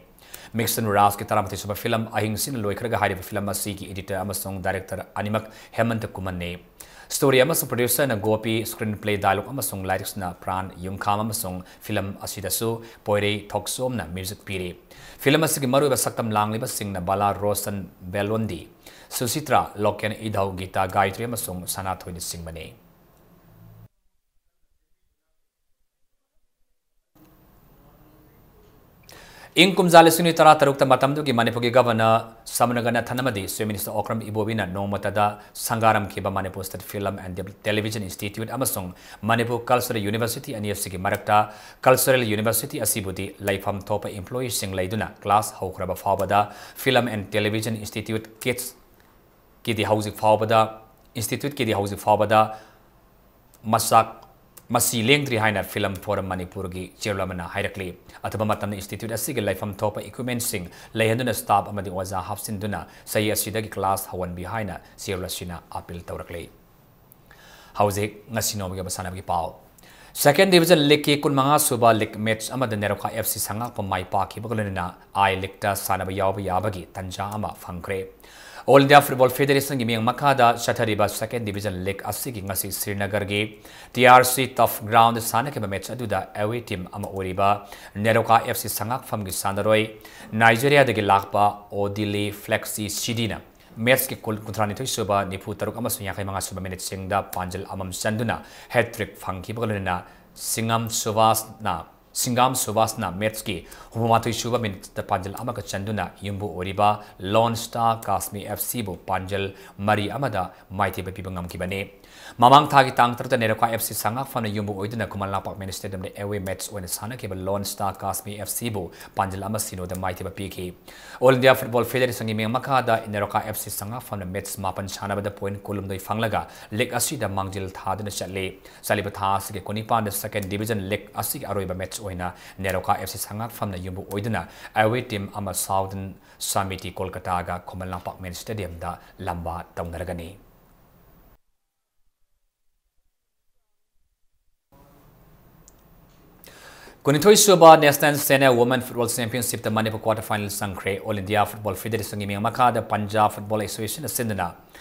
ꯃꯤꯛꯁꯟ ꯔꯥꯖꯀꯤ ꯇꯔꯥꯃꯥꯊꯣꯏꯁꯨꯕ film ꯑꯍꯤꯡꯁꯤꯅ ꯂꯣꯏꯈ꯭ꯔꯒ ꯍꯥꯏꯔꯤꯕ film ꯑꯁꯤꯒꯤ editor ꯑꯃꯁꯨꯡ director ꯑꯅꯤꯃꯛ ꯍꯦꯃꯟꯇ ꯀꯨꯃꯟꯅꯤ꯫ Story ꯑꯃꯁꯨꯡ producer ꯅ ꯒꯣꯄꯤ, screenplay, dialogue ꯑꯃꯁꯨꯡ lyrics ꯅ ꯄ꯭ꯔꯥꯟ ꯌꯨꯝꯈꯥꯝ ꯑꯃꯁꯨꯡ film ꯑꯁꯤꯗꯁꯨ ꯄꯣꯏꯔꯩ ꯊꯣꯛꯆꯣꯝꯅ music ꯄꯤꯔꯤ꯫ Film ꯑꯁꯤꯒꯤ ꯃꯔꯨꯑꯣꯏꯕ ꯁꯛꯇꯝ ꯂꯥꯡꯂꯤꯕꯁꯤꯡꯅ ꯕꯥꯂꯥ ꯔꯣꯁꯟ ꯕꯦꯂꯣꯟꯗꯤ, ꯁꯨꯁꯤꯇ꯭ꯔꯥ, ꯂꯣꯀꯦꯟ ꯏꯙꯧ, ꯒꯤꯇꯥ ꯒꯥꯌꯇ꯭ꯔꯤ ꯑꯃꯁꯨꯡ ꯁꯅꯥꯊꯣꯏꯅꯆꯤꯡꯕꯅꯤ꯫ ꯏꯪ ꯀꯨꯝꯖꯥ ꯂꯤꯁꯤꯡ ꯑꯅꯤ ꯇꯔꯥ ꯇꯔꯨꯛꯇ ꯃꯇꯝꯗꯨꯒꯤ ꯃꯅꯤꯄꯨꯔꯒꯤ ꯒꯚꯔꯅꯔ ꯁꯃꯅꯒꯅ ꯊꯟ ꯑꯃꯗꯤ ꯆꯤꯐ ꯃꯤꯅꯤꯁꯇꯔ ꯑꯣꯀ꯭ꯔꯝ ꯏꯕꯣꯕꯤꯅ ꯅꯣꯡꯃꯇꯗ ꯁꯪꯒꯥꯔꯝꯈꯤꯕ Manipur state film and television institute ꯑꯃꯁꯨꯡ ꯃꯅꯤꯄꯨꯔ ꯀꯜꯆꯔꯦꯜ ꯌꯨꯅꯤꯚꯔꯁꯤꯇꯤ ꯑꯅꯤ ꯑꯁꯤꯒꯤ ꯃꯔꯛꯇ ꯀꯜꯆꯔꯦꯜ ꯌꯨꯅꯤꯚꯔꯁꯤꯇꯤ ꯑꯁꯤꯕꯨꯗꯤ ꯂꯩꯐꯝ ꯊꯣꯛꯄ ꯏꯝꯄ꯭ꯂꯣꯌꯤꯁꯤꯡ ꯂꯩꯗꯨꯅ ꯀ꯭ꯂꯥꯁ ꯍꯧꯈ꯭ꯔꯕ ꯐꯥꯎꯕꯗ ꯐꯤꯂꯝ ꯑꯦꯟ ꯇꯦꯂꯤꯚꯤꯖꯟ ꯏꯟꯁꯇꯤꯇ꯭ꯌꯨꯠ ꯀꯤꯠꯁꯀꯤꯗꯤ ꯍꯧꯖꯤꯛ ꯐꯥꯎꯕꯗ, ꯏꯟꯁꯇꯤꯇ꯭ꯌꯨꯠꯀꯤꯗꯤ ꯍꯧꯖꯤꯛ ꯐꯥꯎꯕꯗ ꯃꯁꯛ ꯃꯁꯤ ꯂꯦꯡꯗ꯭ꯔꯤ ꯍꯥꯏꯅ ꯐꯤꯂꯝ ꯐꯣꯔꯝ ꯃꯅꯤꯄꯨꯔꯒꯤ ꯆꯦꯌꯔꯃꯦꯟ ꯑꯃꯅ ꯍꯥꯏꯔꯛꯂꯤ꯫ ꯑꯊꯨꯕ ꯃꯇꯝꯗ ꯏꯟꯁꯇꯤꯇ꯭ꯌꯨꯠ ꯑꯁꯤꯒꯤ ꯂꯩꯐꯝ ꯊꯣꯛꯄ ꯏꯀ꯭ꯋꯤꯞꯃꯦꯟꯁꯤꯡ ꯂꯩꯍꯟꯗꯨꯅ ꯁ꯭ꯇꯥꯐ ꯑꯃꯗꯤ ꯑꯣꯖꯥ ꯍꯥꯞꯆꯤꯟꯗꯨꯅ ꯆꯍꯤ ꯑꯁꯤꯗꯒꯤ ꯀ꯭ꯂꯥꯁ ꯍꯧꯍꯟꯕꯤꯌꯨ ꯍꯥꯏꯅ ꯆꯦꯌꯔꯃꯦꯟ ꯑꯁꯤꯅ ꯑꯄꯤꯜ ꯇꯧꯔꯛꯂꯤ꯫ ꯍꯧꯖꯤꯛ ꯉꯁꯤ ꯅꯣꯡꯃꯒꯤ ꯑꯣꯏꯕ ꯁꯥꯟꯅꯕꯒꯤ ꯄꯥꯎ꯫ ꯁꯦꯀꯦꯟ ꯗꯤꯕꯤꯖꯟ ꯂꯤꯒꯀꯤ ꯀꯨꯟꯃꯉꯥ ꯁꯨꯕ ꯂꯤꯒ ꯃꯦꯆ ꯑꯃꯗ ꯅꯦꯔꯣꯀꯥ ꯑꯦꯐ ꯁꯤ ꯁꯉꯥꯛꯄꯝ ꯃꯥꯏ ꯄꯥꯛꯈꯤꯕꯒ ꯂꯣꯏꯅꯅ ꯑꯥꯏ ꯂꯤꯒꯇ ꯁꯥꯟꯅꯕ ꯌꯥꯎꯕ ꯌꯥꯕꯒꯤ ꯇꯟꯖꯥ ꯑꯃ ꯐꯪꯈ꯭ꯔꯦ꯫ ꯑꯣꯜ ꯏꯟꯗꯤꯌꯥ ꯐꯨꯠꯕꯣꯜ ꯐꯦꯗꯦꯔꯦꯁꯟꯒꯤ ꯃꯤꯠꯌꯦꯡ ꯃꯈꯥꯗ ꯆꯠꯊꯔꯤꯕ ꯁꯦꯀꯦꯟ ꯗꯤꯕꯤꯖꯟ ꯂꯤꯒ ꯑꯁꯤꯒꯤ ꯉꯁꯤ ꯁ꯭ꯔꯤꯅꯒꯔꯒꯤ T R C turf ground ꯁꯥꯟꯅꯈꯤꯕ ꯃꯦꯆ ꯑꯗꯨꯗ ꯑꯦꯋꯦ ꯇꯤꯝ ꯑꯃ ꯑꯣꯏꯔꯤꯕ ꯅꯦꯔꯣꯀꯥ ꯑꯦꯐ ꯁꯤ ꯁꯉꯥꯛꯐꯝꯒꯤ ꯁꯥꯟꯅꯔꯣꯏ ꯅꯥꯏꯖꯦꯔꯤꯌꯥꯗꯒꯤ ꯂꯥꯛꯄ ꯑꯣꯗꯤꯂꯤ ꯐ꯭ꯂꯦꯛꯁꯤ ꯁꯤꯗꯤꯅ ꯃꯦꯆꯀꯤ ꯀꯨꯟ, ꯀꯨꯟꯊ꯭ꯔꯥ ꯅꯤꯊꯣꯏ ꯁꯨꯕ, ꯅꯤꯐꯨ ꯇꯔꯨꯛ ꯑꯃꯁꯨꯡ ꯌꯥꯡꯈꯩ ꯃꯉꯥ ꯁꯨꯕ ꯃꯤꯅꯤꯠꯁꯤꯡꯗ ꯄꯥꯟꯖꯜ ꯑꯃꯃꯝ ꯆꯟꯗꯨꯅ ꯍꯦꯇ꯭ꯔꯤꯛ ꯐꯪꯈꯤꯕꯒ ꯂꯣꯏꯅꯅ ꯁꯤꯡꯒꯥꯝ ꯁꯨꯕꯥꯁꯅ, ꯁꯤꯡꯒꯥꯝ ꯁꯨꯕꯥꯁꯅ ꯃꯦꯆꯀꯤ ꯍꯨꯝꯐꯨ ꯃꯥꯊꯣꯏ ꯁꯨꯕ ꯃꯤꯅꯤꯠꯇ ꯄꯥꯟꯖꯜ ꯑꯃꯒ ꯆꯟꯗꯨꯅ ꯌꯨꯝꯕꯨ ꯑꯣꯏꯔꯤꯕ ꯂꯣꯟ ꯁ꯭ꯇꯥꯔ ꯀꯥꯁꯃꯤ ꯑꯦꯐ ꯁꯤꯕꯨ ꯄꯥꯟꯖꯜ ꯃꯔꯤ ꯑꯃꯗ ꯃꯥꯏꯊꯤꯕ ꯄꯤꯕ ꯉꯝꯈꯤꯕꯅꯤ꯫ ꯃꯃꯥꯡ ꯊꯥꯒꯤ ꯇꯥꯡ ꯇꯔꯨꯛꯇ ꯅꯦꯔꯣꯀꯥ ꯑꯦꯐ ꯁꯤ ꯁꯉꯥꯛꯐꯝꯅ ꯌꯨꯝꯕꯨ ꯑꯣꯏꯗꯨꯅ ꯈꯨꯃꯟ ꯂꯝꯄꯥꯛ ꯃꯤꯅꯤ ꯁ꯭ꯇꯦꯗꯤꯌꯝꯗ ꯑꯦꯋꯦ ꯃꯦꯆ ꯑꯣꯏꯅ ꯁꯥꯟꯅꯈꯤꯕ ꯂꯣꯟ ꯁ꯭ꯇꯥꯔ ꯀꯥꯁꯃꯤ ꯑꯦꯐ ꯁꯤꯕꯨ ꯄꯥꯟꯖꯜ ꯑꯃ ꯁꯤꯅꯣꯗ ꯃꯥꯏꯊꯤꯕ ꯄꯤꯈꯤ꯫ ꯑꯣꯜ ꯏꯟꯗꯤꯌꯥ ꯐꯨꯠꯕꯣꯜ ꯐꯦꯗꯦꯔꯦꯁꯟꯒꯤ ꯃꯤꯠꯌꯦꯡ ꯃꯈꯥꯗ ꯅꯦꯔꯣꯀꯥ ꯑꯦꯐ ꯁꯤ ꯁꯉꯥꯛꯐꯝꯅ ꯃꯦꯆ ꯃꯥꯄꯟ ꯁꯥꯟꯅꯕꯗ ꯄꯣꯏꯟꯠ ꯀꯨꯟꯍꯨꯝꯗꯣꯏ ꯐꯪꯂꯒ ꯂꯤꯒ ꯑꯁꯤꯗ ꯃꯥꯡꯖꯤꯜ ꯊꯥꯗꯨꯅ ꯆꯠꯂꯤ꯫ ꯆꯠꯂꯤꯕ ꯊꯥ ꯑꯁꯤꯒꯤ ꯀꯨꯟꯅꯤꯄꯥꯟꯗ ꯁꯦꯀꯦꯟ ꯗꯤꯕꯤꯖꯟ ꯂꯤꯒ ꯑꯁꯤꯒꯤ ꯑꯔꯣꯏꯕ ꯃꯦꯆ ꯑꯣꯏꯅ ꯅꯦꯔꯣꯀꯥ ꯑꯦꯐ ꯁꯤ ꯁꯉꯥꯛꯐꯝꯅ ꯌꯨꯝꯕꯨ ꯑꯣꯏꯗꯨꯅ ꯑꯦꯋꯦ ꯇꯤꯝ ꯑꯃ ꯁꯥꯎꯗꯔꯟ ꯁꯥꯃꯤꯇꯤ ꯀꯣꯜꯀꯇꯥꯒ ꯈꯨꯃꯟ ꯂꯝꯄꯥꯛ ꯃꯤꯅꯤ ꯁ꯭ꯇꯦꯗꯤꯌꯝꯗ ꯂꯝꯕꯥ ꯇꯧꯅꯔꯒꯅꯤ꯫ ꯀꯨꯟꯅꯤꯊꯣꯏ ꯁꯨꯕ ꯅꯦꯁꯅꯦꯜ ꯁꯦꯅꯤꯌꯔ ꯋꯨꯃꯦꯟ ꯐꯨꯠꯕꯣꯜ ꯆꯦꯝꯄꯤꯌꯟꯁꯤꯞꯇ ꯃꯅꯤꯄꯨꯔ ꯀ꯭ꯋꯥꯇꯔ ꯐꯥꯏꯅꯦꯜ ꯆꯪꯈ꯭ꯔꯦ꯫ ꯑꯣꯜ ꯏꯟꯗꯤꯌꯥ ꯐꯨꯠꯕꯣꯜ ꯐꯦꯗꯦꯔꯦꯁꯟꯒꯤ ꯃꯤꯠꯌꯦꯡ ꯃꯈꯥꯗ ꯄꯟꯖꯥꯕ ꯐꯨꯠꯕꯣꯜ ꯑꯦꯁꯣꯁꯤꯌꯦꯁꯟꯅ ꯁꯤꯟꯗꯨꯅ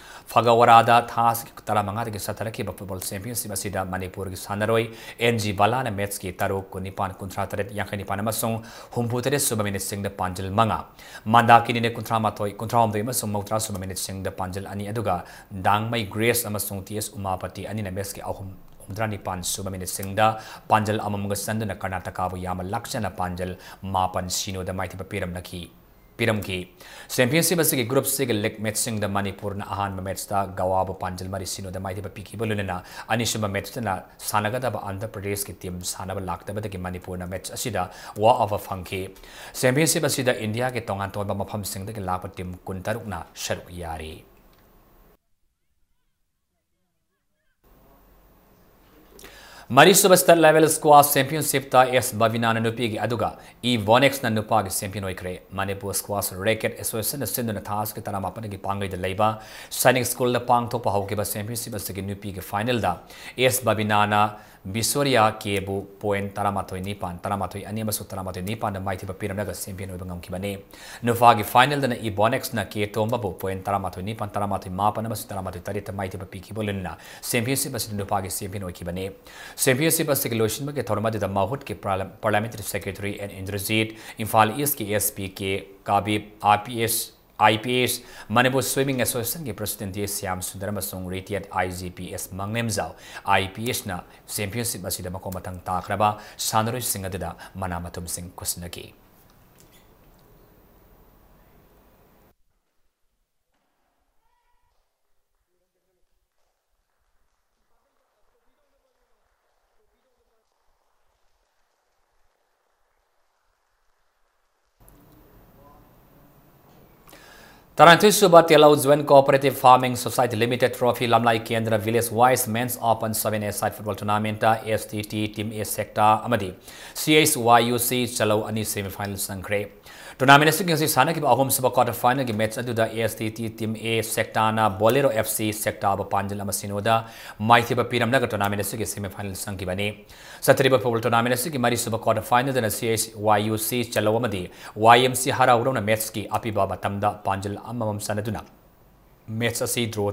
ꯐꯒꯋꯥꯔꯥꯗ ꯊꯥ ꯑꯁꯤꯒꯤ ꯇꯔꯥꯃꯉꯥꯗꯒꯤ ꯆꯠꯊꯔꯛꯈꯤꯕ ꯐꯨꯠꯕꯣꯜ ꯆꯦꯝꯄꯤꯌꯟꯁꯤꯞ ꯑꯁꯤꯗ ꯃꯅꯤꯄꯨꯔꯒꯤ ꯁꯥꯟꯅꯔꯣꯏ ꯑꯦꯟ ꯖꯤ ꯕꯂꯥꯅ ꯃꯦꯆꯀꯤ ꯇꯔꯨꯛ, ꯀꯨꯟꯅꯤꯄꯥꯟ, ꯀꯨꯟꯊ꯭ꯔꯥ ꯇꯔꯦꯠ, ꯌꯥꯡꯈꯩ ꯅꯤꯄꯥꯟ ꯑꯃꯁꯨꯡ ꯍꯨꯝꯐꯨ ꯇꯔꯦꯠ ꯁꯨꯕ ꯃꯤꯅꯤꯠꯁꯤꯡꯗ ꯄꯥꯟꯖꯜ ꯃꯉꯥ, ꯃꯟꯗꯥꯀꯤꯅꯤꯅ ꯀꯨꯟꯊ꯭ꯔꯥ ꯃꯥꯊꯣꯏ, ꯀꯨꯟꯊ꯭ꯔꯥ ꯍꯨꯝꯗꯣꯏ ꯑꯃꯁꯨꯡ ꯃꯧꯗ꯭ꯔꯥ ꯁꯨꯕ ꯃꯤꯅꯤꯠꯁꯤꯡꯗ ꯄꯥꯟꯖꯜ ꯑꯅꯤ, ꯑꯗꯨꯒ ꯗꯥꯡꯃꯩ ꯒ꯭ꯔꯦꯁ ꯑꯃꯁꯨꯡ ꯇꯤ ꯑꯦꯁ ꯎꯃꯥꯄꯇꯤ ꯑꯅꯤꯅ ꯃꯦꯆꯀꯤ ꯑꯍꯨꯝ, ꯍꯨꯝꯗ꯭ꯔꯥꯅꯤꯄꯥꯟ ꯁꯨꯕ ꯃꯤꯅꯤꯠꯁꯤꯡꯗ ꯄꯥꯟꯖꯜ ꯑꯃꯃꯝꯒ ꯆꯟꯗꯨꯅ ꯀꯔꯅꯥꯇꯀꯥꯕꯨ ꯌꯥꯝꯅ ꯂꯥꯛꯆꯅ ꯄꯥꯟꯖꯜ ꯃꯥꯄꯟ ꯁꯤꯅꯣꯗ ꯃꯥꯏꯊꯤꯕ ꯄꯤꯔꯝꯂꯛꯈꯤ꯫ ꯄꯤꯔꯝꯈꯤ꯫ ꯆꯦꯝꯄꯤꯌꯟꯁꯤꯞ ꯑꯁꯤꯒꯤ ꯒ꯭ꯔꯨꯞ ꯁꯤꯒꯤ ꯂꯤꯒ ꯃꯦꯠꯆꯁꯤꯡꯗ ꯃꯅꯤꯄꯨꯔꯅ ꯑꯍꯥꯟꯕ ꯃꯦꯠꯆꯇ ꯒꯋꯥꯕꯨ ꯄꯥꯟꯖꯜ ꯃꯔꯤ ꯁꯤꯅꯣꯗ ꯃꯥꯏꯊꯤꯕ ꯄꯤꯈꯤꯕ ꯂꯣꯏꯅꯅ ꯑꯅꯤꯁꯨꯕ ꯃꯦꯠꯆꯇꯅ ꯁꯥꯟꯅꯒꯗꯕ ꯑꯟꯙ꯭ꯔ ꯄ꯭ꯔꯗꯦꯁꯀꯤ ꯇꯤꯝ ꯁꯥꯟꯅꯕ ꯂꯥꯛꯇꯕꯗꯒꯤ ꯃꯅꯤꯄꯨꯔꯅ ꯃꯦꯠꯆ ꯑꯁꯤꯗ walk over ꯐꯪꯈꯤ꯫ ꯆꯦꯝꯄꯤꯌꯟꯁꯤꯞ ꯑꯁꯤꯗ ꯏꯟꯗꯤꯌꯥꯒꯤ ꯇꯣꯉꯥꯟ ꯇꯣꯉꯥꯟꯕ ꯃꯐꯝꯁꯤꯡꯗꯒꯤ ꯂꯥꯛꯄ ꯇꯤꯝ ꯀꯨꯟꯇꯔꯨꯛꯅ ꯁꯔꯨꯛ ꯌꯥꯔꯤ꯫ ꯃꯔꯤꯁꯨꯕ ꯁ꯭ꯇꯦꯠ ꯂꯦꯚꯦꯜ ꯁ꯭ꯀ꯭ꯋꯥꯁ ꯆꯦꯝꯄꯤꯌꯟꯁꯤꯞꯇ ꯑꯦꯁ ꯕꯕꯤꯅꯥꯅ ꯅꯨꯄꯤꯒꯤ ꯑꯗꯨꯒ ꯏ ꯕꯣꯅꯦꯛꯁꯅ ꯅꯨꯄꯥꯒꯤ ꯆꯦꯝꯄꯤꯌꯟ ꯑꯣꯏꯈ꯭ꯔꯦ꯫ ꯃꯅꯤꯄꯨꯔ ꯁ꯭ꯀ꯭ꯋꯥꯁ ꯔꯦꯀꯦꯠ ꯑꯦꯁꯣꯁꯤꯌꯦꯁꯟꯅ ꯁꯤꯟꯗꯨꯅ ꯊꯥ ꯑꯁꯤꯒꯤ ꯇꯔꯥꯃꯥꯄꯟꯗꯒꯤ ꯄꯥꯡꯒꯩꯗ ꯂꯩꯕ ꯁꯥꯏꯅꯤꯛ ꯁ꯭ꯀꯨꯜꯗ ꯄꯥꯡꯊꯣꯛꯄ ꯍꯧꯈꯤꯕ ꯆꯦꯝꯄꯤꯌꯟꯁꯤꯞ ꯑꯁꯤꯒꯤ ꯅꯨꯄꯤꯒꯤ ꯐꯥꯏꯅꯦꯜꯗ ꯑꯦꯁ ꯕꯕꯤꯅꯥꯅ ꯕꯤꯁꯣꯔꯤꯌꯥ ꯀꯦꯕꯨ ꯄꯣꯏꯟꯠ ꯇꯔꯥꯃꯥꯊꯣꯏ ꯅꯤꯄꯥꯟ, ꯇꯔꯥꯃꯥꯊꯣꯏ ꯑꯅꯤ ꯑꯃꯁꯨꯡ ꯇꯔꯥꯃꯥꯊꯣꯏ ꯅꯤꯄꯥꯟꯗ ꯃꯥꯏꯊꯤꯕ ꯄꯤꯔꯝꯂꯒ ꯆꯦꯝꯄꯤꯌꯟ ꯑꯣꯏꯕ ꯉꯝꯈꯤꯕꯅꯤ꯫ ꯅꯨꯄꯥꯒꯤ ꯐꯥꯏꯅꯦꯜꯗꯅ ꯏ ꯕꯣꯅꯦꯛꯁꯅ ꯀꯦ ꯇꯣꯝꯕꯕꯨ ꯄꯣꯏꯟꯠ ꯇꯔꯥꯃꯥꯊꯣꯏ ꯅꯤꯄꯥꯟ, ꯇꯔꯥꯃꯥꯊꯣꯏ ꯃꯥꯄꯟ ꯑꯃꯁꯨꯡ ꯇꯔꯥꯃꯥꯊꯣꯏ ꯇꯔꯦꯠꯇ ꯃꯥꯏꯊꯤꯕ ꯄꯤꯈꯤꯕ ꯂꯣꯏꯅꯅ ꯆꯦꯝꯄꯤꯌꯟꯁꯤꯞ ꯑꯁꯤꯗ ꯅꯨꯄꯥꯒꯤ ꯆꯦꯝꯄꯤꯌꯟ ꯑꯣꯏꯈꯤꯕꯅꯤ꯫ ꯆꯦꯝꯄꯤꯌꯟꯁꯤꯞ ꯑꯁꯤꯒꯤ ꯂꯣꯏꯁꯤꯟꯕꯒꯤ ꯊꯧꯔꯝ ꯑꯗꯨꯗ ꯃꯍꯨꯠꯀꯤ ꯄꯥꯔꯂꯥ-, parliamentary secretary N Indrajit, Imphal ꯏꯁ꯭ꯠꯀꯤ ꯑꯦꯁ ꯄꯤ ꯀꯦ ꯀꯥꯕꯤꯕ, I P S, I P S, Manipur swimming ꯑꯦꯁꯣꯁꯤꯌꯦꯁꯟꯒꯤ ꯄ꯭ꯔꯁꯤꯗꯦꯟꯠ ꯗꯤ ꯁ꯭ꯌꯥꯝ ꯁꯨꯟꯗꯔ ꯑꯃꯁꯨꯡ ꯔꯤꯇꯥꯌꯔꯗ ꯑꯥꯏ G P S ꯃꯪꯂꯦꯝꯖꯥꯎ, I P ꯑꯦꯁꯅ championship ꯑꯁꯤꯗ ꯃꯈꯣꯡ ꯃꯊꯪ ꯇꯥꯈ꯭ꯔꯕ ꯁꯥꯟꯅꯔꯣꯏꯁꯤꯡ ꯑꯗꯨꯗ ꯃꯅꯥ ꯃꯊꯨꯝꯁꯤꯡ ꯈꯨꯠꯁꯤꯟꯅꯈꯤ꯫ ꯇꯔꯥꯅꯤꯊꯣꯏ ꯁꯨꯕ Telou joint cooperative farming society limited trophy Lamlai Kendra village wise men's open seven a side football ꯇꯣꯔꯅꯥꯃꯦꯟꯠꯇ S T T team A Sekta ꯑꯃꯗꯤ ꯁꯤ ꯑꯦꯁ ꯋꯥꯏ ꯌꯨ ꯁꯤ ꯆꯂꯧ ꯑꯅꯤ ꯁꯦꯃꯤꯐꯥꯏꯅꯦꯜ ꯆꯪꯈ꯭ꯔꯦ꯫ ꯇꯣꯔꯅꯥꯃꯦꯟꯠ ꯑꯁꯤꯒꯤ ꯉꯁꯤ ꯁꯥꯟꯅꯈꯤꯕ ꯑꯍꯨꯝꯁꯨꯕ ꯀ꯭ꯋꯥꯔꯇꯔ ꯐꯥꯏꯅꯦꯜꯒꯤ ꯃꯦꯠꯆ ꯑꯗꯨꯗ ꯑꯦꯁ ꯇꯤ ꯇꯤ ꯇꯤꯝ ꯑꯦ ꯁꯦꯛꯇꯥꯅ ꯕꯣꯂꯦꯔꯣ ꯑꯦꯐ ꯁꯤ ꯁꯦꯛꯇꯥꯕꯨ ꯄꯥꯟꯖꯜ ꯑꯃ ꯁꯤꯅꯣꯗ ꯃꯥꯏꯊꯤꯕ ꯄꯤꯔꯝꯂꯒ ꯇꯣꯔꯅꯥꯃꯦꯟꯠ ꯑꯁꯤꯒꯤ ꯁꯦꯃꯤꯐꯥꯏꯅꯦꯜ ꯆꯪꯈꯤꯕꯅꯤ꯫ ꯆꯠꯊꯔꯤꯕ ꯐꯨꯠꯕꯣꯜ ꯇꯣꯔꯅꯥꯃꯦꯟꯠ ꯑꯁꯤꯒꯤ ꯃꯔꯤꯁꯨꯕ ꯀ꯭ꯋꯥꯔꯇꯔ ꯐꯥꯏꯅꯦꯜꯗꯅ ꯁꯤ ꯑꯦꯁ ꯋꯥꯏ ꯌꯨ ꯁꯤ ꯆꯂꯧ ꯑꯃꯗꯤ ꯋꯥꯏ ꯑꯦꯝ ꯁꯤ ꯍꯔꯥꯎ ꯍꯔꯧꯅ ꯃꯦꯠꯆꯀꯤ ꯑꯄꯤꯕ ꯃꯇꯝꯗ ꯄꯥꯟꯖꯜ ꯑꯃꯃꯝ ꯆꯟꯅꯗꯨꯅ ꯃꯦꯠꯆ ꯑꯁꯤ ꯗ꯭ꯔꯣ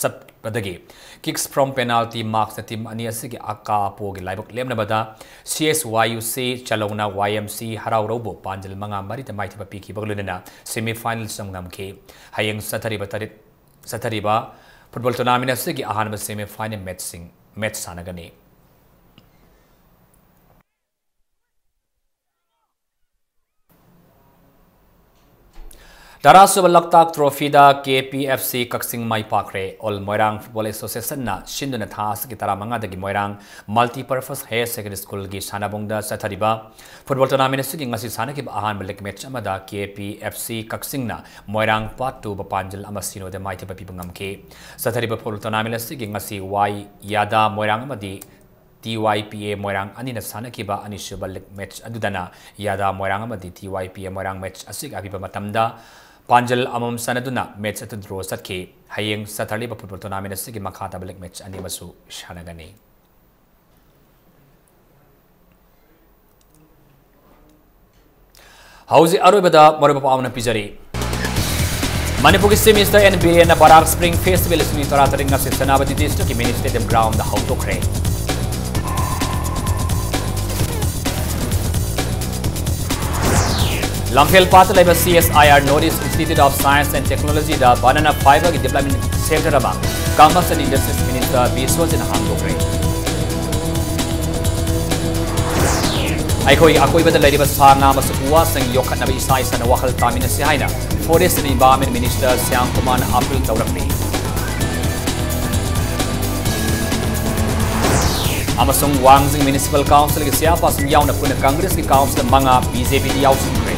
ꯆꯠꯄꯗꯒꯤ kicks from penalty marksꯅ ꯇꯤꯝ ꯑꯅꯤ ꯑꯁꯤꯒꯤ ꯑꯀꯥ ꯑꯄꯣꯒꯤ ꯂꯥꯏꯕꯛ ꯂꯦꯞꯅꯕꯗ ꯁꯤ ꯑꯦꯁ ꯋꯥꯏ ꯌꯨ ꯁꯤ ꯆꯂꯧꯅ ꯋꯥꯏ ꯑꯦꯝ ꯁꯤ ꯍꯔꯥꯎ ꯍꯔꯧꯕꯨ ꯄꯥꯟꯖꯜ ꯃꯉꯥ ꯃꯔꯤꯗ ꯃꯥꯏꯊꯤꯕ ꯄꯤꯈꯤꯕꯒ ꯂꯣꯏꯅꯅ ꯁꯦꯃꯤꯐꯥꯏꯅꯦꯜ ꯆꯪ ꯉꯝꯈꯤ꯫ ꯍꯌꯦꯡ ꯆꯠꯊꯔꯤꯕ ꯇꯔꯦꯠ, ꯆꯠꯊꯔꯤꯕ ꯐꯨꯠꯕꯣꯜ ꯇꯣꯔꯅꯥꯃꯦꯟꯠ ꯑꯁꯤꯒꯤ ꯑꯍꯥꯟꯕ ꯁꯦꯃꯤꯐꯥꯏꯅꯦꯜ ꯃꯦꯠꯆꯁꯤꯡ ꯃꯦꯆ ꯁꯥꯟꯅꯒꯅꯤ꯫ ꯇꯔꯥꯁꯨꯕ ꯂꯣꯛꯇꯥꯛ ꯇ꯭ꯔꯣꯐꯤꯗ ꯀꯦ ꯄꯤ ꯑꯦꯐ ꯁꯤ ꯀꯛꯆꯤꯡ ꯃꯥꯏ ꯄꯥꯛꯈ꯭ꯔꯦ꯫ ꯑꯣꯜ ꯃꯣꯏꯔꯥꯡ ꯐꯨꯠꯕꯣꯜ ꯑꯦꯁꯣꯁꯤꯌꯦꯁꯟꯅ ꯁꯤꯟꯗꯨꯅ ꯊꯥ ꯑꯁꯤꯒꯤ ꯇꯔꯥꯃꯉꯥꯗꯒꯤ ꯃꯣꯏꯔꯥꯡ ꯃꯜꯇꯤꯄꯔꯄꯁ ꯍꯥꯌꯔ ꯁꯦꯀꯦꯟꯗꯔꯤ ꯁ꯭ꯀꯨꯜꯒꯤ ꯁꯥꯟꯅꯕꯨꯡꯗ ꯆꯠꯊꯔꯤꯕ ꯐꯨꯠꯕꯣꯜ ꯇꯣꯔꯅꯥꯃꯦꯟ ꯑꯁꯤꯒꯤ ꯉꯁꯤ ꯁꯥꯟꯅꯈꯤꯕ ꯑꯍꯥꯟꯕ ꯂꯤꯒ ꯃꯦꯆ ꯑꯃꯗ ꯀꯦ ꯄꯤ ꯑꯦꯐ ꯁꯤ ꯀꯛꯆꯤꯡꯅ ꯃꯣꯏꯔꯥꯡ ꯄꯥꯠ ꯇꯨꯕꯨ ꯄꯥꯟꯖꯤꯜ ꯑꯃ ꯁꯤꯅꯣꯗ ꯃꯥꯏꯊꯤꯕ ꯄꯤꯕ ꯉꯝꯈꯤ꯫ ꯆꯠꯊꯔꯤꯕ ꯐꯨꯠꯕꯣꯜ ꯇꯣꯔꯅꯥꯃꯦꯟ ꯑꯁꯤꯒꯤ ꯉꯁꯤ ꯋꯥꯏ ꯌꯥꯗꯥ ꯃꯣꯏꯔꯥꯡ ꯑꯃꯗꯤ ꯇꯤ ꯋꯥꯏ ꯄꯤ ꯑꯦ ꯃꯣꯏꯔꯥꯡ ꯑꯅꯤꯅ ꯁꯥꯟꯅꯈꯤꯕ ꯑꯅꯤꯁꯨꯕ ꯂꯤꯒ ꯃꯦꯆ ꯑꯗꯨꯗꯅ ꯌꯥꯗꯥ ꯃꯣꯏꯔꯥꯡ ꯑꯃꯗꯤ ꯇꯤ ꯋꯥꯏ ꯄꯤ ꯑꯦ ꯃꯣꯏꯔꯥꯡ ꯃꯦꯆ ꯑꯁꯤꯒꯤ ꯑꯄꯤꯕ ꯃꯇꯝꯗ ꯄꯥꯟꯖꯜ ꯑꯃꯃꯝ ꯆꯟꯅꯗꯨꯅ ꯃꯦꯆ ꯑꯗꯨ ꯗ꯭ꯔꯣ ꯆꯠꯈꯤ꯫ ꯍꯌꯦꯡ ꯆꯠꯊꯔꯤꯕ ꯐꯨꯠꯕꯣꯜ ꯇꯣꯔꯅꯥꯃꯦꯟ ꯑꯁꯤꯒꯤ ꯃꯈꯥ ꯇꯥꯕ ꯂꯤꯒ ꯃꯦꯆ ꯑꯅꯤ ꯑꯃꯁꯨ ꯁꯥꯟꯅꯒꯅꯤ꯫ ꯍꯧꯖꯤꯛ ꯑꯔꯣꯏꯕꯗ ꯃꯔꯨꯑꯣꯏꯕ ꯄꯥꯎ ꯑꯃ ꯄꯤꯖꯔꯤ꯫ ꯃꯅꯤꯄꯨꯔꯒꯤ ꯆꯤꯐ ꯃꯤꯅꯤꯁꯇꯔ ꯑꯦꯟ ꯕꯤꯔꯦꯟꯅ ꯕꯔꯥꯛ ꯁ꯭ꯄ꯭ꯔꯤꯡ ꯐꯦꯁꯇꯤꯚꯦꯜ ꯂꯤꯁꯤꯡ ꯇꯔꯥꯇꯔꯦꯠ ꯉꯁꯤ ꯁꯦꯅꯥꯄꯇꯤ ꯗꯤꯁꯇ꯭ꯔꯤꯛꯀꯤ ꯃꯤꯅꯤ ꯁ꯭ꯇꯦꯗꯤꯌꯝ ꯒ꯭ꯔꯥꯎꯟꯗ ꯍꯧꯗꯣꯛꯈ꯭ꯔꯦ꯫ ꯂꯝꯐꯦꯜ ꯄꯥꯠꯇ ꯂꯩꯕ C S I R North East Institute of Science and Technologyꯗ banana fiberꯒꯤ development center ꯑꯃ Commerce and Industries Minister ꯕꯤꯁ꯭ꯋꯖꯤꯠꯅ ꯍꯥꯡꯗꯣꯛꯈ꯭ꯔꯦ꯫ ꯑꯩꯈꯣꯏꯒꯤ ꯑꯀꯣꯏꯕꯗ ꯂꯩꯔꯤꯕ ꯁꯥ ꯉꯥ ꯑꯃꯁꯨꯡ ꯎ ꯋꯥꯁꯤꯡ ꯌꯣꯛꯈꯠꯅꯕ ꯏꯁꯥ ꯏꯁꯥꯅ ꯋꯥꯈꯜ ꯇꯥꯃꯤꯟꯅꯁꯤ ꯍꯥꯏꯅ Forest and Environment Minister Shyam ꯀꯨꯃꯥꯔꯅ appeal ꯇꯧꯔꯛꯂꯤ꯫ ꯑꯃꯁꯨꯡ ꯋꯥꯡꯖꯤꯡ Municipal Councilꯒꯤ ꯆꯦꯌꯔꯄꯥꯔꯁꯟ ꯌꯥꯎꯅ ꯄꯨꯟꯅ ꯀꯪꯒ꯭ꯔꯦꯁꯀꯤ councillor ꯃꯉꯥ ꯕꯤ ꯖꯦ ꯄꯤꯗ ꯌꯥꯎꯁꯤꯟꯈ꯭ꯔꯦ꯫